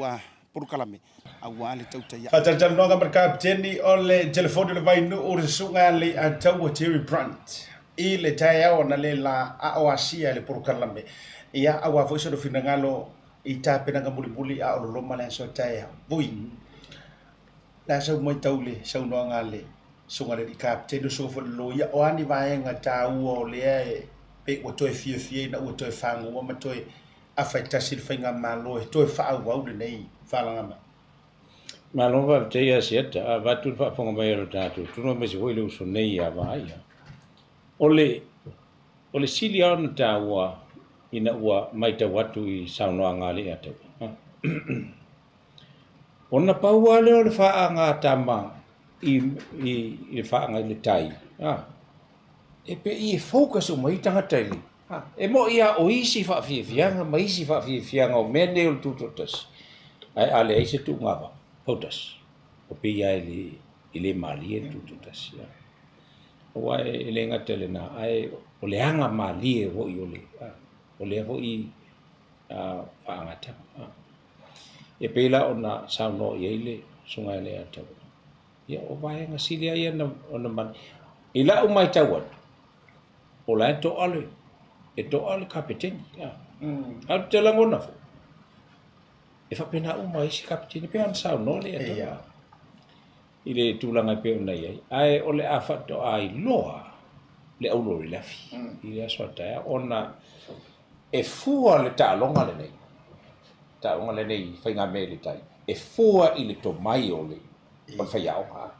[SPEAKER 1] polokalame aua le tautai. Faatalatalanoaga ma le Kapeteni o le telefoni o le Vainuu, le Susuga ia Leiataua Jerry Brunt i le taeao analeila a o asia i le polokalame. Ia, aua foi sona finagalo i tapenaga mulimuli a o loloma le aso a taeao. Vui, le a sau matau i le saunoaga a le Susuga i le Alii Kapeteni, o le Susuga foi i le Loia, o a ni vaega taua o lea e pei ua toe fiafia ina ua toe fagua ma toe afa e tasi le faigamalo e toe faaauau lenei faalagama.
[SPEAKER 2] Malo faafetai ia Asiata, a avatu le faafofoga mai a lo tatou atunuu aemaise foi le uso nei ia Vaaia. O le o le sili lava ona taua ina ua matau atu i saunoaga a le Ataua. Ona pau lava lea o le faagatama i i le faaga i le tai, e pei e focus uma ai tagata i le E moni lava o isi faafiafiaga ma isi faafiafiaga o mea nei o le tutoatasi, ae a leai se tuugava fautasi, ua pei lava e le malie le tutoatasi. Aua e le gata i lena, ae o le aga malie foi o lea foi faagatama. E pei la ona saunoa i ai le Susuga ia Leiataua, ia o vaega sili lava ia ona I lau matau atu, o la e toa le, e toa le kapeteni. Ae ou te lagona foi, e faapena uma isi kapeteni, pei ona saunoa le Atua i le tulaga e pei ona i ai. Ae o le a faatoa iloa le auro i le afi i le aso a taeao, ona e fua le taaloga lenei, taaloga lenei i faigamea i le tai, e fua i le tomai o le faiaoga.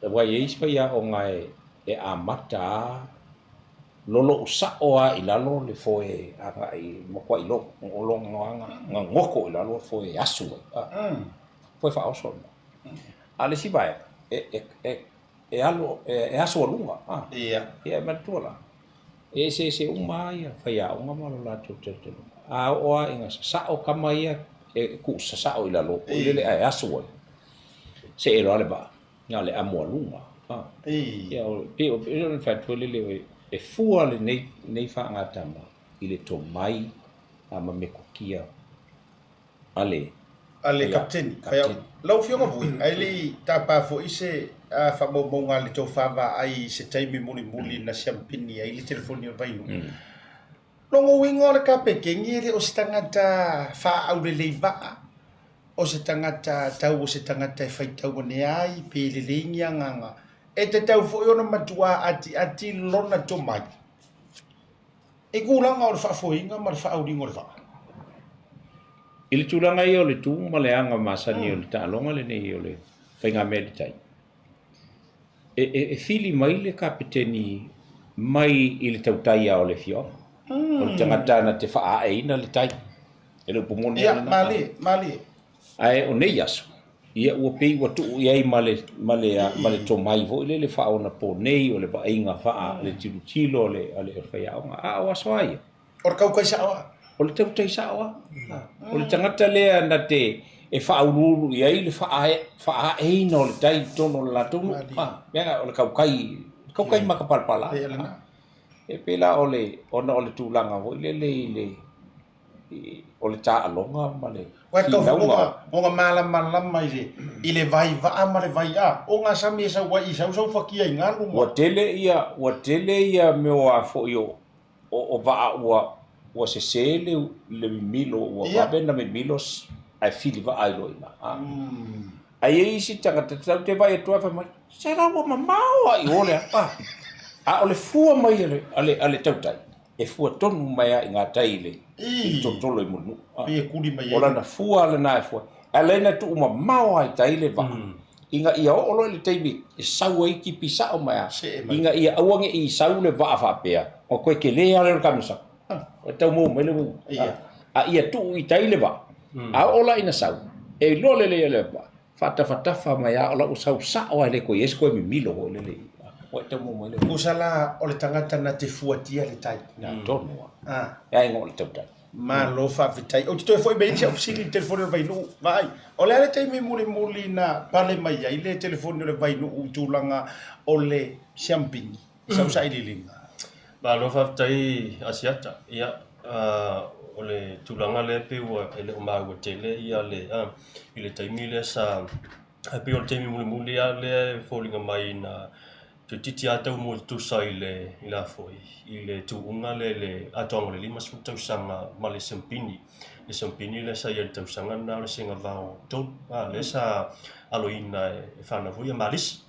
[SPEAKER 2] Aua e i ai isi faiaoga e amata lava lolou sao lava i lalo le foe agai matuai goto i lalo le foe e asu ai, foe faaoso lena. A o le isi vaega, e alu e asu a luga, ia e manatua la, e eseese uma lava faiaoga ma lo latou talitonuga. A oo lava ina sasao tama ia e tuu sasao i lalo foi lele ae asu ai, see loa le vaa, na o le amo a luga. Ia o, pei o le fai atu foi lele e fua lenei, lenei faagatama i le tomai ma metotia a le
[SPEAKER 1] a le Kapiteni. Lau Afioga Vui, ae le i tapa foi se faamaumauga a le tofa vaai i se taimi mulimuli na siampini ai le telefoni o le Vainuu. Lona uiga o le Kapeteni e le o se tagata faaaulelei vaa, o se tagata tau o se tagata e faitau ane ai pe lelei ni agaga. E tatau foi ona matua atiati lona tomai i tulaga o le faafoeina ma le faaauliga o le vaa.
[SPEAKER 2] I le tulaga ia o le tu ma le aga masani o le taaloga lenei o le faigamea i le tai, e fili mai le kapeteni mai i le tautai lava o le afioaga. O le tagata na te faaaeina le tai. E le upu moni
[SPEAKER 1] lava lena. Ia, malie, malie.
[SPEAKER 2] Ae o nei aso, ia ua pei ua tuu i ai ma le, ma le, ma le tomai foi lele faaonaponei o le vaaiga faa, le tilotilo a le, a le faiaoga. A o aso a ia?
[SPEAKER 1] O le tautai sao lava.
[SPEAKER 2] O le tautai sao lava. O le tagata lea na te e faauluulu i ai le faaaeina o le tai i totonu o le latou nuu. Leaga o le tautai, tautai matapalapala. E pei la o le, ona o le tulaga foi lele i le, o le taaloga ma le
[SPEAKER 1] finauga. Ona malamalama i le vai vaa ma le vai a, o ngā sami e sau ai i sau sau whakia i ngalu
[SPEAKER 2] ma. Ua tele ia, ua tele ia mea o a foi o, o vaa ua, ua sese le, le mimilo, ua vave ona mimilo ae fili vaa ai loa i ina. Ae i ai isi tagata tatou te vaai atu lava fai mai, se la ua mamao lava i o le a. A o le fua mai a le, a le, a le tautai, e fua tonu mai lava i gatai i le, i le tolotolo i Mulinuu.
[SPEAKER 1] Pei e kuli mai ai.
[SPEAKER 2] O lana fua lena e fua. Ae ala ai ona tuu mamao lava i tai le vaa, ina ia oo loa i le taimi e sau ai tipi sao mai lava, ina ia aua ne i sau le vaa faapea, ona toe tele lava lea o le kamisa. E tau maua mai le uiga. A ia tuu i tai le vaa, a oo la ina sau, e iloa lelei e le vaa, faatafatafa mai lava o la ua sau sao lava e le toe i ai se toe mimilo foi lele i ua e tau maua mai le uiga.
[SPEAKER 1] Tusa la o le tagata na te fuatia le tai.
[SPEAKER 2] Na tonu lava. E aiga o le tautai.
[SPEAKER 1] Malo faafetai. Ou te toe foi mai ai si au fesili i le telefoni o le Vainuu. Vaai, o le a le taimi mulimuli na pale mai ai le telefoni o le Vainuu i tulaga o le siampini i sau sailiiliga?
[SPEAKER 3] Malo faafetai Asiata. Ia, o le tulaga lea pei ua e le o maua tele ia le i le taimi lea sa ae pei o le taimi mulimuli lava lea e foliga mai na toeitiiti lava tau mua tutusa i le i le a foi i le tuuga lea i le atoaga o le 50 tausaga ma le siampini. Le siampini lea sa i ai i le tausaga lena o le Sengavao 3, a lea sa aloina e fanau foi ia Malisi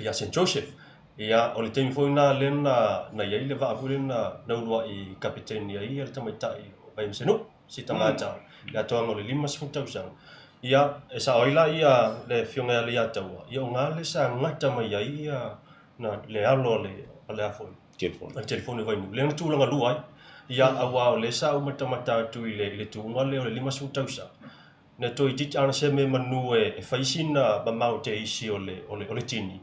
[SPEAKER 3] ia Saint Joseph. Ia, o le taimi foi lena lea na na i ai le vaa foi lea na na uluai kapeteni ai le tamaitai o Vaimasenuu, si tama i le atoaga o le 50 tausaga. Ia, e sao ai la ia le Afioga ia Leiataua, ia o ga lea sa gata mai ai ia na le alo a le a le a foi a le telefoni o Vainuu, lea na tulaga lua ai. Ia, aua o lea sa ou matamata atu i le i le tuuga lea o le 50 tausaga, Na toeitiiti ana se mea manu e fai sina mamao te isi o le, o le, o le tini.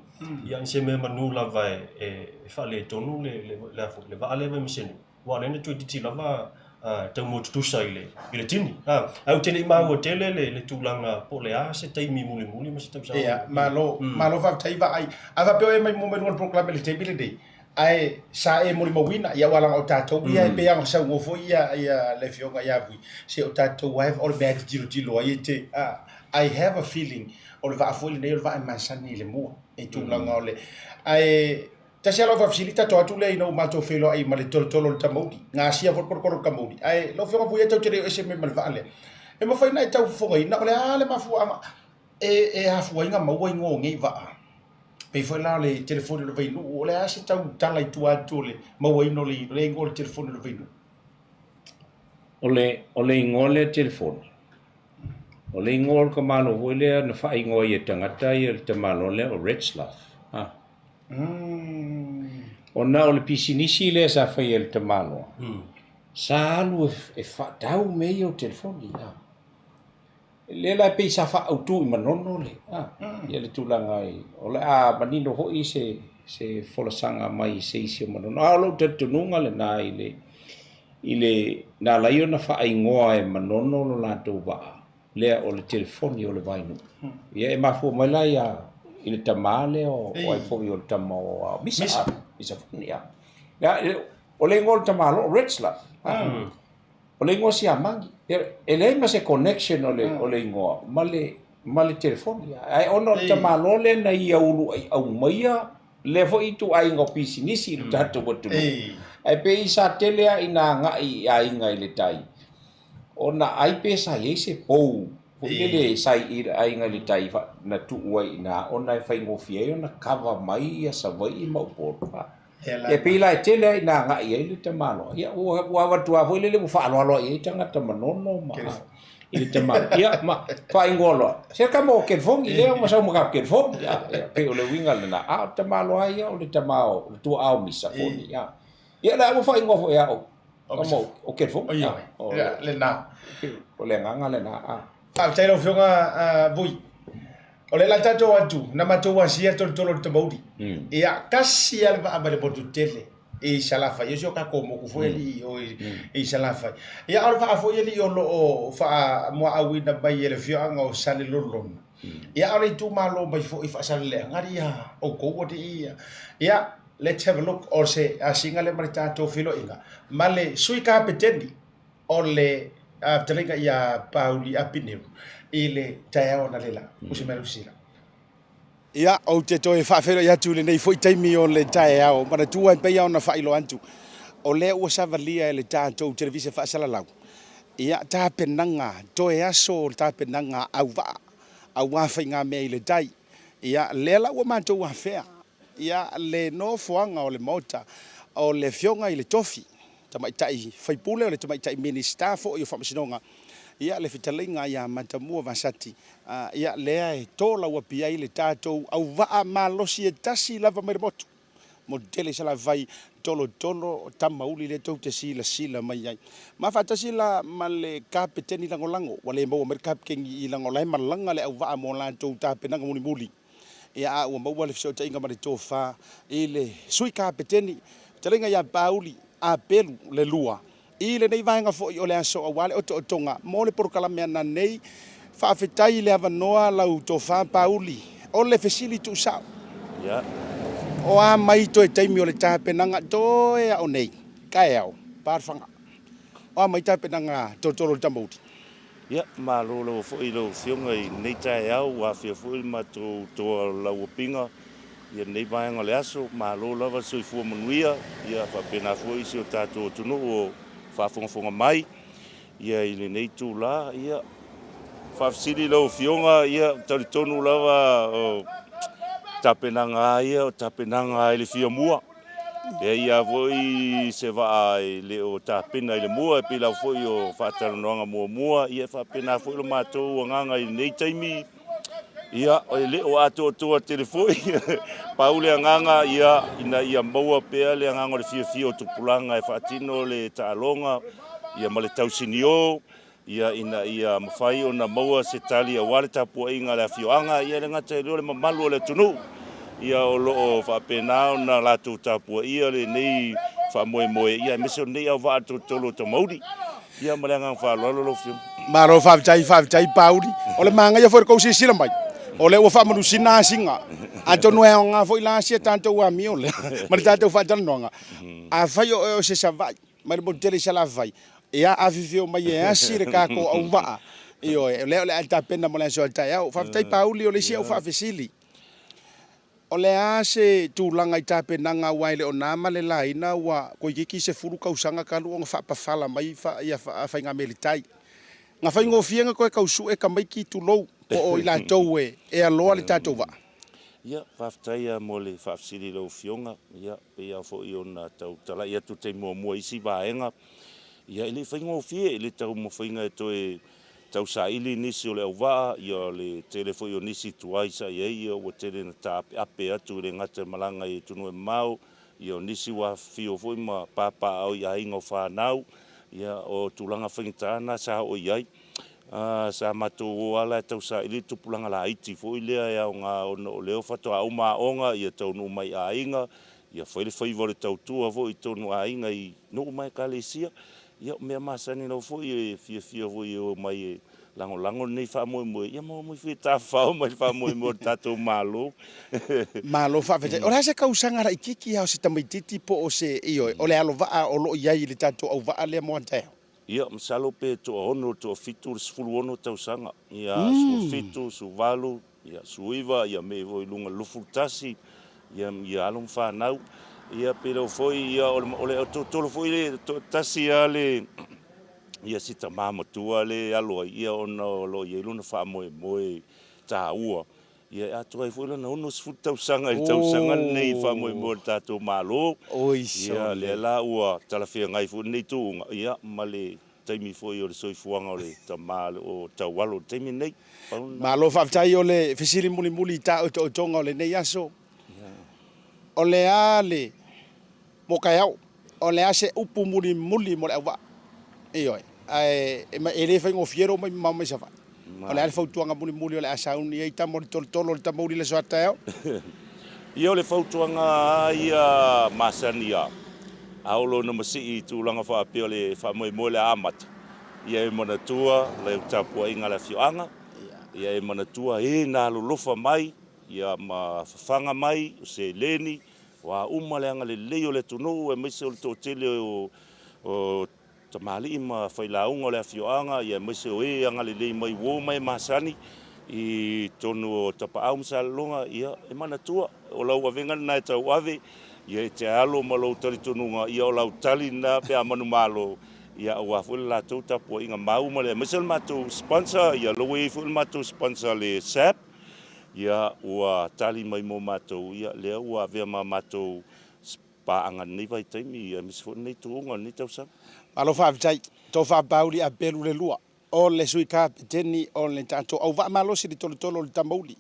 [SPEAKER 3] Ia, se mea manu lava e, e, e faaletonu le, le, le, a foi, le vaa lea Vaimasenu. Aua o lea na toeitiiti lava uh, tau mua tutusa i le, i le tini. Ah, ae ou te le i maua tele le, le tulaga po o le a se taimi mulimuli ma se tausaga.
[SPEAKER 1] Ia, malo, malo faafetai vaai. A faapea o e mai mua mai luga o le polokalame i le taimi lenei, Ae sa e molimauina, ia aua leaga o tatou ia e pei lava ona saunoa foi ia ia le Afioga ia Vui, se o tatou lava o le mea e te tilotilo ai e te, I have a feeling o le vaa foi lenei o le vaa e masani i le mua i tulaga o le, ae tasi lava lau faafesili tatou atu lea ina ua matou feiloai ma le tolotolo o le tamauli, gasia foi le tolotolo o le tamauli, ae lau Afioga Vui e tou te le o ese mai ma le vaa lea, e mafai ona e tau fofogaina o le a le mafuaaga e afua ai ona maua igoa o nei vaa? Pei foi la o le telefoni o le Vainuu, o le a se tau tala i tua atu o le mauaina o le igoa o le telefoni o le Vainuu?
[SPEAKER 2] O le, o le igoa lea telefoni, o le igoa o le tamaloa foi lea na faaigoa ai e tagata ia le tamaloa lea o Retzlaff. Ha. Ona o le pisinisi lea sa faia e le tamaloa, sa alu e faatau mea ia o telefoni. Ha. Lea la e pei sa faaautu i Manono le, ia le tulaga i, o le a manino foi se, se folasaga mai se isi o Manono. A o lou talitonuga lena i le, I le, na ala ai ona faaigoa e Manono lo latou vaa, lea o le telefoni o le Vainuu. Ia e mafua mai la ia i le tama lea o o ai foi o le tama o Misa. Misa. Misa Foni, ia. O le igoa o le tamaloa o Retzlaff. O le igoa siamagi. E leai ma se connection o le, o le igoa ma le, ma le telefoni. Ae ona o le tamaloa lea na ia uluai aumaia lea foi ituaiga o pisinisi i le tatou atunuu. Ae pei sa tele lava ina agai i aiga i le tai, ona ai pe sa i ai se pou foi lele sa i le aiga i le tai na tuu ai i ina ona e faigofie ai ona kava mai ia Savaii ma Upolu. E pei la e tele lava ina agai i ai le tamaloa. Ia ua ua avatu lava foi lele ua faaaloalo i ai tagata Manono ma i le tamaloa. Ia ma faaigoa loa, se tama o Kelifogi lea ua sau ma ka Kelifogi. Ia pei o le uiga lena. A o le tamaloa ia o le tama o le tuaa o Misa Foni. Ia ia la ua faaigoa foi ia au tama o Kelifogi.
[SPEAKER 1] Ia lena.
[SPEAKER 2] O le agaga lena.
[SPEAKER 1] Faafetai lau Afioga Vui. O lea la tatou atu, na matou asia tolotolo o le tamauli. Ia, tasi lava le vaa mai le motu tele i Salafai. O si o tatou motu foi alii o i Salafai. Ia, o le vaa foi alii o lo o faamuaauina mai e le afioaga o Salelologa. Ia, a o le itumalo mai foi Faasaleleaga alii a outou alii ia. Ia, let's have a look o se asiga lea ma le tatou feiloaiga ma le Sui Kapeteni o le fetalaiga ia Pauli Apineu i le taeao analeila. Usi mai lau sisila. Ia, ou te toe faafeiloai atu i lenei foi taimi o le taeao. Manatua e pei ona faailoa atu, o lea ua savalia e le tatou televise faasalalau, ia, tapenaga, toe aso o le tapenaga auvaa, aua faigamea i le tai. Ia, lea la ua matou afea, ia, le nofoaga o le Maota o le Afioga i le Tofi, Tamaitai Faipule, o le Tamaitai Minisita foi o Faamasinoga, ia, le fetalaiga ia Matamua Vasati, ia, lea e tolauapi ai le tatou auvaa malosi e tasi lava mai le motu, motu tele i Salafai, tolotolo tamauli lea tou te silasila mai ai. Ma faatasi la ma le Kapeteni Lagolago, ua le maua mai le Kapeteni i laga o la e malaga le auvaa mo latou tapenaga mulimuli. Ia, a ua maua le fesootaiga ma le tofa i le Sui Kapeteni, fetalaiga ia Pauli Apelu le lua, i lenei vaega foi o le aso aua le otootoga mo le polokalame ananei. Faafetai i le avanoa lau tofa Pauli. O le fesili tuusao, o a mai toe taimi o le tapenaga toe ao nei, taeao, Paalofaga? O a mai tapenaga tolotolo o le tamauli?
[SPEAKER 10] Ia, malo lava foi i lau Afioga i lenei taeao, ua afea foi le matou toa o Lauapiga i lenei vaega o le aso. Malo lava le soifua manuia, ia faapena foi si o tatou atunuu o faafogafoga mai ia i lenei itula. Ia, faafesili i lau Afioga, ia, talitonu lava o tapenaga lava ia, o tapenaga lava i le fia mua. Leai lava foi se vaa e le o tapena i le mua, e pei lava foi o faatalanoaga muamua, ia e faapena foi lo matou agaga i lenei taimi, ia e le o atoatoa tele foi. Pau le agaga, ia, ina ia maua pea le agaga o le fiafia o tupulaga e faatino le taaloga, ia ma le tausinio, ia ina ia mafai ona maua se tali aua le tapuaiga a le afioaga, ia e le gata i lea o le mamalu o le atunuu, ia o lo o faapena ona latou tapuaia lenei faamoemoe, ia aemaise o lenei auvaa tolotolo o Tamauli. Ia ma le agaga faaaloalo lau Afioga.
[SPEAKER 1] Malo faafetai, faafetai Pauli. O le manaia foi o le tou silasila mai, o lea ua faamanusina asiga. Atonu e aoga foi la sia tatou amio lea ma le tatou faatalanoaga. Afai o oe o se Savaii, mai le motu tele i Salafai, ia afifio mai e asi le tatou auvaa, ioe, o lea o le a tapena mo le aso a taeao. Faafetai Pauli, o le isi au faafesili, o le a se tulaga i tapenaga aua e le o na ma le laina ua toeitiiti 10 tausaga talu ona faapafala mai ia faigamea i le tai. Na faigofie ona toe tau sue tamaiti tulou po o i latou e aloa le tatou vaa.
[SPEAKER 10] Ia, faafetai lava mo le faafesili i lau Afioga. Ia, pei lava foi ona tau talai atu i le taimi muamua i isi vaega, ia e le i faigofie i le taumafaiga e toe tausaili nisi o le auvaa, ia o le tele foi o nisi tuai sa i ai, ia ua tele ina taapeape atu e le gata i malaga i atunuu e mamao, ia o nisi ua afifio foi ma papaaao i aiga o fanau, ia o tulaga faigata na sa oo i ai. Sa matou o lava la e tausaili le tupulaga laiti foi lea e aoga ona o lea faatoa uma aoga, ia taunuu mai i aiga, ia fai le faiva o le tautua foi i totonu o aiga i nuu ma ekalesia. Ia, o mea masani lava foi e fiafia foi e omai e lagolago lenei faamoemoe, ia ma omai foi e tafafao mai le faamoemoe o le tatou Malo.
[SPEAKER 1] Malo faafetai. O le a se kausaga laitiiti lava o se tamaitiiti po o se, ioe, o le alovaa o lo o i ai i le tatou auvaa lea mo a taeao?
[SPEAKER 10] Ia, masalo pe toaono, toafitu, le 16 tausaga, ia, 17, 18, ia, 19, ia, me foi i luga 21, ia, ia alo ma fanau. Ia, pe leo foi, ia, o le, o le totolo foi le, toatasi lava le, ia, si tama matua le alo ai, ia, ona o lo o i ai lona faamoemoe taua, Ia e atoa ai foi lona 60 tausaga i le tausaga lenei i le faamoemoe o le tatou Malo. Ia lea la ua talafeagai foi lenei tuuga ia ma le taimi foi o le soifuaga o le tama o taualo i le taimi lenei. Pau lena.
[SPEAKER 1] Malo faafetai o le fesili mulimuli i taotootoga o lenei aso. O le a le Mo taeao, o le a se upu mulimuli mo le auvaa? Ioe, ae e le faigofie lou mai mamao mai Savaii. O le a le fautuaga mulimuli o le a sauni ai tama o le tolotolo o le tamauli i le aso a taeao?
[SPEAKER 10] Ia o le fautuaga lava ia masani a a oo loa ina masii i tulaga faapea o le faamoemoe o le a amata, ia e manatua le tapuaiga a le afioaga, ia e manatua e na alolofa mai, ia ma fafaga mai, o seleni, O a uma le agalelei o le atunuu aemaise o le toatele o tamalii ma failauga o le afioaga aemaise o e agalelei mai uo ma e masani i totonu o Tapaau ma Salelologa, ia e manatua o lau avega lena e tauave, ia e te alo ma lou talitonuga, ia o lau tali lena pe a manumalo, ia aua foi le latou tapuaiga mau ma le aemaise o le matou sponsor, ia lea ua i ai foi le matou sponsor le SAP, Ia, ua tali mai mo matou, ia, lea ua avea ma matou paaga i lenei vaitaimi, aemaise foi lenei tuuga o lenei tausaga.
[SPEAKER 1] Malo faafetai. Tofa Pauli Apelu le lua o le Sui Kapeteni o le tatou auvaa malosi i le tolotolo o le Tamauli.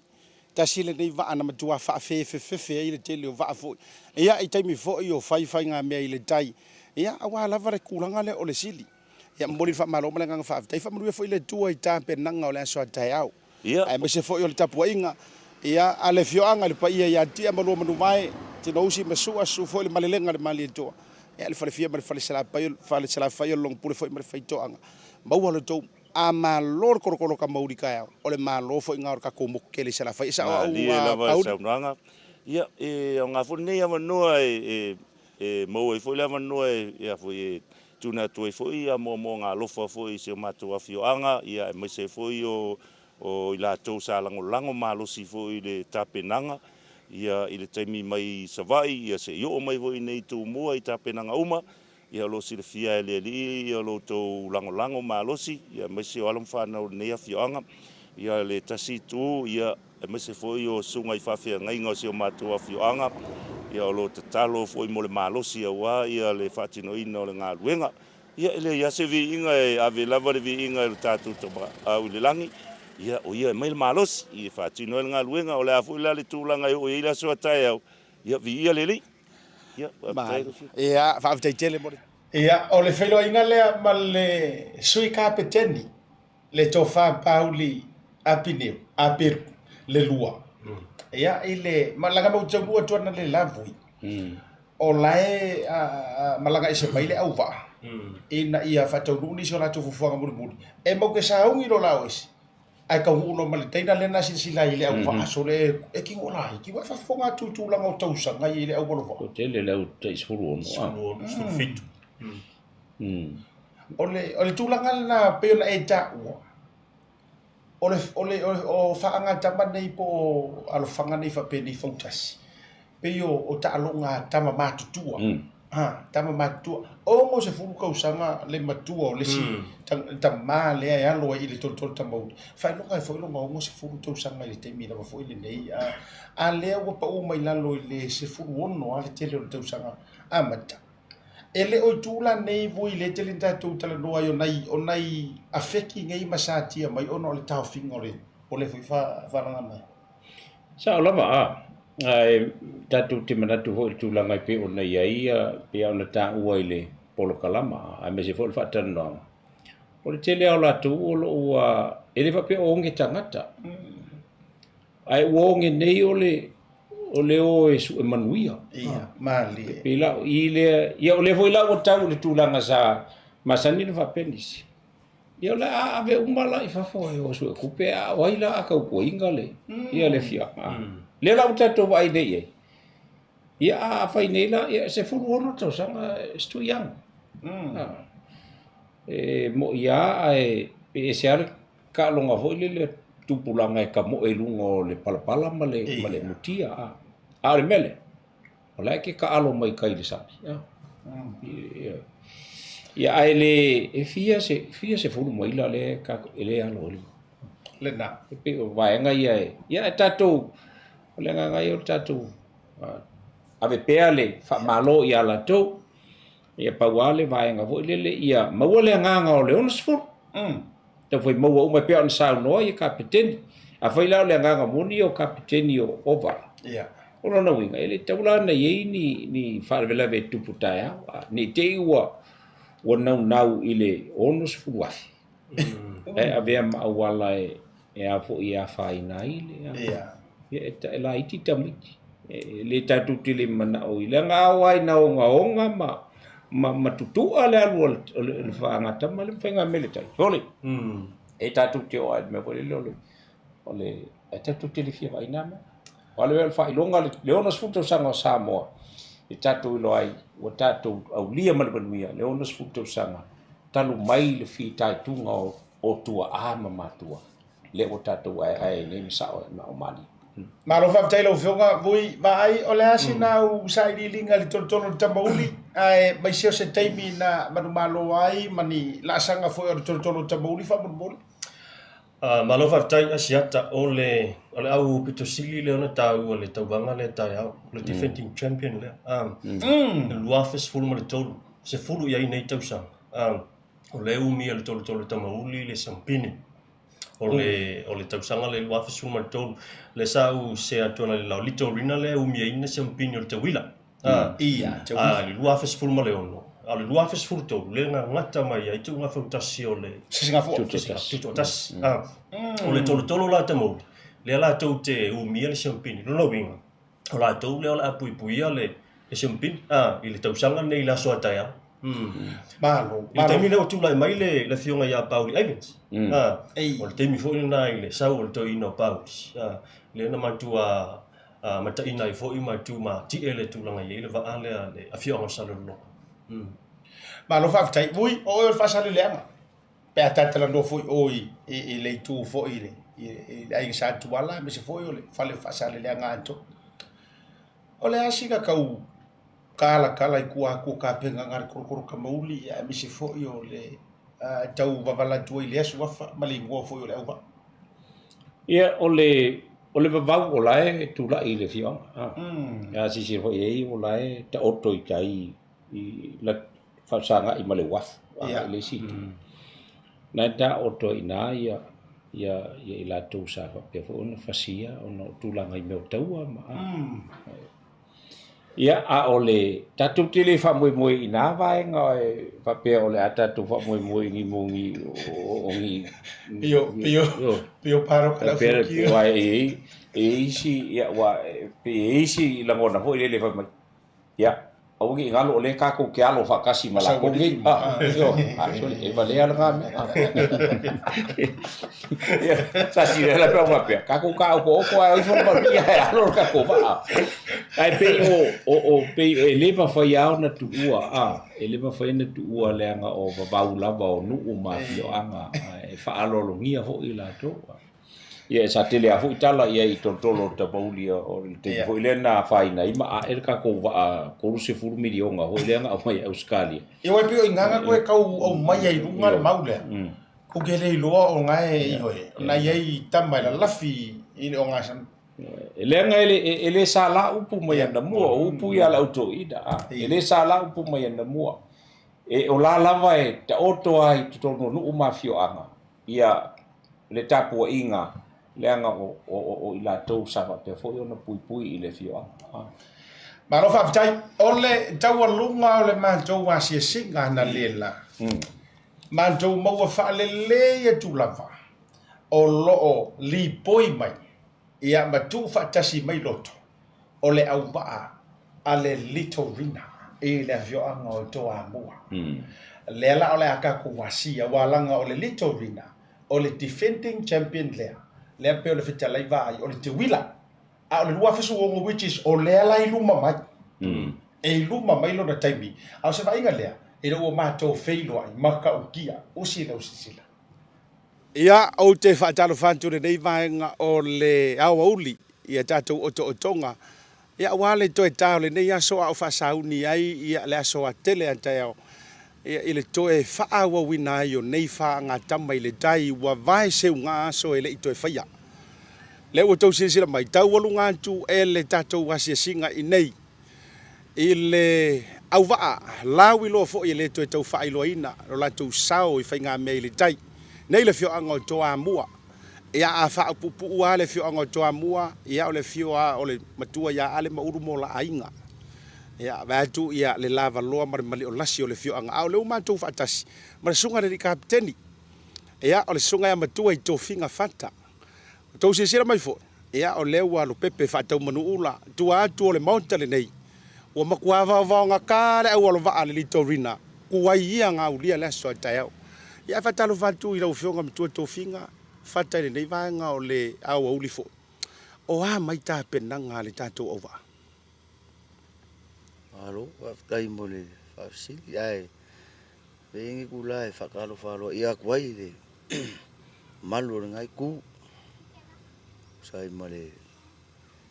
[SPEAKER 1] Tasi lenei vaa na matua faafefefefe ai le tele o vaa foi. Ia, i taimi foi o fai faigamea i le tai, ia, aua lava le tulaga lea o le sili. Ia, momoli le faamalo ma le agaga faafetai. Faamanuia foi le Atua i tapenaga o le aso a taeao. Aemaise foi o le tapuaiga ia, a le afioaga i le paia ia Tia ma Luamanuvae, Tinousi ma Sua, susu foi le Malelega a le Malietoa, ia, le Falefia ma le Falesalafai, Falesalafai o le Logopule foi ma le Faitoaga. Maua lo outou a malo le kolokolo kamauli taeao, o le malo foi lena o le tatou motu tele i Salafai. E sao au
[SPEAKER 10] Malie lava le
[SPEAKER 1] Pauli?
[SPEAKER 10] saunoaga. Ia, e aoga foi lenei avanoa e, e, e maua ai foi le avanoa e, e, a foi, e tuuina atu ai foi ia moamoaga alofa foi i si o matou afioaga, ia aemaise ai foi o o i latou sa lagolago malosi foi i le tapenaga, ia i le taimi mai i Savaii, ia se i oo mai foi i inei i Tumua i tapenaga uma, ia o lo o silafia e le Alii ia lo outou lagolago malosi, ia aemaise o alo ma fanau o lenei afioaga, ia le tasi itu, ia aemaise foi o susuga i faafeagaiga o si o matou afioaga, ia o lo o tatalo foi mo le malosi aua ia le faatinoina o le galuega. Ia e leai lava se viiga e ave lava le viiga i lo tatou Tapaau i le lagi, ia o ia e aumai le malosi e faatino ai le galuega. O le a foi la le tulaga e oo i ai le aso a taeao, ia viia le Alii. Ia, faafetai lau Afioga.
[SPEAKER 1] Ia, faafetai tele mo le. Ia, o le feiloaiga lea ma le Sui Kapeteni le Tofa Pauli Apineu, Aperu, le lua. Ia, i le malaga mau taunuu atu ana le lavui, o la e malaga ese mai le auvaa, ina ia faataunuu nisi o latou fuafuaga mulimuli. E mau te sauni lo la o ese, ae taunuu loa ma le taina lea na silasila ai i le auvaa sole e tino la ai. Tino e faafofoga atu i tulaga o tausaga ia i le aualovaa.
[SPEAKER 2] Toatele le au tai 16.
[SPEAKER 3] 16, 17.
[SPEAKER 1] O le, o le tulaga lena pei ona e taua, o le, o le, o faagatama nei po o alofaga nei faapenei fautasi, pei o, o taaloga a tama matutua. Ha, tama matutua. 60 tausaga le matua o le isi tama lea e alo ai i le tolotolo tamauli. Faailoga ai foi lona 60 tausaga i le taimi lava foi lenei. A, a lea ua pau mai lalo i le 16 lava le tele o le tausaga amata. E le o itu la nei vui le tele na tatou talanoa ai o nai, o nai afeki nei ma satia mai ona o le taofiga o le, o le foi faalaga mai.
[SPEAKER 2] Sao lava a, ae tatou te manatu foi i le tulaga e pei ona i ai, pei ona taua i le polokalama, aemaise foi o le faatalanoaga. O le tele lava o latou o lo o ua, e le faapea o oge tagata, Ae ua oge nei o le o le o e sue manuia.
[SPEAKER 1] Ia, malie.
[SPEAKER 2] Pei la o i lea, ia o lea foi la ua tau i le tulaga sa Masani ona faapea nisi, Ia o le a ave uma la i fafo e o suetupe, a o ai la a tautuaina le, ia le afioaga. Lea la ua tatou vaai nei i ai, ia a fai nei la, ia e 16 tausaga it's too young. E moi lava ae pe ese lava le taaloga foi lele tupulaga e tamoe i luga o le palapala ma le, ma le mutia. A o le mea lea, O la e te taalo mai tai i le sami. Ia, ae le, e fia se, fia sefulu maila lea e le alo ai.
[SPEAKER 1] Lena.
[SPEAKER 2] E pei o vaega ia e, ia e tatou, o le agaga ia o le tatou ave pea le faamalo ia latou. Ia pau lava le vaega foi lele ia maua le agaga o le 60. Taufai maua uma e pei ona saunoa ia Kapeteni. Afai la o le agaga moni o Kapeteni o Ova.
[SPEAKER 1] Ia.
[SPEAKER 2] O lona uiga, e le tatau la ona i ai ni, ni faalavelave e tupu taeao, ne i te i ua, ua naunau i le 60,000, ae avea ma auala e, e a foi e afaina ai le,
[SPEAKER 1] Ia.
[SPEAKER 2] Ia, e, e laiti tamaiti. E le tatou te le manao i, leaga a oo lava ina ogaoga ma, ma, ma tutua le alu o le, le faagatama le faigamea le tai. Sole, e tatou te oo lava i le mea foi lele o le, o le, e tatou te le fia vaai na mea. O le faailoga le 60 tausaga o Samoa, e tatou iloa ai, ua tatou aulia ma le manuia le 60 tausaga talu mai le fitaituga o tuaa ma matua. Lea ua tatou aeae ai nei ma sao ai ma o malie.
[SPEAKER 1] Malo faafetai lau Afioga Vui Vaai, o le a sina au sailiiliga i le tolotolo o le Tamauli, ae maise o se taimi na manumalo ai ma ni laasaga foi o le tolotolo o le Tamauli faamolemole.
[SPEAKER 3] Malo faafetai Asiata, o le o le au pito sili lea ona taua i le tauvaga lea taeao, o le defending champion lea, i le 2013, 10 i ai nei tausaga, o lea e umia e le tolotolo Tamauli le siamupini. O le, o le tausaga lea 2013, lea sa ou sea atu ana i le Litorina lea e umiaina siamupini o le tauila.
[SPEAKER 1] Ia,
[SPEAKER 3] tauila. I le 2016, a o le 2013, lea na gata mai ai tuuga fautasi o le
[SPEAKER 1] Sisigafua.
[SPEAKER 3] Tutoatasi. O le tolotolo la Tamauli, lea latou te umia le siamupini. Lona uiga, o latou lea o le a puipuia le siamupini i le tausaga lenei i le aso a taeao.
[SPEAKER 1] Malo.
[SPEAKER 3] I le taimi lea ua tulai mai le afioga ia Pauli Ivins. O le taimi foi lena i le sau o le toeaina o Pauli, lea na matua mataina ai foi ma tumatie le tulaga e i ai le vaa lea a le afioaga o Salelologa.
[SPEAKER 1] Malo faafetai. Ui, o oe o le Faasaleleaga. Pe a ta talanoa foi oe i le itu foi i le aiga Sa Tuala aemaise foi o le fale o Faasaleleaga atoa. O le a sina tau kalakala i tua atu o tapenaga a le Tolotolo Tamauli aemaise foi o le tau vavala atu ai i lea suafa ma le igoa foi o le auvaa.
[SPEAKER 2] Ia, o le, o le vavau o la e tulai i le afioaga. A silasila foi i ai o la e taoto i tai i la faafesagai ma le uafu agai i le isi itu. Na e taoto ai i ina ia ia ia i latou sa faapea foi ona fasia ona o tulaga i mea o taua ma Ia, a o le tatou te le faamoemoe i na vaega e faapea o le a tatou faamoemoe i ni moni o ni
[SPEAKER 1] Pio, pio, pio paro ka lau
[SPEAKER 2] fiukia. Aua e i ai, e i ai isi, ia, ua, e i ai isi lagona foi lele fai mai, Ia, aua ne i galo o lea tatou te alo faatasi ma latou nei. Ah, ioe, e valea lena mea. Ia, sa silasila la pe au faapea, tatou taotooto ae o ifo le manuia e alo le tatou vaa. Ae pei o, o, o, pei e le mafai lava ona tuua, a, e le mafai ona tuua leaga o vavau lava o nuu ma afioaga, e faaaloalogia foi latou. Ia, sa tele lava foi tala i ai i tolotolo o le Tapauli o le taimi foi lea na afaina ai ma ae le tatou vaa 30 miliona foi lea na aumai e Ausetalia.
[SPEAKER 1] Ia aua e pei o i ina na toe tau aumaia i luga le mau lea, tou te le iloa o na e ioe, o na i ai tama e lalafi i le ogasami.
[SPEAKER 2] Leaga e le sala upu mai anamua, o upu ia a le au toeaina, e le sala upu mai anamua. E o la lava e taoto lava i totonu o nuu ma afioaga ia le tapuaiga leaga o, o, o, o i latou sa faapea foi ona puipui i le afioaga.
[SPEAKER 1] Malo faafetai. O le taualuga o le matou asiasiga analeila, matou maua faalelei atu lava o lo o lipoi mai ia ma tuufaatasi mai loto o le auvaa a le Litorina. i le afioaga o Toamua. Lea la o le a tatou asia, aua leaga o le Litorina, o le defending champion lea, lea pei o le fetalai vaai, o le Teuila. A o le 2016 which is o lea la i luma mai. E i luma mai lona taimi. A o se vaaiga lea, ina ua matou feiloai matautia, usi lau silasila. Ia, ou te faatalofa atu i lenei vaega o le aoauli i a tatou otootoga, ia aua le toe ta o lenei aso a o faasauni ai ia le aso atele a taeao, ia i le toe faaauauina ai o nei faagatama i le tai ua vae seuga aso e le i toe faia. Lea ua tou silasila mai, taualuga atu e le tatou asiasiga i nei i le auvaa lauiloa foi e le toe tau faailoaina lo latou sao i faigamea i le tai nei le afioaga o Toamua. Ia a faapuupuu lava le afioaga o Toamua, ia o le afio lava o le matua ia Ale ma Ulu ma o la aiga. Ia vaeatu ia le lavaloa ma le maliolasi o le afioaga, a o lea ua matou faatasi ma le susuga i le alii kapeteni. Ia o le susuga ia Matua i Tofiga Fata. Ua tou silasila mai foi, ia o lea ua lopepe faataumanuula tua atu o le Maota lenei, ua matua vaovaogata le aualovaa le Litorina, tuai ia gaulia le aso a taeao. Ia ae faatalofa atu i lau Afioga Matua Tofiga, Fata i lenei vaega o le aoauli foi. O a mai tapenaga a le tatou auvaa?
[SPEAKER 9] Malo, faafetai mo le faafesili, ae pei ni tulaga e faatalofa aloaia atu ai i le malu o lena itu, tusa ai ma le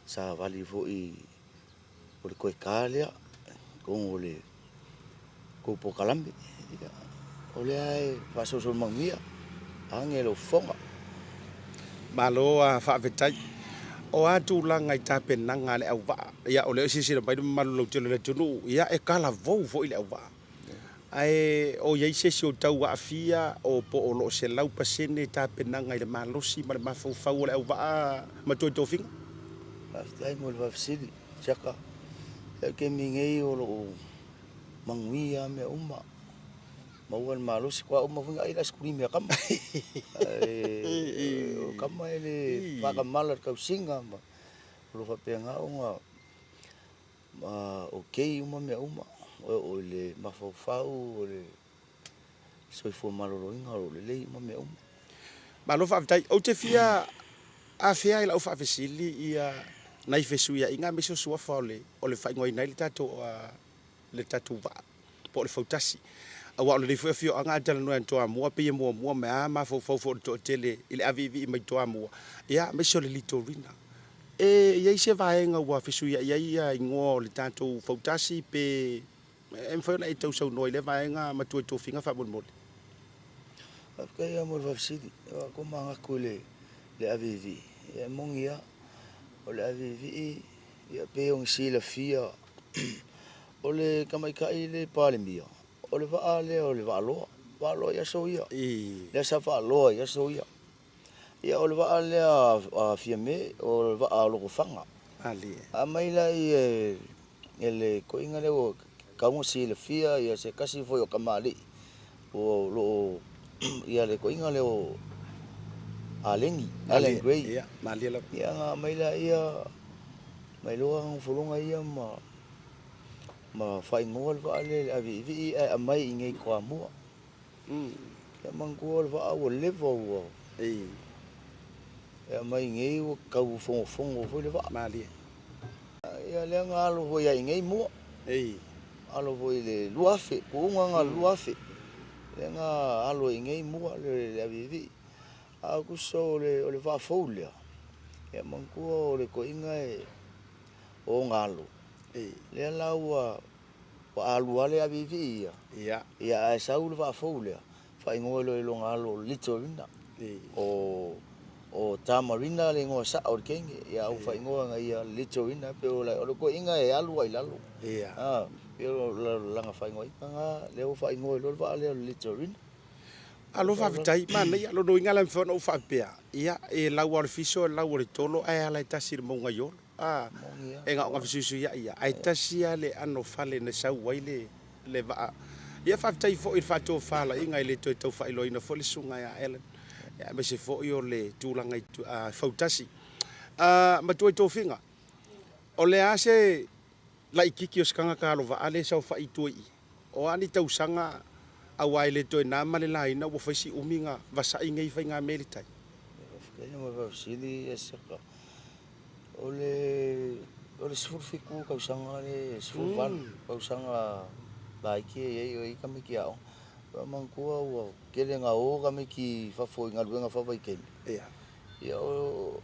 [SPEAKER 9] savali foi o le toe ta lea i totonu o le tou polokalame. Ia, o lea e faasolosolo manuia, ane lou fofoga.
[SPEAKER 1] Malo a faafetai. O a tulaga i tapenaga a le auvaa? Ia, o lea e silasila mai le mamalu lautele o le atunuu, ia e talavou foi le auvaa. Ae o i ai se isi o tau aafia o po o lo o 100% tapenaga i le malosi ma le mafaufau o le auvaa matua i tofiga?
[SPEAKER 9] Faafetai mo le faafesili Siaka. Ia o le taimi nei o lo o manuia lava mea uma, maua le malosi, faatoa uma foi ona ai le aisakulisi a tama. Ae o tama e le faatamala i le tausiga ma o lo o faapena ona Ma ok uma mea uma, e oo i le mafaufau, o le soifua maloloina o lo o lelei uma mea uma.
[SPEAKER 1] Malo faafetai. Ou te fia afea i lau faafesili ia nai fesuiaiga aemaise o suafa o le o le faaigoaina ai le tatou le tatou vaa po o le fautasi. Aua o lenei foi afioaga a talanoa ia Toamua pei e muamua mai lava mafaufau foi o le toatele i le aviivii mai Toamua ia aemaise o le Litorina. E i ai se vaega ua fesuiai ai igoa o le tatou fautasi pe e mafai ona e tausaunoa i lea vaega matua i tofiga faamolemole?
[SPEAKER 9] Faafetai lava mo le faafesili. Ua ou manatu i le aviivii, ia e moni lava, o le aviivii ia pei ona silafia o le tamaitai le Palemia, o le vaa lea o le Vaaloa, Vaaloa i aso ia, lea sa faaloa i aso ia. Ia o le vaa lea a Fiame, o le vaa o Lotofaga. Aumai lea e le toeaina lea ua tatau ona silafia ia se tasi foi o tamalii o lo o ia le toeaina lea o Aleni, Alan Gray. Ia ona aumai lea, aumai loa Gafologa ia ma ma faaigoa le vaa lea i le aviivii ae aumai i inei i Toamua. Ia manatua o le vaa ua leva ua e aumai i inei ua tau fogofogo foi le vaa.
[SPEAKER 1] Malie.
[SPEAKER 9] Ia lea na alo foi ai i inei mua. Alo foi i le 2000, tuuga na o le 2000. Lea na alo ai i inei mua le aviivii. A o tusa o le vaa fou lea, ia manatua o le toeaina e o ona alo, lea la ua alu lava le aviivii ia,
[SPEAKER 1] ia
[SPEAKER 9] ae sau le vaa fou lea, faaigoa loa i lona alo o Litorina, o Tamarina le igoa sao o le teine, ia ae ua faaigoa e ia Litorina, pei o le toeaina e alu lava i lalo, pei o lana faaigoaina lena, lea ua faaigoa loa le vaa lea o le Litorina.
[SPEAKER 1] Malo faafetai, manaia. Lona uiga la e mafai ona ou faapea, ia e lau lava o le fiso e lau o le tolo ae ala e tasi i le mauga i Olo. A, e na ona fesuisuiai lava, ae tasi lava le ano fale na sau ai le, le vaa. Ia faafetai foi i le faatofalaiga e le toe tau faailoaina foi le susuga ia Ellen, ia aemaise foi o le tulaga i fautasi. A, matua i tofiga, o le a se. laitiiti o se tagata alovaa lea e saofai i tua i i, o a ni tausaga aua e le toe na ma le laina ua fai si umi na vasai nei faigamea i le tai?
[SPEAKER 9] Faafetai mo le faafesili Asiata. O le o le 17 tausaga le 18 tausaga laiti e i ai o i ai tamaiti aoga. Ua manatua ua tele na o tamaiti i fafo i galuega faavaitaimi. Ia o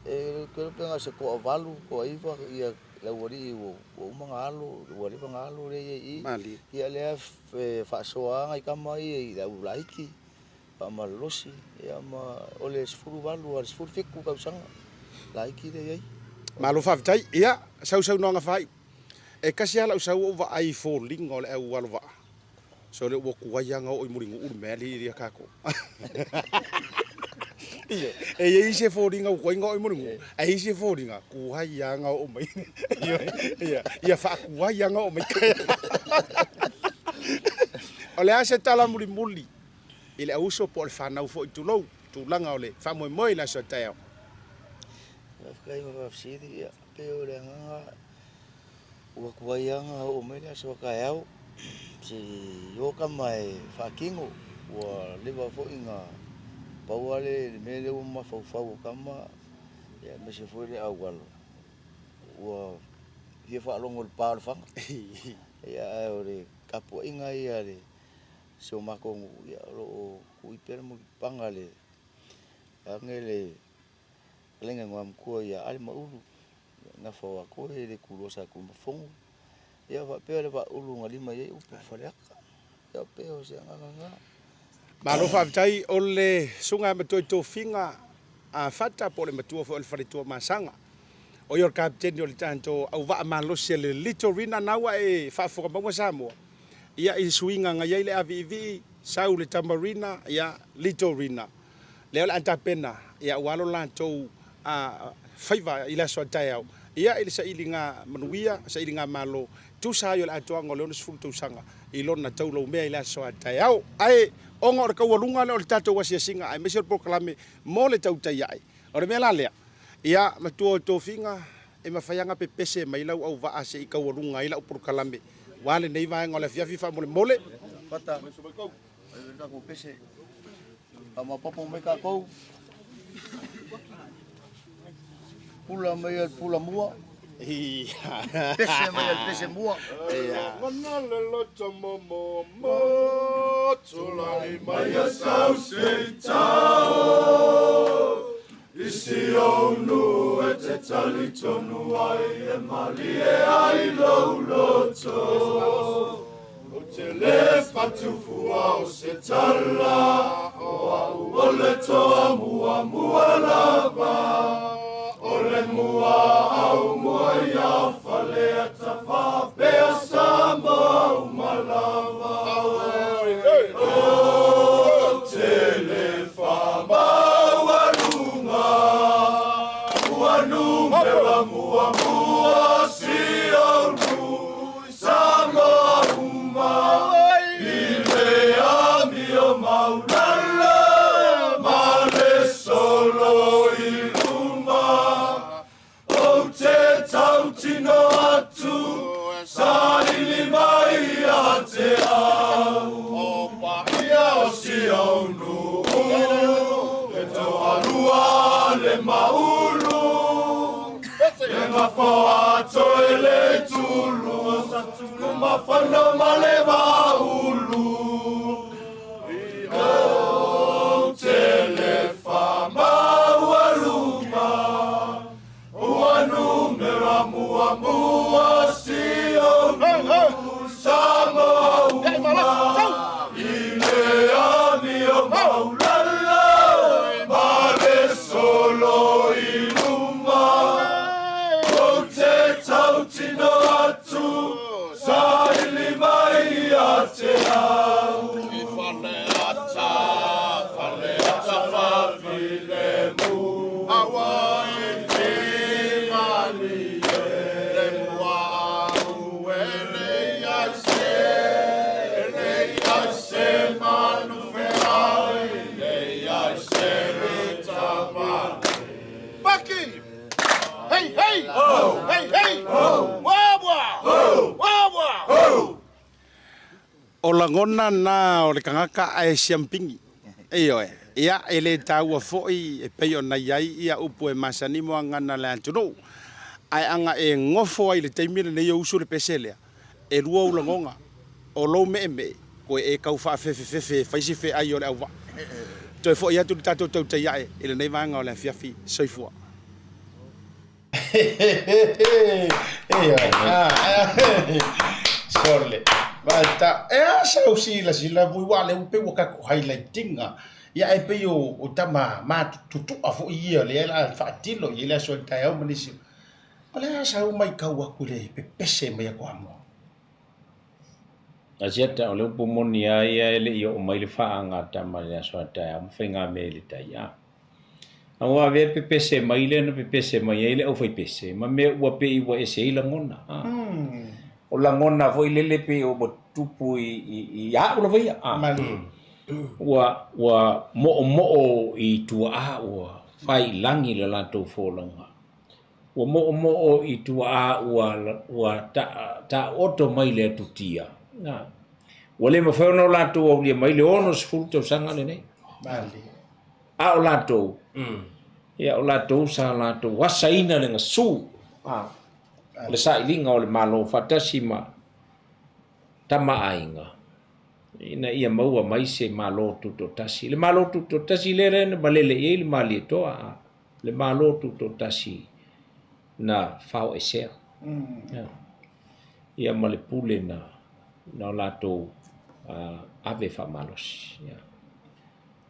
[SPEAKER 9] e ou te iloa pe na o se toavalu, toaiva ia le aualii ua uma ona alo, ua leva ona alo lea e i ai i i. Ia lea e faasoa lava nai tama ia i le au laiti faamalolosi, ia ma o le 18 a le 17 tausaga laiti lea e i ai.
[SPEAKER 1] Malo faafetai. Ia, sausaunoaga faaiu. E tasi lava lau sau ou vaai i foliga o le au alo vaa. Sole ua tuai lava na oo i Mulinuu le mea lea ia tatou. Ioe, e i ai isi e foliga ua tuai na oo i Mulinuu, ae i ai isi e foliga tuai lava na oo mai. Ioe, ia, ia faatuai lava na oo mai. O le a se tala mulimuli i le auuso po o le fanau foi tulou, tulaga o le faamoemoe i le aso a taeao?
[SPEAKER 9] Faafetai mo le faafesili, ia pei o le agaga Ua tuai lava ona oo mai le aso a taeao se i o tama e faatino. Ua leva foi ona pau lava le mea lea ua mafaufau o tama aemaise foi le auala ua fia faalogo i le pa o le faga. Ia ae o le tapuaiga ia a si o matou nuu o lo o tuu pea le mulipapaga vaeane le fetalaiga i le Igoamatua ia Ale ma Ulu. Gafa o Akoe le Kulua sa Tuimafono, ia faapea le Vaaulu na lima i ai upu o Faleata. Ia pei o se agaga lena.
[SPEAKER 1] Malo faafetai o le susuga ia matua i Tofiga a Fata po o le matua foi o le faletua Masaga. O ia o le kapeteni o le tatou auvaa malosi a le Littorina na ua e faafofoga mauga Samoa ia i suiga na i ai le aviivii sau le Tamarina ia Littorina. Lea o le a tapena ia aua lo latou faiva i le aso a taeao ia i le sailiga manuia, sailiga malo, tusa ai o le atoaga o le 60 tausaga i lona taulaumea i le aso a taeao. Ae ona o le taualuga lea o le tatou asiasiga aemaise o le polokalame mo le tautai ae. O le mea la lea, ia matua o tofiga e mafai lava ona pepese mai lau auvaa se i taualuga ai lau polokalame aua lenei vaega o le afiafi faamolemole.
[SPEAKER 9] Fata, pese. Faamaopoopo mai tatou. Pula mai a le pula mua. Pese mai a le pese mua.
[SPEAKER 4] Lagona le loto momomo, tulai mai a sau se i tao. I si ou nuu e te talitonu ai e malie ai lou loto. Ou te le fatufua o se tala, o au o le toa muamua lava. O le mua au mua ia Faleata faapea Samoa uma lava. Ou te le faamaualuga, ua numera muamua si ou nuu. Samoa uma i le amio maulala ma le solo i luma. Ou te tautino atu, saili mai ia te au. O paia o si ou nuu, le toalua le maulu. Le gafoa toe le itulu, Lumafana ma le vaaulu. Ou te le faamaualuga, ua numera muamua si ou nuu Samoa uma. I le amio maulala ma le solo i luma. Ou te tautino atu, saili mai ia te au. I Faleata, Faleata faafilemu. Aua e fimalie, le mua au e leai se, e leai se manu feai, leai se ritavale.
[SPEAKER 1] Paki! Hei, hei! Ho! Hei, hei! Ho! Muamua! O lagona na o le tagata ae siampigi. Ioe. Ia, e le taua foi e pei ona i ai ia upu e masani mo agana a le atunuu. Ae ana e gofo ai i le taimi lenei o usu le pese lea, e lua ou lagona, o lou meemee, koe e tau faafefefefe e fai se feai o le auvaa. Toe foi atu le tatou tautai ae i lenei vaega o le afiafi. Soifua. Sole. Vaita. E a sau silasila vui ua lea ua pei ua tatou highlight-ina. Ia ae pei o, o tama matutua foi ia lea o le a faatino i ai le aso a le taeao ma nisi. O le a sau matau atu i le pepese mai a Toamua?
[SPEAKER 2] Asiata, o le upu moni lava ia e le i oo mai le faaga a tama i le aso a taeao ma faigamea i le tai. A. A ua avea pepese mai lea na pepese mai ai le aufaipese ma mea ua pei ua ese ai lagona. A. O lagona foi lele pei ua tupu i, i, i a'u lava ia. A. Ua, ua moomoo i tuaa ua fai i lagi le latou folauga. Ua moomoo i tuaa ua, ua taooto mai le atutia. A. Ua le mafai ona o latou aulia mai le 60 tausaga lenei. A o latou, ia o latou sa latou asaina le gasu, a, o le sailiga o le Malo faatasi ma Tama a Aiga, ina ia maua mai se Malo Tutoatasi. Le Malo Tutoatasi lea lea na malele i ai le Malietoa, a, le Malo Tutoatasi na faoesea. Ia ma le pule na, na o latou ave faamalosi. Ia.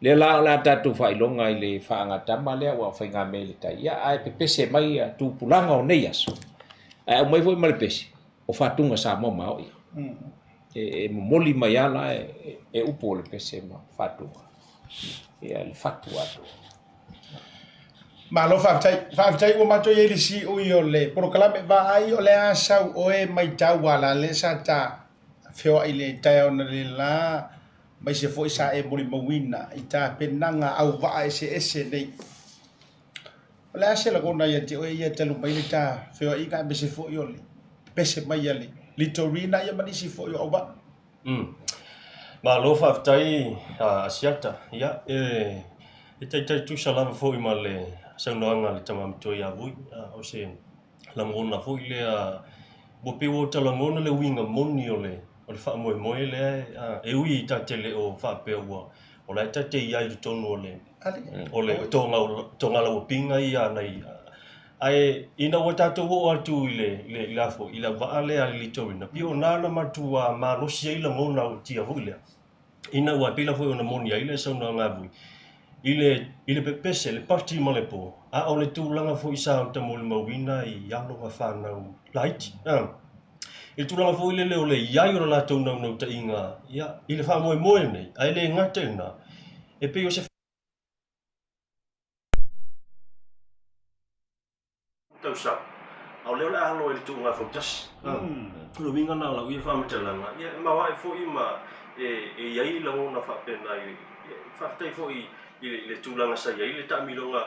[SPEAKER 2] Lea la o le a tatou faailoga i le faagatama lea ua faigamea i le tai, ia ae pepese mai ia tupulaga o nei aso, ae aumai foi ma le pese, o fatuga Samoa maoia. E, e momoli mai lava la e, e upu o le pese ma fatuga, ia le fatu atoa.
[SPEAKER 1] Malo faafetai. Faafetai ua matou i ai i le siui o le polokalame. Vaai o le a sau oe matau ala lea sa ta feoai i le taeao analeila aemaise foi sa e molimauina i tapenaga auvaa eseese nei. O le a se lagona ia te oe ia talu mai le ta feoaiga aemaise foi o le pese mai a le Litorina ia ma nisi foi o auvaa?
[SPEAKER 3] Malo faafetai Asiata. Ia, e, e taitai tusa lava foi ma le saunoaga a le tama matua ia Vui. O se lagona foi lea, ua pei ua ta lagona le uiga moni o le, o le faamoemoe lea e ui ta te le o faapea ua, o la e ta te i ai i totonu o le, o le togalauapiga ia nai, ae ina ua tatou oo atu i le, i le, i le, i le vaa lea a le Litorina, pei o na na matua malosi ai lagona o tia foi lea. Ina ua pei la foi ona moni ai le saunoaga a Vui, i le, i le pepese, le pati ma le po, a o le tulaga foi sa uta molimauina i alo ma fanau laiti. A, i le tulaga foi lele o le i ai o le latou naunautaiga, ia, i le faamoemoe lenei, ae le gata i lena, e pei o se tausaga, a o lea o le a alo ai i le tuuga fautasi. O le uiga lena o lau ia faamatalaga, ia e maoae foi ma e i ai lagona faapena i, faafetai foi i le tulaga sa i ai le taamiloga.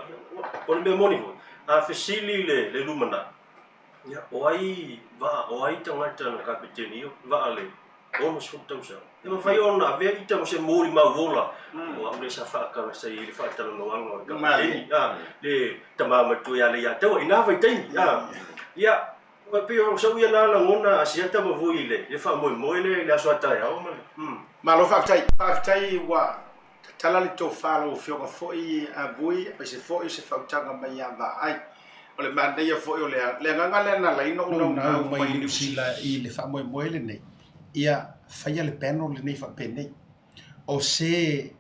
[SPEAKER 3] O le mea moni foi, a fesili le lumanai, ia o ai vaa, o ai tagata na kapeteni ia vaa le 60 tausaga. E mafai ona avea ita ma se molimau ola, o au lea sa faatala sa i ai le faatalanoaga o le kapeteni, a, le tama matua ia Leiataua i na vaitaimi, a. Ia, e pei o sau ia na lagona a Siata ma Vui i le faamoemoe lea i le aso a taeao ma le, mm.
[SPEAKER 1] Malo faafetai. Faafetai ua tatala le tofa a lau Afioga foi a Vui aemaise foi o se fautaga mai ia Vaai. O le manaia foi o le agaga lea na ala ai ona ou naunau mai i Niu Sila i le faamoemoe lenei, ia faia le panel lenei faapenei. O se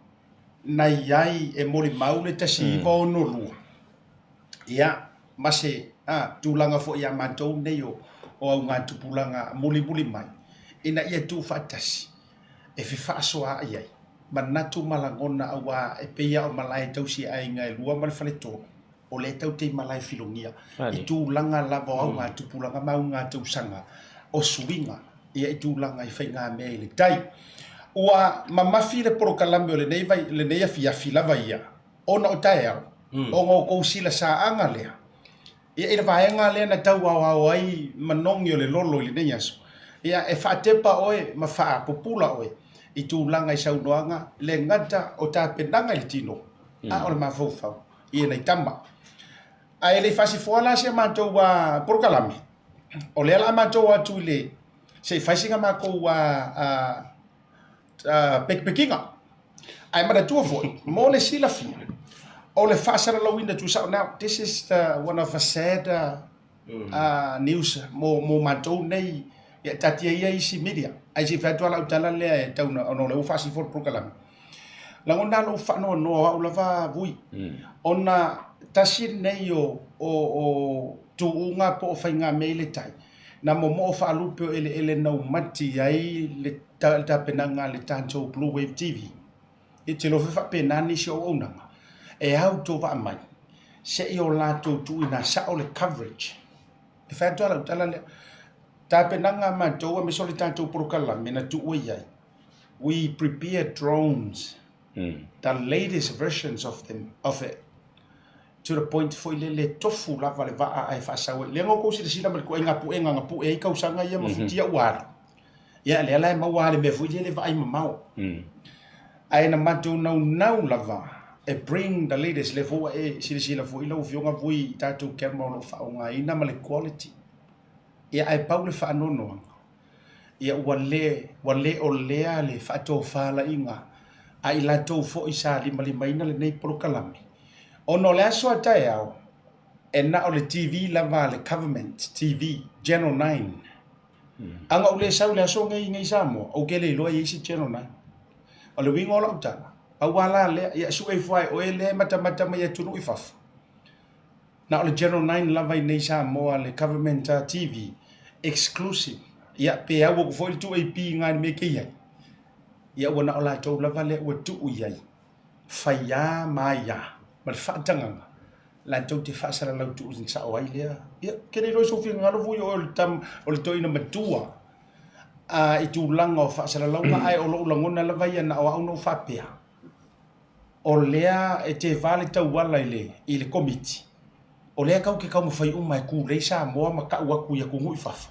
[SPEAKER 1] na i ai e molimau le 1962, ia, ma se tulaga foi ia matou nei o augatupulaga mulimuli mai, ina ia tuufaatasi e fefaasoaai ai manatu ma lagona aua e pei lava o malae tausi aiga e lua ma le faletolu. o lea tatou te i malae filogia i tulaga lava o augatupulaga ma augatausaga o suiga ia i tulaga i faigamea i le tai. Ua mamafi le polokalame o lenei, vai, lenei afiafi lava ia, ona o taeao, ona o kou silasaaga lea, ia i le vaega lea na tau aoao ai manogi o le lolo i lenei aso. Ia, e faatepa oe ma faapupula oe i tulaga i saunoaga, le gata o tapenaga i le tino, a o le mafaufau i enei tama. Ae le i faasifoa la si a matou polokalame, o lea la a matou o atu i le, se i fai sina matou pekipekiga. Ae manatua foi, mo le silafia, o le faasalalauina tuusao, now this is the one of a sad news mo matou nei, ia taatia ia isi media, ae se i fai atu lava lau tala lea e tau ona o lea ua faasifo le polokalame. Lagona lou faanoanoa o au lava Vui, ona tasi lenei o tuuga po o faigamea i le tai, na momoo faalupe o eleele na umati ai le tapenaga a le tatou Blue Wave TV. E te iloa foi faapena nisi o auaunaga e au tovaa mai se i o latou tuuina sao le coverage. E fai atu lava lau tala lea, tapenaga a matou aemaise o le tatou polokalame na tuua i ai, we prepare drones, the latest versions of them, of it, to the point foi lele e tofu lava le vaa ae faasau ai. Lea na outou silasila ma le ituaiga puega na pue ai tausaga ia ma futia ua alu. Ia lea la e maua lava le mea foi lele vaai mamao. Ae na matou naunau lava e bring the latest, lea foi ua e silasila foi lau Afioga Vui i tatou camera o lo o faaaogaina ma le quality. Ia ae pau le faanoanoaga, ia ua le, ua le o lea le faatofalaiga a i latou foi sa limalimaina lenei polokalame, ona o le aso a taeao, e na o le TV lava a le Government TV, Channel 9. A na ou le sau i le aso nei i Samoa, ou te le iloa e i ai se Channel 9. O le uiga o lau tala, pau lava la lea, ia sue ifo lava e oe lea e matamata mai i atunuu i fafo, Na o le Channel 9 lava i nei Samoa le Government TV exclusive. Ia pe au atu foi le 2AP i na i le mea ke i ai. Ia ua na o latou lava lea ua tuu i ai. Fai a ma ai a ma le faatagaga latou te faasalalau tuusao ai lea. Ia ke le iloa i sou finagalo vui o le tam o le toeaina matua a i tulaga o faasalalauga ae o lou lagona lava ia na o au na ou faapea. O lea e teva le tauala i le i le Komiti, o lea tatou te taumafai uma e tulei Samoa ma tau atu i atunuu i fafo,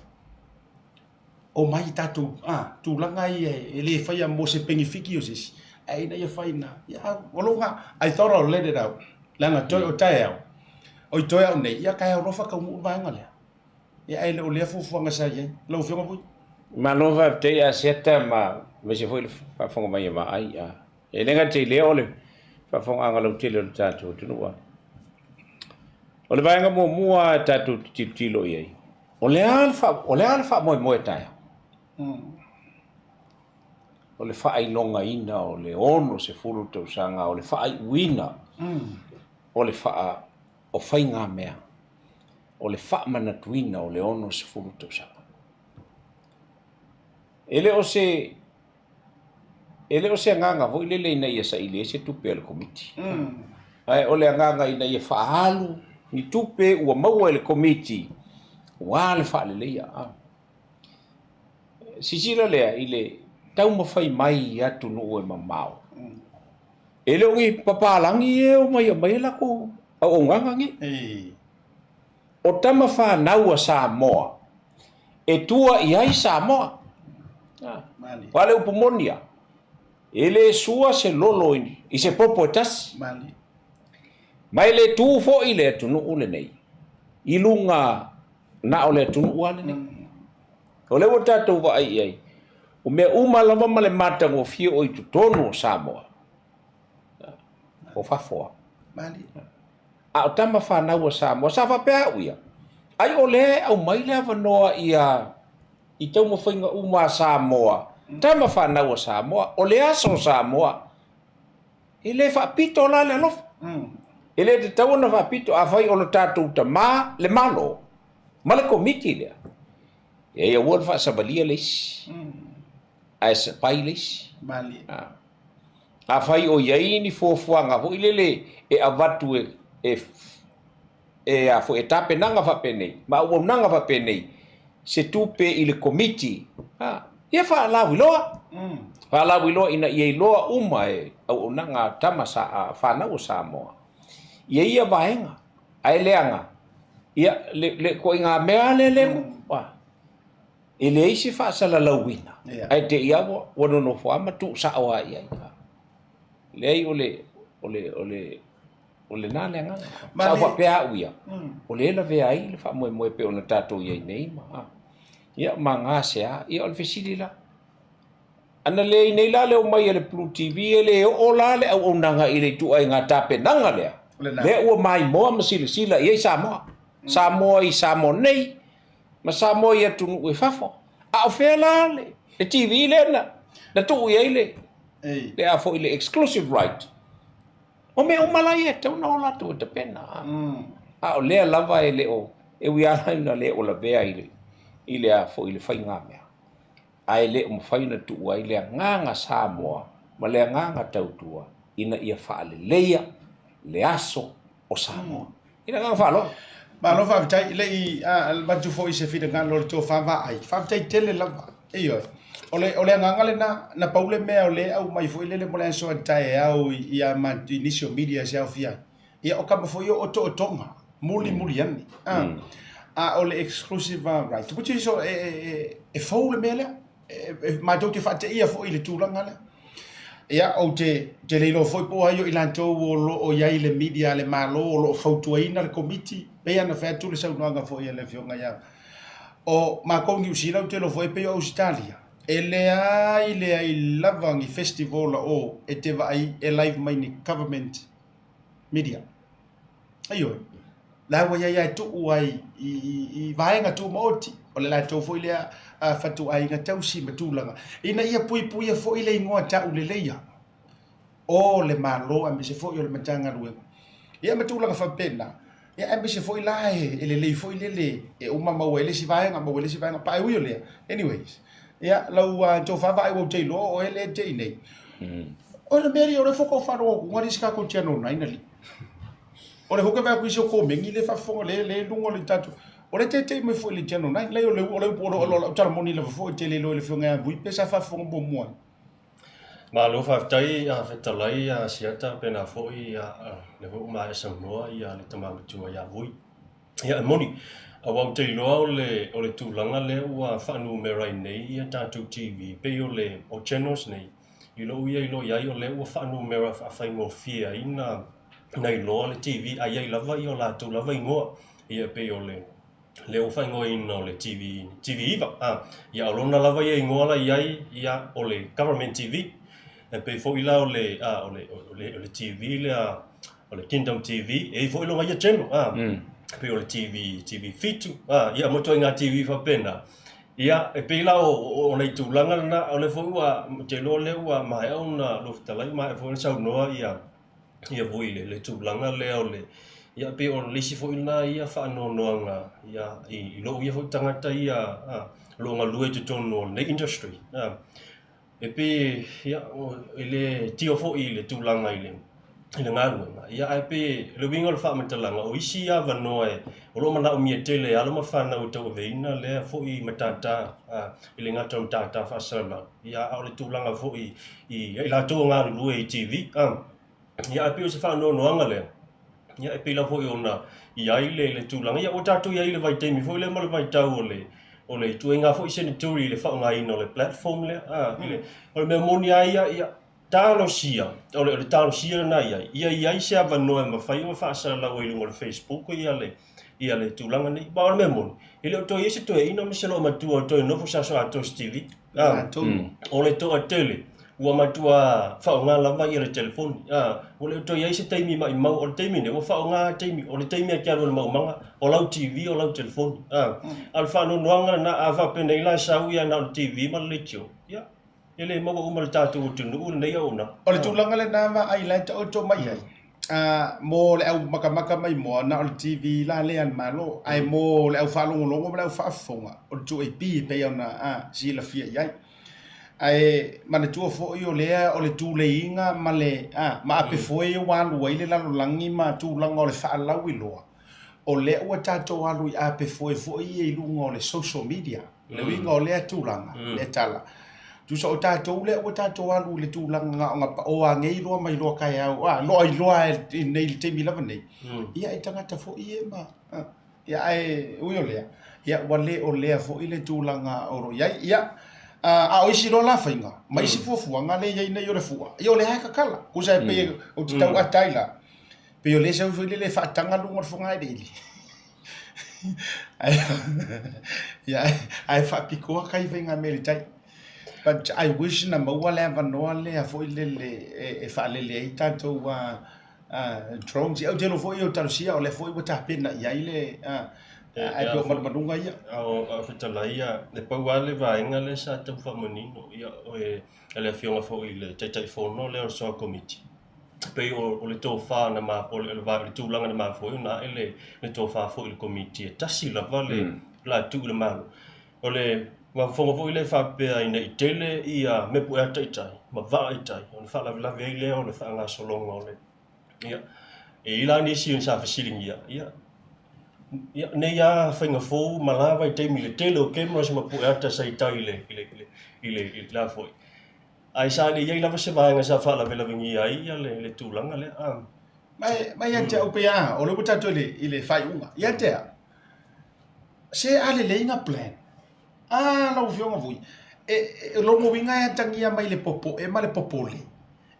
[SPEAKER 1] omai i tatou a, tulaga ia e le faia mo se penefiti o se isi, ae ina ia fai na, ia o lou na, I thought I'll let it out, leaga toe o taeao, oi toe au nei, ia taeao loa faataunuu le vaega lea. Ia ae le o lea fuafuaga sa i ai. Lau Afioga Vui.
[SPEAKER 2] Malo faafetai Asiata ma aemaise foi le faafofoga mai a Vaai. E le gata i lea o le faafofogaaga lautele o le tatou atunuu. O le vaega muamua e tatou te tilotilo i ai, o le a le, o le, a le faamoemoe taeao? O le faailogaina o le 60 tausaga, o le faaiuina o le faa, o faigamea, o le faamanatuina o le 60 tausaga. E le o se E le o se agaga foi lele ina ia saili ai se tupe a le Komiti, ae o le agaga ina ia faaalu ni tupe ua maua e le Komiti aua le faaleleia. Silasila lea i le taumafai mai i atunuu e mamao, e le o ni papalagi ia e omai e aumai ai latou auaunaga nei. O tama fanau a Samoa e tua i ai Samoa. Aua o le upu moni lava, e le sua se lolo i se popo e tasi. Ma e le tu foi le atunuu lenei i luga na o le atunuu lava lenei. O lea ua tatou vaai i ai, o mea uma lava ma le matagofie o i totonu o Samoa, o fafo lava. A o tama fanau a Samoa, sa faapea au ia, ai o lea e aumai le avanoa ia i taumafaiga uma a Samoa, tama fanau a Samoa, o le aso o Samoa, e le faapito la le alofa. E le tatau ona faapito, afai o le tatou tama le Malo ma le Komiti lea, e aua le faasavalia le isi, ae sapai le isi. Afai o i ai ni fuafuaga foi lele e avatu e, e, e, a foi, e tapenaga faapenei ma auaunaga faapenei se tupe i le Komiti, a, ia faalauiloa, faalauiloa ina ia iloa uma e auaunaga a tama sa, a fanau a Samoa ia ia vaega. Ae leaga, ia, le, le ituaiga mea lea lea, a. E leai se faasalalauina, ae te i lava ua nonofo lava ma tuusao lava i ai. Leai o le, o le, o le, o lena le agaga. Sa ou faapea au ia, o lea e lavea ai le faamoemoe e pei ona tatou i ai nei ma, ia ma gasea. Ia o le fesili la, ana leai nei la le omai a le Blue TV, e le oo la le auaunaga i le ituaiga tapenaga lea, lea ua maimoa ma silasila i ai Samoa. Samoa i Samoa nei, ma Samoa i atunuu i fafo. A o fea la le TV lea na, na tuu i ai le, le a foi le exclusive right? O mea uma la ia e tatau ona o latou e tapena. A o lea lava e le o, e ui lava ina le o lavea i le, i le a foi le faigamea, ae le o mafai ona tuu ai le agaga Samoa ma le agaga tautua ina ia faaleleia le aso o Samoa. I le agaga faaaloalo.
[SPEAKER 1] Malo faafetai, le i avatu foi se finagalo o le tofa vaai, faafetai tele lava. Ioe. O le, o le agaga lena, na pau le mea o lea e aumai foi lele mo le aso a taeao i, i, a ma, i nisi o media se aofia ai. Ia, o kama foi o otootoga, muli muli ane. A, a o le exclusive right, which is, e, e, e fou le mea lea. E, matou te faateia foi i le tulaga lea. Ia, ou te, te le iloa foi po o ai o i latou o lo o i ai i le media a le Malo o lo o fautuaina le Komiti, pei ona fai atu le saunoaga foi a le Afioga ia. O makou Niu Sila ou te iloa foi pei o Ausetalia, e leai leai lava ni festival o e te vaai e live mai ni government media. Ioe, la ua i ai e tuu ai i vaega tumaoti, o le latou foi lea fatuaiga tausi ma tulaga, ina ia puipuia foi le igoa tauleleia o le Malo aemaise foi o le Matagaluega, ia ma tulaga faapena, ia aemaise foi la e lelei foi lele e uma maua ai le isi vaega, maua ai le isi vaega, pa e ui o lea, anyways, ia lau tofa vaai ua ou te iloa o oe lea e te i nei. O le mea lea, o le foka o faalogo atu, ngari si kākou channel 9 ali. O le hoke vai atu i si o kōmengi le faafofoga le le luga o le tatou o le teitei mai foi i le Channel 9 leai o le o le upu o le o lau tala moni lava foi te le iloa i le afioga ia Vui pe sa faafofoga muamua ai.
[SPEAKER 3] Malo faafetai a Fetalai a Asiata pena foi a lea foi ua maea saunoa ia le tama matua ia Vui. Ia e moni aua ou te iloa o le o le tulaga lea ua faanumera ai nei ia tatou TV pei o le o channels nei i lou ia iloa i ai o lea ua faanumera faafaigofie ai na na iloa le TV a i ai lava ia o latou lava igoa. Ia e pei o le lea ua faaigoaina o le TV, TV 9, a, ia o lona lava ia igoa la i ai, ia o le Government TV. E pei foi la o le, a, o le, o le, o le TV lea, o le Kingdom TV, e i ai foi lona ia channel, a, e pei o le TV, TV 7, a, ia ma ituaiga TV faapena. Ia, e pei la o, o, o nai tulaga lena, o lea foi ua, ou te iloa o lea ua maea ona lou fetalai, maea foi ona saunoa ia, ia foi le, le tulaga lea o le, ia pei o le isi foi lena ia faanoanoaga ia i, i lou ia foi tagata ia a, o lo o galue i totonu o lenei industry. A, e pei ia, e le tio foi i le tulaga i le, i le galuega, ia ae pei o le uiga o le faamatalaga, o isi avanoa e, o lo o manaomia tele e alo ma fanau e tauaveina lea foi matata a, e le gata o matata faasalalau, ia a o le tulaga foi i ai latou o galulue i TV. A, ia ae pei o se faanoanoaga lea, ia e pei lava foi ona i ai le, le tulaga, ia ua tatou i ai i le vaitaimi foi lea ma le vaitau o le, o le ituaiga foi seneturi i le faaaogaina o le platform lea. A, i le, o le mea moni lava ia, ia talosia, o le, o le talosia lena i ai, ia i ai se avanoa e mafai ona faasalalau ai i luga o le Facebook ia le, ia le tulaga nei. Aua o le mea moni, e le o toe i ai se toeaina ma se loomatua o toe nofo i se aso atoa i se TV. A, o le toatele ua matua faaaoga lava ia le telefoni. A, ua le o toe i ai se taimi maimau. O le taimi nei, ua faaaoga taimi, o le taimi e te alu ai i le maumaga, o lau TV, o lau telefoni. A, a o le faanoanoaga lena, a faapenei la e sau ia na o le TV ma le leitio, ia, E le maua uma le tatou atunuu lenei auaunaga.
[SPEAKER 1] O le tulaga lena vaai la e taoto mai ai, mo le au makamaka maimoa na o le TV la lea a le Malo, ae mo le au faalogologo ma le au faafofoga, o le 2AP e pei ona silafia i ai. Ae manatua foi o lea o le tuleiga ma le ma apefoe ua alu ai le lalolagi ma tulaga o le faalauiloa, o lea ua tatou alu i apefoe foi ia i luga o le social media. Le uiga o lea tulaga, lea tala, tusa o tatou lea ua tatou alu i le tulaga na ona pao lava nei loa mai loa taeao, a, loa iloa i nei i le taimi lava nei, ia e tagata foi ia ma, a. Ia ae ui o lea, ia ua le o lea foi le tulaga o lo o i ai. Ia, a o isi loa la faiga, ma isi fuafuaga lea e i ai nei o le fua, ia o lea lava e tatala. Tusa e pei ou te tau ata ai la, pei o lea e sau foi lele e faataga luga o le fogaeleele. Ia, ae faapitoa tai faiga mea i le tai. But I wish na maua le avanoa lea foi lele e faalele ai tatou drones. Ia ou te iloa foi o Talosia o lea foi ua tapena i ai le ae pei o manumanuga ia.
[SPEAKER 3] A o fetalai ia, e pau lava le vaega lea sa tau faamanino, ia o le Afioga foi i le Taitaifono lea o le Soa Komiti, pei o le tofa na o le tulaga na mafua ai ona ae le tofa foi i le Komiti, e tasi lava le la tuu i le Malo. O le mafaufauga foi lea faapea ina i tele ia mea pueata i tai ma vaa i tai ona faalavelave ai lea o le faagasologa o le ia e i ai la nisi sa fesiligia ia ia nei lava faiga fou ma la vaitaimi i le tele o cameras ma pueata sa i tai i le i le i le i le la foi ae sa le i ai lava se vaega sa faalavelavegia ai ia le le tulaga lea a
[SPEAKER 1] Ma ia te au pei a o lea ua tatou i le i le faaiuga ia te au Se a lelei na plan. Ah, lau Afioga Vui, e, e lona uiga e atagia mai le popoe ma le popole,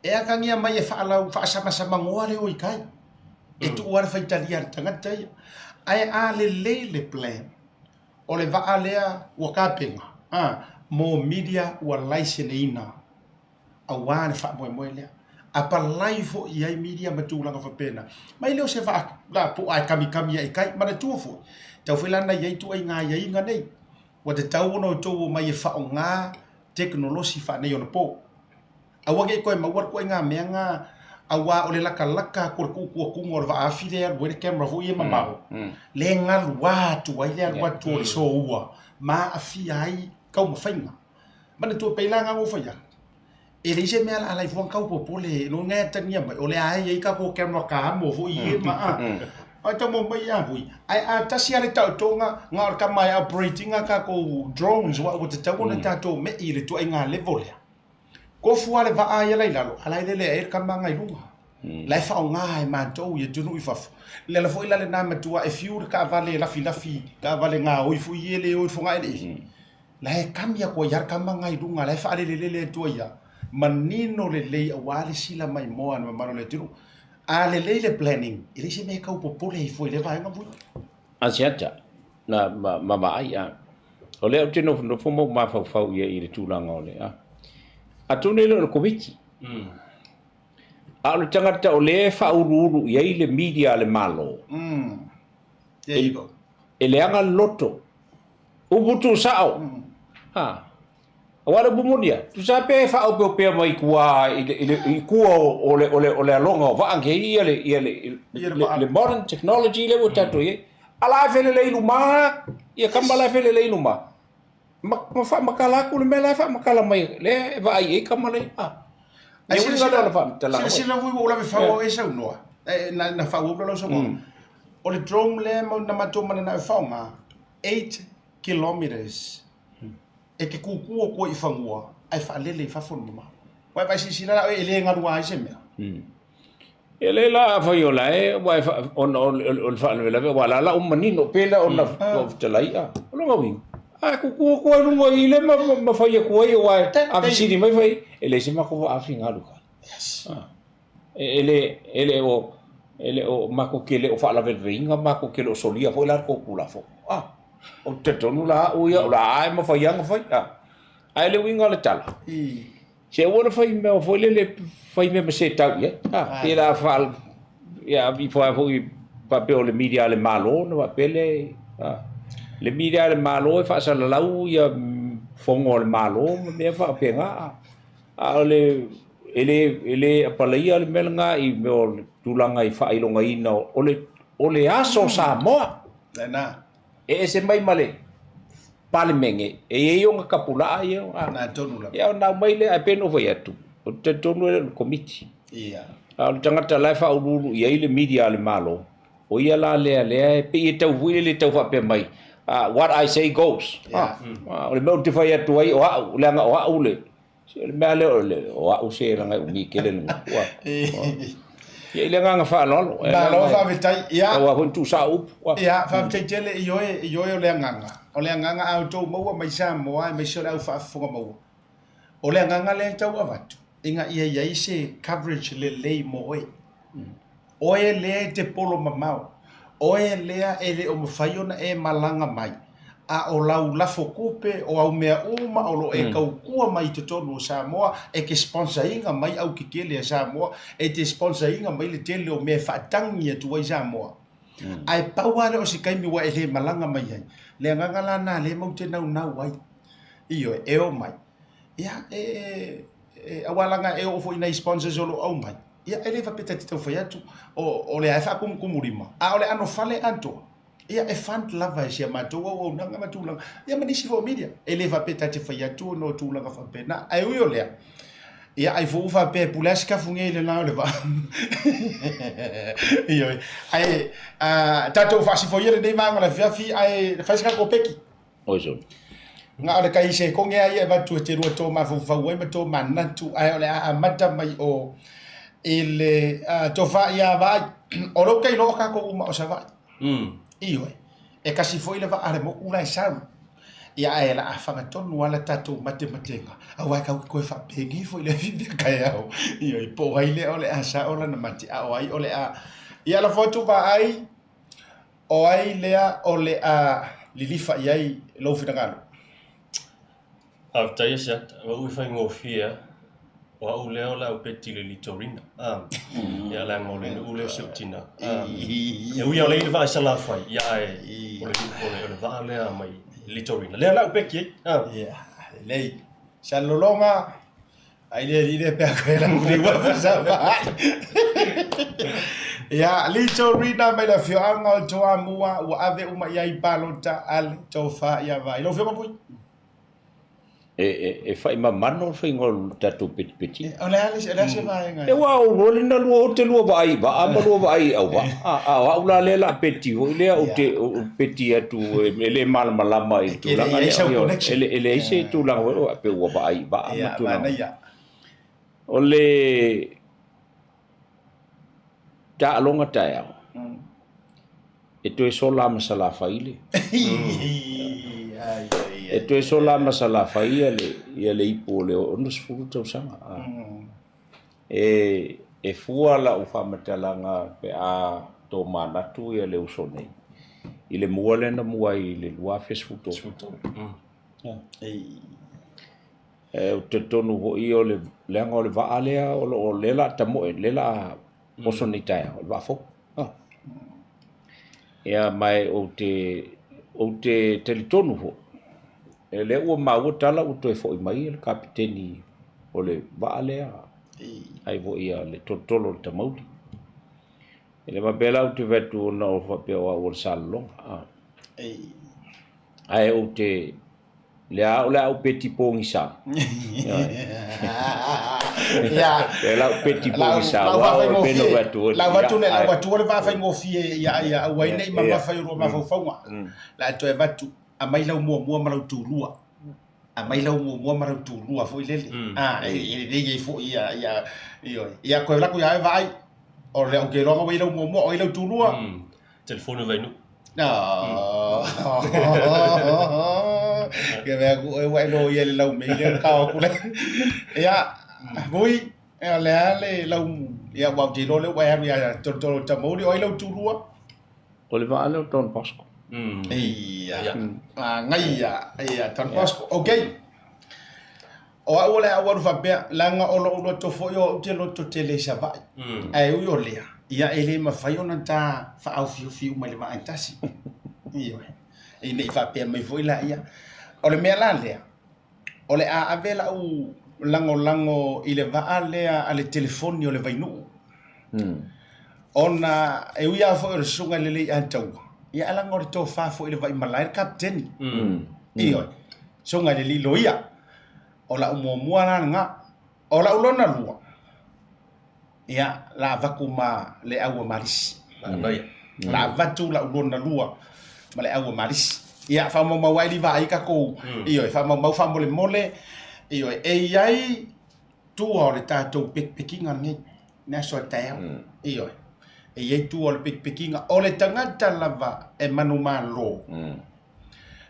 [SPEAKER 1] e atagia mai e faalau, faasamazamagoa le o i tai. E tuu lava le faitalia a le tagata ia. Ae a lelei le plan, o le vaa lea ua tapena, ah, mo media ua laiseneina. aua le faamoemoe lea. Apalai foi i ai media ma tulaga faapena, mai le o se vaa lapoa e kamikami ai i tai. Manatua foi, tau foi la na i ai ituaiga aiaiga nei, ua tatau ona outou omai e faaaoga tekonolosi faaneionapo. Aua ne i toe maua le ituaiga mea na, aua o le latalata atu o le tuutuatuga o le vaafi lea e alu ai le camera foi ia mamao, lea e galua atu ai le alu atu o le soua ma aafia ai taumafaiga. Manatua pei la na ou fai atu, e leai se mea la alai fua tau popole no nga atagia mai o le a e i ai tatou camera kamo foi ia ma a. Ai tau mau mai ia hui. Ai a tasi a le taotoga nga o le kama e operating a tatou drones wa ua tatau ona tatou me'i i le tuaiga level lea. Kofu a le vaa ia la i lalo, a la e lele ae le kama nga i luga. La e faaaoga e matou i atunuu i fafo. Le ala foi la lena matua e fiu le taavale e lafilafi, taavale gaoi foi ia e le o i le fogaeleele. La e kami atu ai lava le tama lena i luga, la e faalelelele atu ai lava, manino lelei aua le sila maimoa a le mamalu o le atunuu. A lelei le planning, e leai se mea e tau popole ai fua i lea vaega mui.
[SPEAKER 2] Asiata, na ma vaai a. O lea ou te nofonofo ma ou mafaufau i ai i le tulaga o le a. Atonu e le o le Komiti. A o le tagata o lea e faauluulu i ai le media a le Malo. E leaga le loto. Upu tuusao. Ha. Aua le upu moni ia, tusa pe faaopeopea mai tua i le, i le, i tua o, o le, o le, o le aloga o vaa nei ia le, ia le, le, le modern technology lea ua tatou i ai. A la e felelei i luma, ia kama la e felelei i luma. Ma, ma faamatala atu le mea la e faamatala mai, lea e vaai i ai kama lea. Ah.
[SPEAKER 1] Ai silasila, silasila vui ua ou lave fau au e saunoa. E, na, na faaauau lau saunoaga. O le drone lea na matou mananao e faaaoga, 8 kilometres e te kūkū atu ai i fanua ae faalele i fafo le mamao. Ua e vaai silasila la oe e le galua ai se mea.
[SPEAKER 2] E le la afai o la e ua e ona o le faalavelave aua la la ua manino pei la ona fetalai a o lona uiga a kūkū atu ai luga i le ma ma fai atu ai aua a fesili mai fai e leai se matou vaafi galu
[SPEAKER 1] Yes.
[SPEAKER 2] E le, e le o, e le o, matou te le o faalavelaveina, matou te le o solia foi la le tou Tulafono. A, ou te talitonu la au ia, o le a e mafai lava ona fai. A, ae le uiga o le tala, se aua le fai mea foi lele, fai mea ma setau i ai. A, pe la faa, ia ifo lava foi faapea o le media a le Malo ona faapea lea, a, le media a le Malo e faasalalau ia fono a le Malo ma mea faapena. A o le, e le, e le apalaia le mea lena i mea o le tulaga i faailogaina o le, o le aso o Samoa.
[SPEAKER 1] Lena.
[SPEAKER 2] E ese mai ma le Palemene, e i ai ona tapulaa ia.
[SPEAKER 1] Na tonu lava.
[SPEAKER 2] Ia ona aumai lea, ae pei ona ou fai atu, ou te talitonu e le o le Komiti.
[SPEAKER 1] Ia.
[SPEAKER 2] A o le tagata la e faauluulu i ai le media a le Malo, o ia la lea lea e pei e tau foi lele e tau faapea mai, what I say goes.
[SPEAKER 1] Ia.
[SPEAKER 2] O le mea ou te fai atu ai o au, leaga o au le, Se o le mea lea o le, o au se leaga e umi tele le nofoa. Ia, i le agaga faaaloalo.
[SPEAKER 1] Malo faafetai. Ia.
[SPEAKER 2] Aua foi ni tuusao upu.
[SPEAKER 1] Ia, faafetai tele, ioe, ioe o le agaga. O le agaga a outou maua mai Samoa aemaise o le au faafofoga maua. O le agaga lea e tau avatu, ina ia i ai se coverage lelei mo oe. Oe lea e te polo mamao, oe lea e le o mafai ona e malaga mai, a o lau lafo tupe, o au mea uma o lo o e tautua mai i totonu o Samoa, e te sponsor ina mai au tetele a Samoa, e te sponsor ina mai le tele o mea e faatagi atu ai Samoa. Ae pau lava lea o se taimi ua e le malaga mai ai, le agaga la lena lea matou te naunau ai, ioe, e o mai. Ia, e, e, aua leaga e oo foi i nai sponsors o lo o aumai, ia, e le faapea ta te tau fai atu, o, o lea e faakumukumulimā, a o le ʻano fale atoa, ia, e fund lava e si a matou auaunaga ma tulaga, ia ma nisi foi o media. E le faapea ta te fai atu ona o tulaga faapena. Ae ui o lea, ia, ai foi ua faapea e pule lava si kafu nei i le la o le vaa. Ioe. Ae, a, tatou faasifoia lenei vaega o le afiafi, ae fai se tatou peki.
[SPEAKER 2] Oi sole.
[SPEAKER 1] Na o le kai sekone lava ia e avatu e te lua tō mafaufau ai ma tō manatu, ae o le a amata mai o i le tofa ia Vaai. O lou te iloa o tatou uma o Savaii. Ioe. E kasi foi le vaa a le moku la e sau. Ia ae la a fagatonu lava la tatou matematega, aua e tatou te toe faapeni foi i le afiafi a taeao. Ioe, po o ai lea o le a sao lana mate, a o ai o le a... Ia lafo atu Vaai. O ai lea o le a lilifa i ai lou finagalo?
[SPEAKER 3] Faafetai Asiata, o au e faigofie lava. O au lea o le a ou peti i le Litorina. Ia leaga o le nuu lea o si ou tina. E ui lava o lea e i le vaa i Salafai, ia ae o le vaa lea mai Litorina. Lea o le a ou peti ai.
[SPEAKER 1] Ia, lelei. Salelologa, Ai le alii lea pe a koe lau le ua fasafaai. Ia, Litorina mai le afioaga o Toamua ua ave uma i ai palota a le tofa ia Vaai. Lau Afioga Vui?
[SPEAKER 2] E faimamano le faiga o le tatou petipetiga.
[SPEAKER 1] O le a le se vaega?
[SPEAKER 2] E aua o lua lena lua ou te lua vaai i vaa ma lua vaai i auvaa. A o au la lea o le a peti foi lea ou te peti atu e le malamalama i le tulaga lea. E leai se tulaga foi lea faapea ua vaai i vaa ma tulaga. O le taaloga taeao, e toe sola ma Salafai le E toe sola ma Salafai ia le ipu o le 60 tausaga. E fua lau faamatalaga pe a tomanatu le uso nei i le mua lea na mua ai i le 2013. Ou te talitonu foi o le leaga o le vaa lea o lo o lea o le a tamoe, lea o le a oso nei taeao, o le vaa fou. Ia ma ou te, ou te talitonu foi, o lea ua maua tala ua toe foi mai le kapeteni o le vaa lea, ai foi a le tolotolo o le Tamauli. E le faapea la ou te fai atu ona o faapea o au o le Salelologa, ae ou te Lea o le a ou peti pogisa. Lea la ou peti pogisa.
[SPEAKER 1] Lau faafaigofie. Lau avatu le lau avatu le faafaigofie ia ia aua ai ne i mamafa i o lua mafaufauga. La e toe avatu aumai lau muamua ma lau tulua. Aumai lau muamua ma lau tulua foi lele. A e lelei ai foi ia ia ioe. Ia toe lako ia oe vaai. O le ou te iloa ua i lau muamua o ai lau tulua.
[SPEAKER 3] Telefoni o Vainuu.
[SPEAKER 1] Ke mea ku e ua e loia le lau mei lea kao atu le. Ia, Vui, o le a le lau, ia ua ou te iloa lea ua e alu ia Tolotolo Tamauli, o ai lau tulua?
[SPEAKER 2] O le vaa lea o Don Bosco.
[SPEAKER 1] Ia, manaia, ia, Don Bosco. Okay. O au o le a ou alu faapea, leaga o lou loto foi o au ou te loto tele i Savaii. Ae ui o lea, ia e le mafai ona ta faaofiofi uma i le vaa e tasi. Ioe. Ina ne i faapea mai foi laia. O le mea la lea, o le a ave lau lagolago i le vaa lea a le telefoni o le Vainuu. Ona e ui lava foi o le susuga i le Leiataua, ia ae leaga o le tofa foi i le Vaimalae le kapeteni. Ioe. Susuga i le alii loia. O lau muamua la lena. O lau lona lua, ia, la avatu ma le au a Malisi. La avatu lau lona lua ma le au a Malisi. Ia, faamaumau ai liva ai tatou, ioe, faamaumau faamolemole, ioe, e i ai tua o le tatou pekipekiga lenei. le aso a taeao. Ioe. E i ai tua o le pekipekiga. O le tagata lava e manumalo,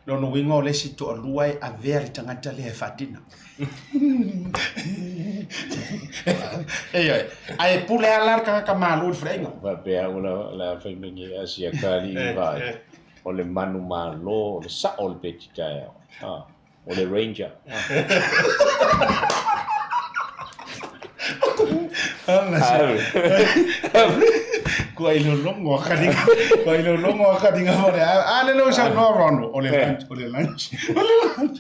[SPEAKER 1] lona uiga o le isi toalua e avea le tagata lea e faatina. Ioe. Ae pule lava la le tagata malo i le faleaiga.
[SPEAKER 2] Faapea au o le a fai mai nei Asia ka alii i vaai, o le manumalo o le sao o le peti taeao. O le ranger.
[SPEAKER 1] Kua i lologo a karinga. Kua i lologo a karinga mo le a le lo sa no rono o le lunch, o le lunch. O le lunch.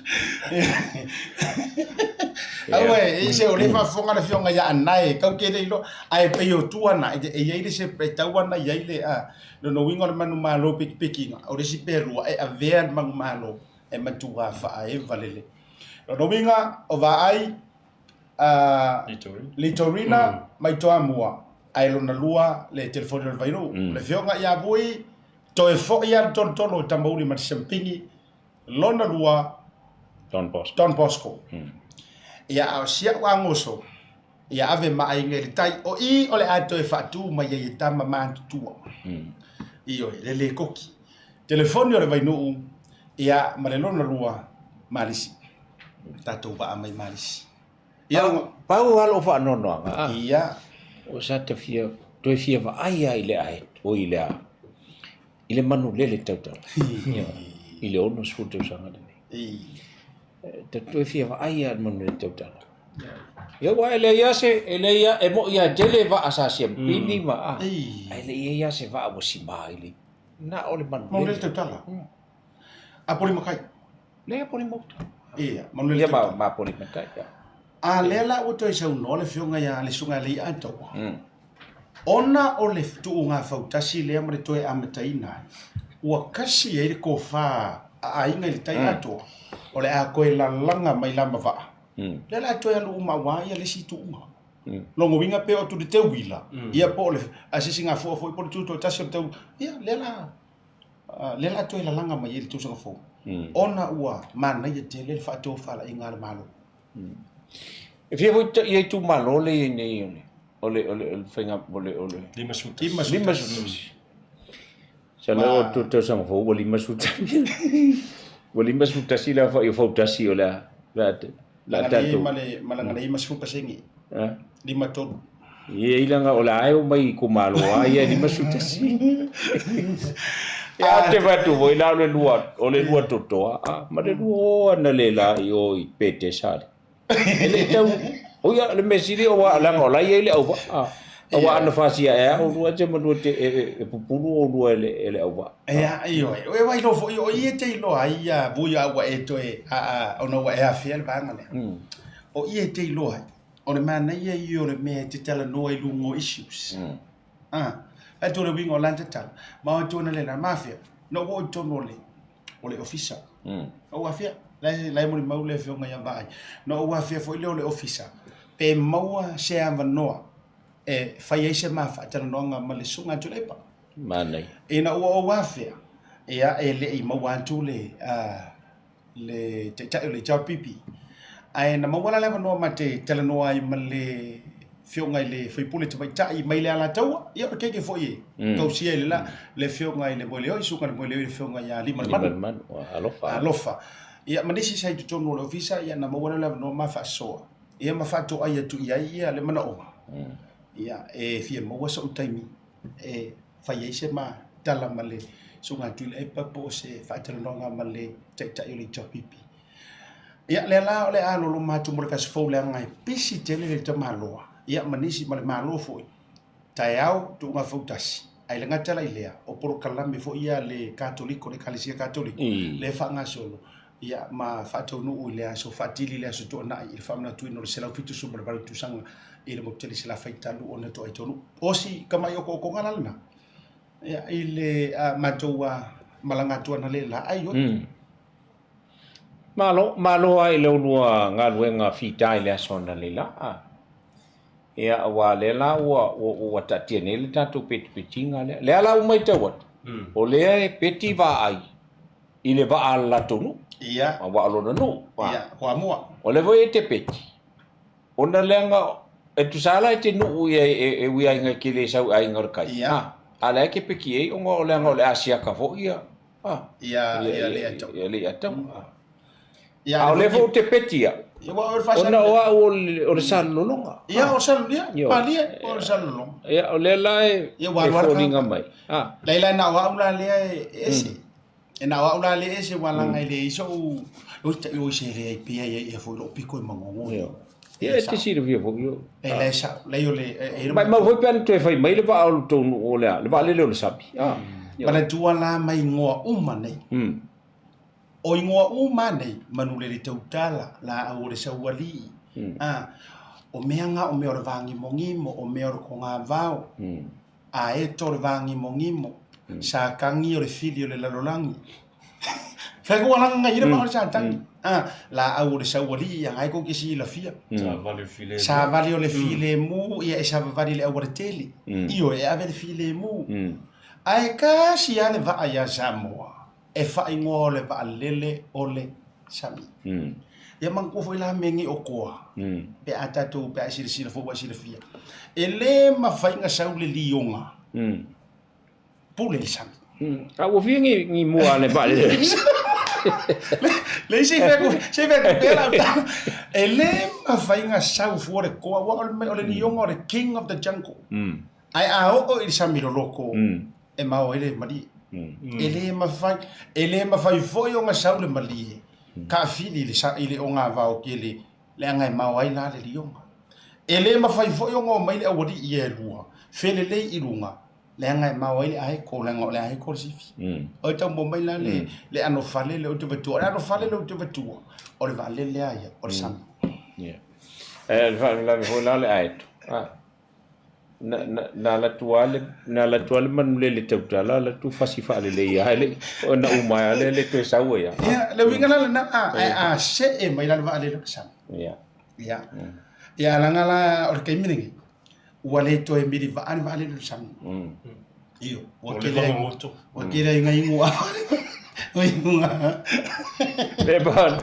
[SPEAKER 1] Aue, e se o le faafofoga le afioga ia Anae, kau ke le iloa, ae pei o tua na, e i ai le se e tau ana i ai le a lona uiga o le manumalo pekipekiga, o le isi pelua e avea le manumalo e matua faaeva lelei. Lona uiga, o Vaai, a, Litorina mai Toamua, ae lona lua le telefoni o le Vainuu. O le afioga ia Vui, toe foi lava le tolotolo o Tamauli ma le Siampini, lona lua,
[SPEAKER 2] Don Bosco.
[SPEAKER 1] Don Bosco. Ia, a o si au agoso, ia ave ma aiga i le tai, o i o le a toe faatu mai ai e tama matutua. Ioe, le lēkoki. Telefoni o le Vainuu, ia, ma le lona lua, Malisi. Tatou vaa mai Malisi.
[SPEAKER 2] Ia, ua... Pau lava lou faanoanoaga, a.
[SPEAKER 1] Ia.
[SPEAKER 2] O sa te fia, toe fia vaai lava i le ae, oi i le a, i le manulele tautala. Ia, i le 60 tausaga lenei. Te toe fia vaai lava i le manulele tautala. Ia, aua e leai lava se, e leai lava, e moni lava e tele vaa sa siampini ma a, ae le i i ai lava se vaa ua sima ai le Na o le
[SPEAKER 1] manulele. Manulele tautala. A poli makai.
[SPEAKER 2] Lea poli mauta.
[SPEAKER 1] Ia, manulele
[SPEAKER 2] tautala. Ia, ma poli makai. Ia.
[SPEAKER 1] A lea la ua toe saunoa le afioga ia le Susuga ia Leiataua, ona o le tuuga fautasi lea ma le toe amataina ai, ua kasi ai le kofa a aiga i le tai atoa, o le a toe lalaga mai la ma vaa. Lea la toe alu uma aua ia le isi tuuga. Lona uiga pe o atu i le teuila, ia po o le asiasiga fua foi po o le tutoatasi o le tau, ia lea la, lea la toe lalaga mai ai i le tausaga fou, ona ua manaia tele le faatofalaiga a le Malo.
[SPEAKER 2] E fia foi ia itumalo le i ai nei o le o le o le faiga o le o le
[SPEAKER 3] 51.
[SPEAKER 2] 51. Sa lea o tu tausaga fou ua 51. Ua 51 le aofai o fautasi o le a le a
[SPEAKER 1] la tatou. Ma le malaga le 50%.
[SPEAKER 2] Ha?
[SPEAKER 1] 53.
[SPEAKER 2] Ia i langa o le a e o mai itumalo a ia 51. Ia a te fatu foi la o le lua o le lua totoa a ma le lua o ana le la i o i Petesa le. E le tau o ia le mea sili o wa leaga o la e i ai le auvaa. Aua ana fasia e a oulua te manua te e pupulu oulua e le e le auvaa.
[SPEAKER 1] Ia, ioe. E waiho foi o i e te iloa ai ia vui a ua e toe a a ona ua e afea le vaega lea. O i e te iloa ai, o le manaia ia o le mea e te talanoa i luga o issues. A, atu o le uiga o lana tatalo, ma o atu ona le la mafia, na ua oo i totonu o le o le ofisa. Na ou afea, la e, la e molimau le afioga ia Vaai. Na ou afea foi lea o le ofisa, pe maua se avanoa e fai ai se ma faatalanoaga ma le Susuga Tuilaepa.
[SPEAKER 2] Manaia.
[SPEAKER 1] Ina ua ou afea, ia e le i maua atu le, uh, le taitai o le HRPP. Ae na maua la le avanoa ma te talanoa ai ma le afioga i le faipule tamaitai mai le Alataua, ia o le keiki foi e tausia i le la, le afioga i le Moeleoi, susuga i le Moeleoi le afioga ia Limalemanu.
[SPEAKER 2] Limalemanu, alofa.
[SPEAKER 1] Alofa. Ia ma nisi sa i totonu o le ofisa, ia na maua lea o le avanoa ma faasoa, ia ma faatoai atu i ai ia le manaoga. Ia e fia maua so'u taimi e fai ai se ma tala ma le Susuga ia Tuilaepa po o se faatalanoaga ma le Taitai o le HRPP. Ia, lea la o le a loloma atu mo le vaiaso fou leaga e pisi tele le tamaloa, ia ma nisi ma le Malo foi, taeao tuuga fautasi, ae le gata la i lea, o polokalame foi ia a le Katoliko, le Ekalesia Katoliko, lea e faagasolo, ia ma faataunuu i le aso faatili i le aso Tuanai i le faamanatuina o le 178 tausaga i le motu tele i Salafai talu ona toai taunuu. O si tamai okookoga la lena, ia, i le matou malaga atu analeila, ai oi.
[SPEAKER 2] Malo, malo lava i le ulua galuega fita i le aso analeila. Ia, aua o lea la ua, ua, ua taatia nei le tatou petipetiga lea. Lea la ua matau atu, o lea e peti vaai i le vaa a le latou nuu.
[SPEAKER 1] Ia.
[SPEAKER 2] Aua o lona nuu.
[SPEAKER 1] Ia, Toamua.
[SPEAKER 2] O lea foi e te peti, ona leaga E tusa la e te nuu ia e ui aiga e te le sau i aiga o le kai.
[SPEAKER 1] Ia.
[SPEAKER 2] A, a la e te peti ai ona o leaga o le asiaka foi ia. A.
[SPEAKER 1] Ia, ia le atau.
[SPEAKER 2] Ia le atau. A.
[SPEAKER 1] Ia,
[SPEAKER 2] A o lea foi ou te peti au.
[SPEAKER 1] Ia, ua o le faasali.
[SPEAKER 2] Ona o au o le salolologa.
[SPEAKER 1] Ia, o sal, ia,
[SPEAKER 2] Ioe.
[SPEAKER 1] palie, o le salolologa.
[SPEAKER 2] Ia, o lea la e,
[SPEAKER 1] Ia, ua
[SPEAKER 2] e
[SPEAKER 1] alu alu
[SPEAKER 2] foliga
[SPEAKER 1] ka-
[SPEAKER 2] mai. A.
[SPEAKER 1] Laila na o au la lea e ese. E na o au la lea e ese ua langa e le iso u oi ta oi se le ai pia ia ia foi lo piko e mangongo.
[SPEAKER 2] Ioe. Ia, e te silafia foi. Ioe.
[SPEAKER 1] Laila e sa lei o le e e
[SPEAKER 2] Mai mau foi pe ana toe fai mai le vaa o le tou nuu o le a, le vaalele o le sami. A. Ioe.
[SPEAKER 1] Manatua la mai ngoa uma nei. O ingoa uma nei, manulele tautala, laau o le saualii, a, o mea nga o mea o le vagimogimo, o mea o le kogavao, a eto o le vagimogimo, sakangi o le fili o le lalolagi. Fai ko alanga ngai ira ma o le satangi. A, laau o le saualii, ia ngai ko ke silafia.
[SPEAKER 3] Savali o le filemu.
[SPEAKER 1] Savali o le filemu, ia e savavali le aualatele. Ioe, e ave le filemu. Ae kasi lava le vaa ia Samoa. E faaigoa o le vaalele o le sami. Ia manatua foi la mea nei o koa, pe a tatou, pe a e silasila foi ua e silafia, e le mafai ona sau le lioga pule i le sami.
[SPEAKER 2] A ua fia ni mua a le vaalele o le sami.
[SPEAKER 1] Leai, se i fai atu, se i fai atu pea lau tala. E le mafai ona sau fua le koa, aua o le lioga o le king of the jungle. Ae a oo i le sami loloko, e mao ai le malie. E le mafai, e le mafai foi ona sau le malie, taafili i le sa, i le ogavao tele, leaga e mao ai la le lioga. E le mafai foi ona omai le aualii ia e lua, felelei i luga, leaga e mao ai le aeko, leaga o le aeko le sifi. Oi tau maua mai la le, le anofale lea ou te vatua. O le anofale lea ou te vatua, o le vaalele lava ia, o le sami.
[SPEAKER 2] Ia. E, le faalavelave foi la o le aeto. A. Na, na, na alu atu lava le, na alu atu lava le manulele tautala, alu atu fasi faalelei lava e le i, ona uma ai lava lea e le toe sau ai lava.
[SPEAKER 1] Ia, le uiga la lena, a, ae a see mai la le vaalele o le sami.
[SPEAKER 2] Ia.
[SPEAKER 1] Ia. Ia, leaga la o le taimi lenei, ua le toe milivaa le vaalele o le sami. Io, ua
[SPEAKER 3] Ua
[SPEAKER 1] tele
[SPEAKER 3] leva
[SPEAKER 1] ai,
[SPEAKER 3] gogoto.
[SPEAKER 1] ua tele ai ngai ingoa. O ingoa.
[SPEAKER 2] Le pa,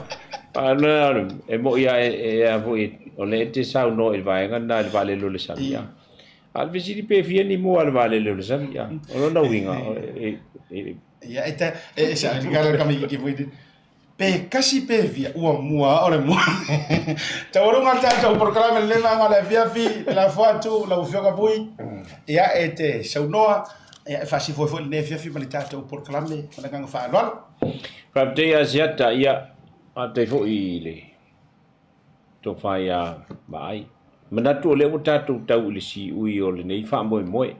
[SPEAKER 2] pa na, e mo'i a e, e a foi, o le e te saunoa i le vaega lena i le vaalele o le sami, a. A o le fesili pe fia ni mua o le vaalele o le sami, a. O lona uiga, o, e, e,
[SPEAKER 1] Ia, e ta, e, e sa, ka ka mai ki foi. Pe kasi pe fia, ua mua o le mua. Taualuga le tatou polokalame le vaega o le afiafi, le lafo atu lau Afioga Vui, ia e te saunoa, ia e faasifo ai foi lenei afiafi ma le tatou polokalame ma le agaga faaaloalo.
[SPEAKER 2] Faafetai ia Asiata, ia faafetai foi i le tofa ia Vaai. Manatu o lea ua tatou tau i le siui o lenei faamoemoe,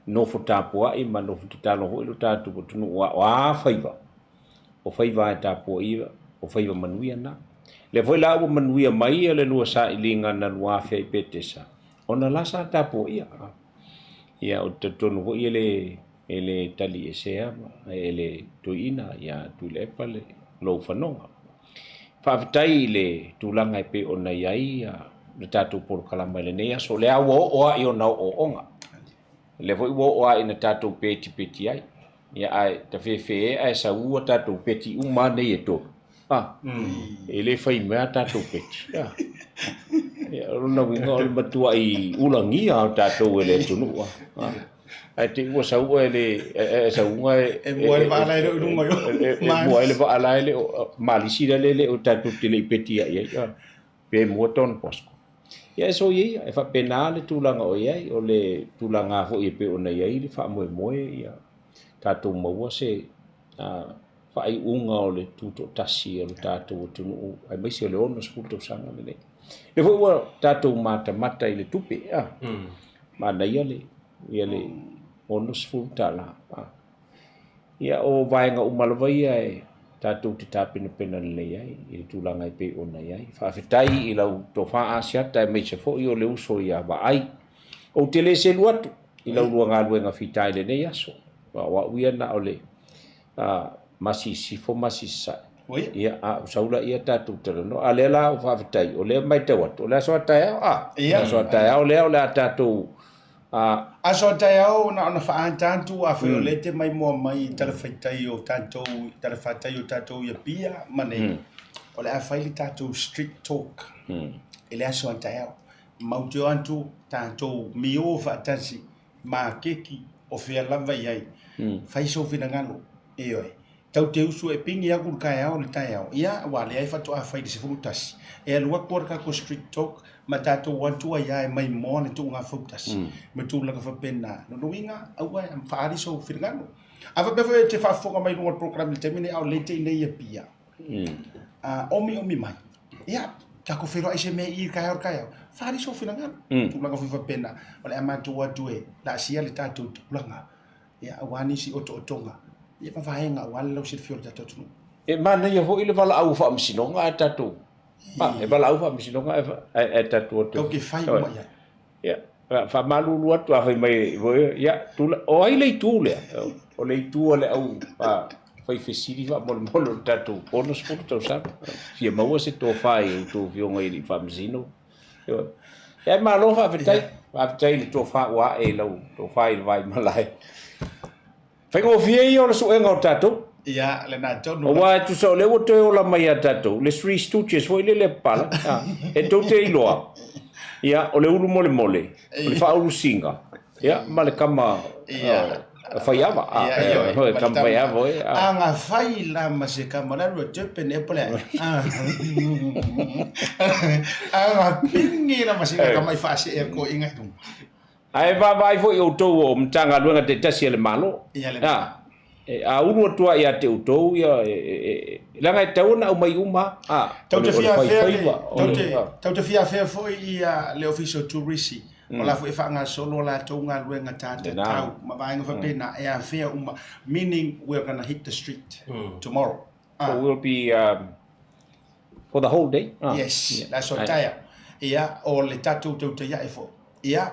[SPEAKER 2] nofo tapuai ma nofo tatalo foi lo tatou atunuu a o a faiva, o faiva e tapuaia, o faiva manuia na. Lea foi la ua manuia mai le lua sailiga na lua afea i Petesa, ona la sa tapuaia. Ia, ou te talitonu foi e le, e le taliesea e le toeaina ia Tuilaepa le lou fanoga. Faafetai i le tulaga e pei ona i ai le tatou polokalama i lenei aso. O lea ua oo lava i ona ooooga. O lea foi ua oo lava ina tatou petipeti ai. Ia ae tafefe ae saua tatou peti uma nei e tolu. Ah, e le fai mea tatou peti. Ah. Ia, o lona uiga o le matuai ulagia o tatou e le atunuu. Ah. Ae te i ua sau e le e sauga e
[SPEAKER 1] E mua ai le vaa la e le o i luga i o.
[SPEAKER 2] E mua ai le vaa la e le o malisi la le le o tatou te le i peti ai ai. Ah. Pe mua Don Bosco. Ia e soia ia, e faapena le tulaga o i ai, o le tulaga foi e pei ona i ai le faamoemoe ia tatou maua se faaiuga o le tutoatasi o le tatou atunuu aemaise o le 60 tausaga lenei. O lea foi ua tatou matamata i le tupe, a, manaia le, ia le $60. A. Ia, o vaega uma lava ia e tatou te tapenapena lelei ai i le tulaga e pei ona i ai. Faafetai i lau tofa Asiata aemaise foi o le uso ia Vaai. Ou te le selu atu i lau lua galuega fita i lenei aso. Aua o au ia na o le masi i sisifo masi i sasae. Ia, a ou sau laia tatou talanoa. A lea la ou faafetai, o lea e matau atu, o le aso a taeao, a, o le aso a taeao lea o le a tatou A.
[SPEAKER 1] Aso a taeao na ona faaata atu afai o lea e te maimoa mai i talafatai o tatou, talafatai o tatou i Apia ma nei, o le a fai le tatou street talk i le aso a taeao. Matou te o atu tatou mio faatasi makeki o fea lava i ai. Fai sou finagalo, ioe. Tau te usu e pigi aku le taeao le taeao, ia aua lea e faatoa fai i le 11. E alu atu lava le tatou street talk ma tatou o atu ai lava e maimoa le tuuga fautasi ma tulaga faapena. Lona uiga, aua e faaali sou finagalo. A faapea foi e te faafofoga mai i luga o le program i le taimi lenei a o late i inei i Apia, omiomi mai, ia, tatou feiloai i se mea i i le taeao le taeao, faaali sou finagalo. Tulaga foi faapena, o le a matou o atu e laasia le tatou tulaga, ia, aua nisi otootoga, ia ma vaega aua le lausilafia o le tatou atunuu.
[SPEAKER 2] E manaia foi le valaau o faamasinoga ae tatou, e valaau faamasinoga ae tatou o atu.
[SPEAKER 1] Tatou te fai uma i ai.
[SPEAKER 2] Ia, faamalulu atu a fai mai foi, ia, tula, o ai le itu lea? O le itu a le au fai fesili faamolemole o le tatou 60 tausaga. Fia maua se tofa i a outou afioga i alii faamasino. Ia, malo faafetai. Faafetai i le tofa ua ae i lau tofa i le vaimalae. Faigofie ia o le suega o tatou.
[SPEAKER 1] Ia, lena tonu.
[SPEAKER 2] Aua e tusa o lea ua toe ola mai ia tatou, le Three Stooges foi lele a papala. E tou te iloa, ia, o le ulu molemole, o le faaulusiga, ia, ma le tama faiava.
[SPEAKER 1] Ia,
[SPEAKER 2] ioe. Le tama faiava oe.
[SPEAKER 1] A na fai la ma se kama, le alu a Durban ea po o le a? A na pigi la ma sina tama i faasee a toeaiina i luga.
[SPEAKER 2] Ae vaavaai foi outou o Matagaluega taitasi a le Malo. A ulu atu lava ia te outou ia, leaga e tatau ona aumai uma lava.
[SPEAKER 1] O le faifaiva. Tou te fia afea foi ia le Ofisa o Turisi, o la foi e faagasolo a latou galuega tatatau ma vaega faapena e afea uma, meaning we are gonna hit the street tomorrow.
[SPEAKER 2] So we'll be for the whole day.
[SPEAKER 1] Yes, le aso taeao. Ia, o le tatou tautaiae foi, ia,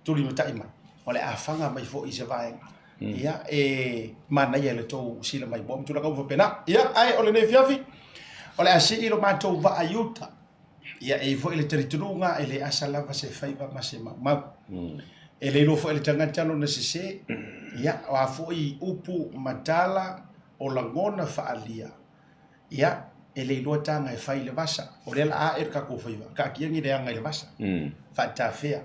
[SPEAKER 1] tulimatai mai, o le a fanga mai foi i se vaega. Ia, e manaia i le tou sila mai moa ma tulaga uma faapena. Ia, ae o lenei afiafi, o le a sii lo matou vaa i uta. Ia, e i ai foi le talitonuga e le asa lava se faiva ma se maumau. E le iloa foi e le tagata lona sese, ia, o a foi upu ma tala, o lagona faaalia, ia, e le iloa taga e fai i le vasa. O lea la a ae le tatou faiva, taatia ni leaga i le vasa, faatafea,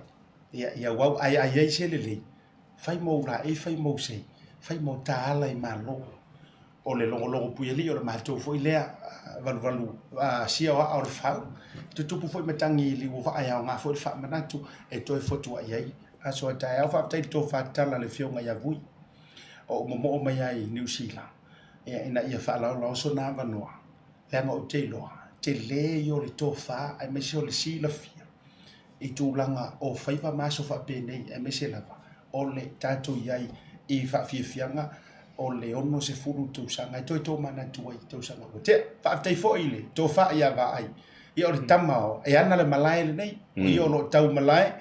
[SPEAKER 1] ia, i auau, ae a i ai se lelei, fai mou laei, fai mou sei, fai mou ta ala i Malo. O le logologo puialii o le matou foi lea valuvalu sia o aa o le fau, tutupu foi matagi i liu o vaa e aoga foi le faamanatu e toe fotuai ai aso a taeao. Faafetai i le tofa tatala a le Afioga ia Vui. o ou momoo mai ai i Niu Sila, ia, ina ia faalaolao sona avanoa, leaga ou te iloa, tele ia o le tofa aemaise o le silafia i tulaga o faiva ma aso faapenei, aemaise lava o le tatou i ai i faafiafiaga o le 60 tausaga e toe tomanatu ai i tausaga ua tea. Faafetai foi i le tofa ia Vaai, ia o le tama e ana le malae lenei, o ia o lo o tau malae,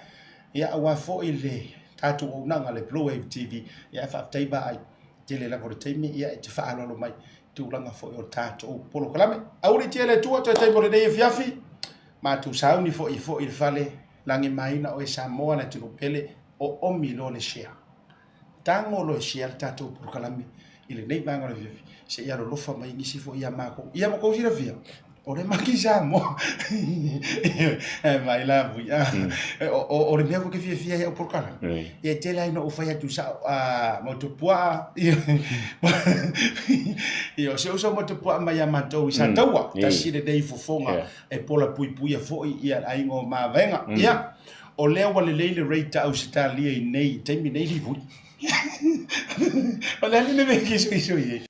[SPEAKER 1] ia aua foi le tatou auaunaga le Blue Wave TV, ia ae faafetai Vaai, tele lava o le taimi ia e te faaaloalo mai i tulaga foi o tatou polokalame. Auliitia e le Atua toe taimi o lenei afiafi, matou sauni foi foi i le fale, lagemaina oe Samoa le atunuu pele, oomi loa le share. Tago loa e share le tatou polokalame i lenei vaega o le afiafi, se i alolofa mai nisi foi ia matou. Ia ma tou silafia, o le maki Samoa. E mai la vui. O le mea foi ke fiafia ai au polokalame. Ia e tele ai no ou fai atu sao a Motupuaa. Ia o se uso Motupuaa mai ia matou i Sataua. Tasi lenei fofoga e pola puipuia foi ia le aiga o Mavaega. Ia, o lea ua lelei le rate a Ausetalia i nei i taimi nei Livui. O le a le mea e kisoiso i ai?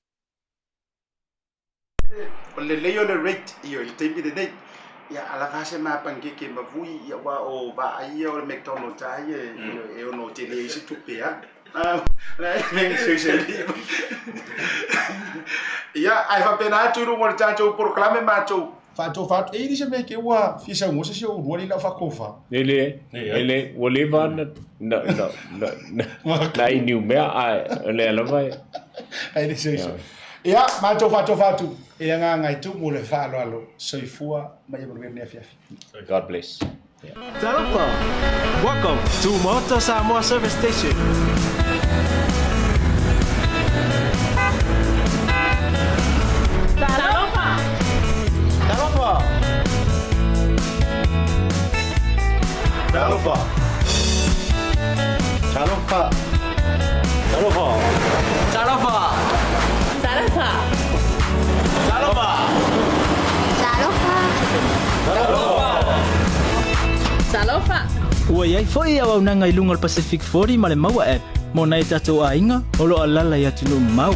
[SPEAKER 1] O le lelei o le rate ioe i le taimi lenei. Ia, a lava se ma pancake ma vui, ia aua o vaai ia o le McDonald's lava ia e ono tele ai se tupe a. Ia, ae faapena atu i luga o le tatou polokalame matou faatofa atu. E i ai se mea ke ua fia saunoa se isi o oulua lea i lau faatofa?
[SPEAKER 2] E le, e le, ua leva na, na, na, na, na iniumea, ae o lea lava e.
[SPEAKER 1] Ai le soiso. Ia, matou faatofa atu i le agaga e tumu le faaaloalo. Soifua ma ia manuia lenei afiafi.
[SPEAKER 2] God bless.
[SPEAKER 11] Talofa! Welcome to Maota Samoa Service Station.
[SPEAKER 8] Talofa!
[SPEAKER 11] Talofa!
[SPEAKER 3] Talofa. Talofa. Talofa.
[SPEAKER 6] Talofa.
[SPEAKER 7] Talofa.
[SPEAKER 3] Talofa.
[SPEAKER 7] Talofa.
[SPEAKER 3] Talofa.
[SPEAKER 7] Talofa.
[SPEAKER 12] Ua i ai foi auaunaga i luga o le Pacific 40 ma le Maua App mo nai o tatou aiga o lo o alaala i atunuu mamao.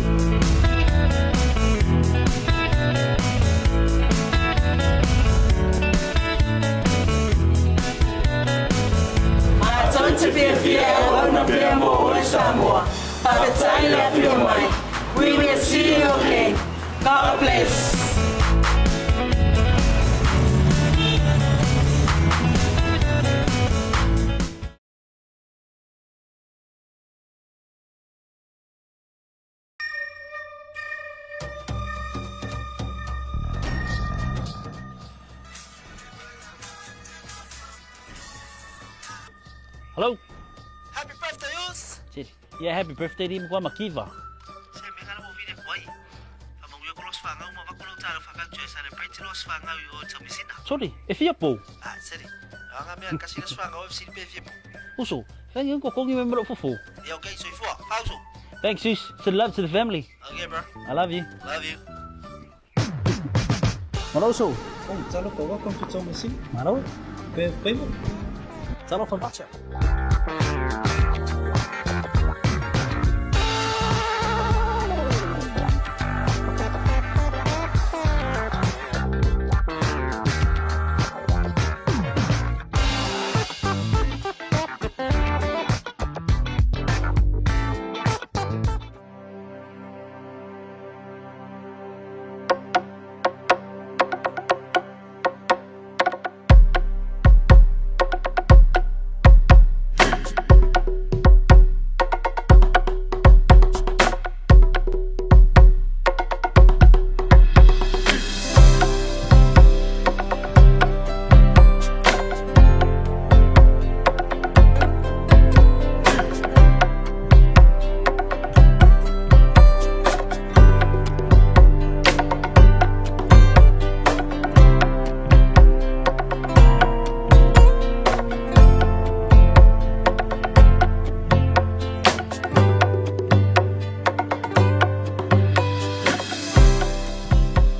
[SPEAKER 13] Matou te fiafia e auauna pea mo oe Samoa. Faafetai le afio mai. We will see you again. God bless.
[SPEAKER 14] Hello. Happy birthday, Us. Yeah, happy birthday di mkwa makiva.
[SPEAKER 15] Se me kana mo vine kwai. Fa mangu ko los fanga uma va ko lo talo fa ka tue celebrate los fanga i o tamisina.
[SPEAKER 14] Sorry, e fia po.
[SPEAKER 15] Ah, seri. Anga mea kasi los fanga o fc pe fia po.
[SPEAKER 14] Uso, thank you ko kongi me mro fufu.
[SPEAKER 15] Yeah, okay, so ifua. Fauso.
[SPEAKER 14] Thanks, sis. Send love to the family.
[SPEAKER 15] Okay, bro.
[SPEAKER 14] I love you.
[SPEAKER 15] Love you.
[SPEAKER 14] Malo uso.
[SPEAKER 15] Oh, talofa, welcome to Tomasina.
[SPEAKER 14] Malo.
[SPEAKER 15] Pe pemo.
[SPEAKER 14] Talofa macha.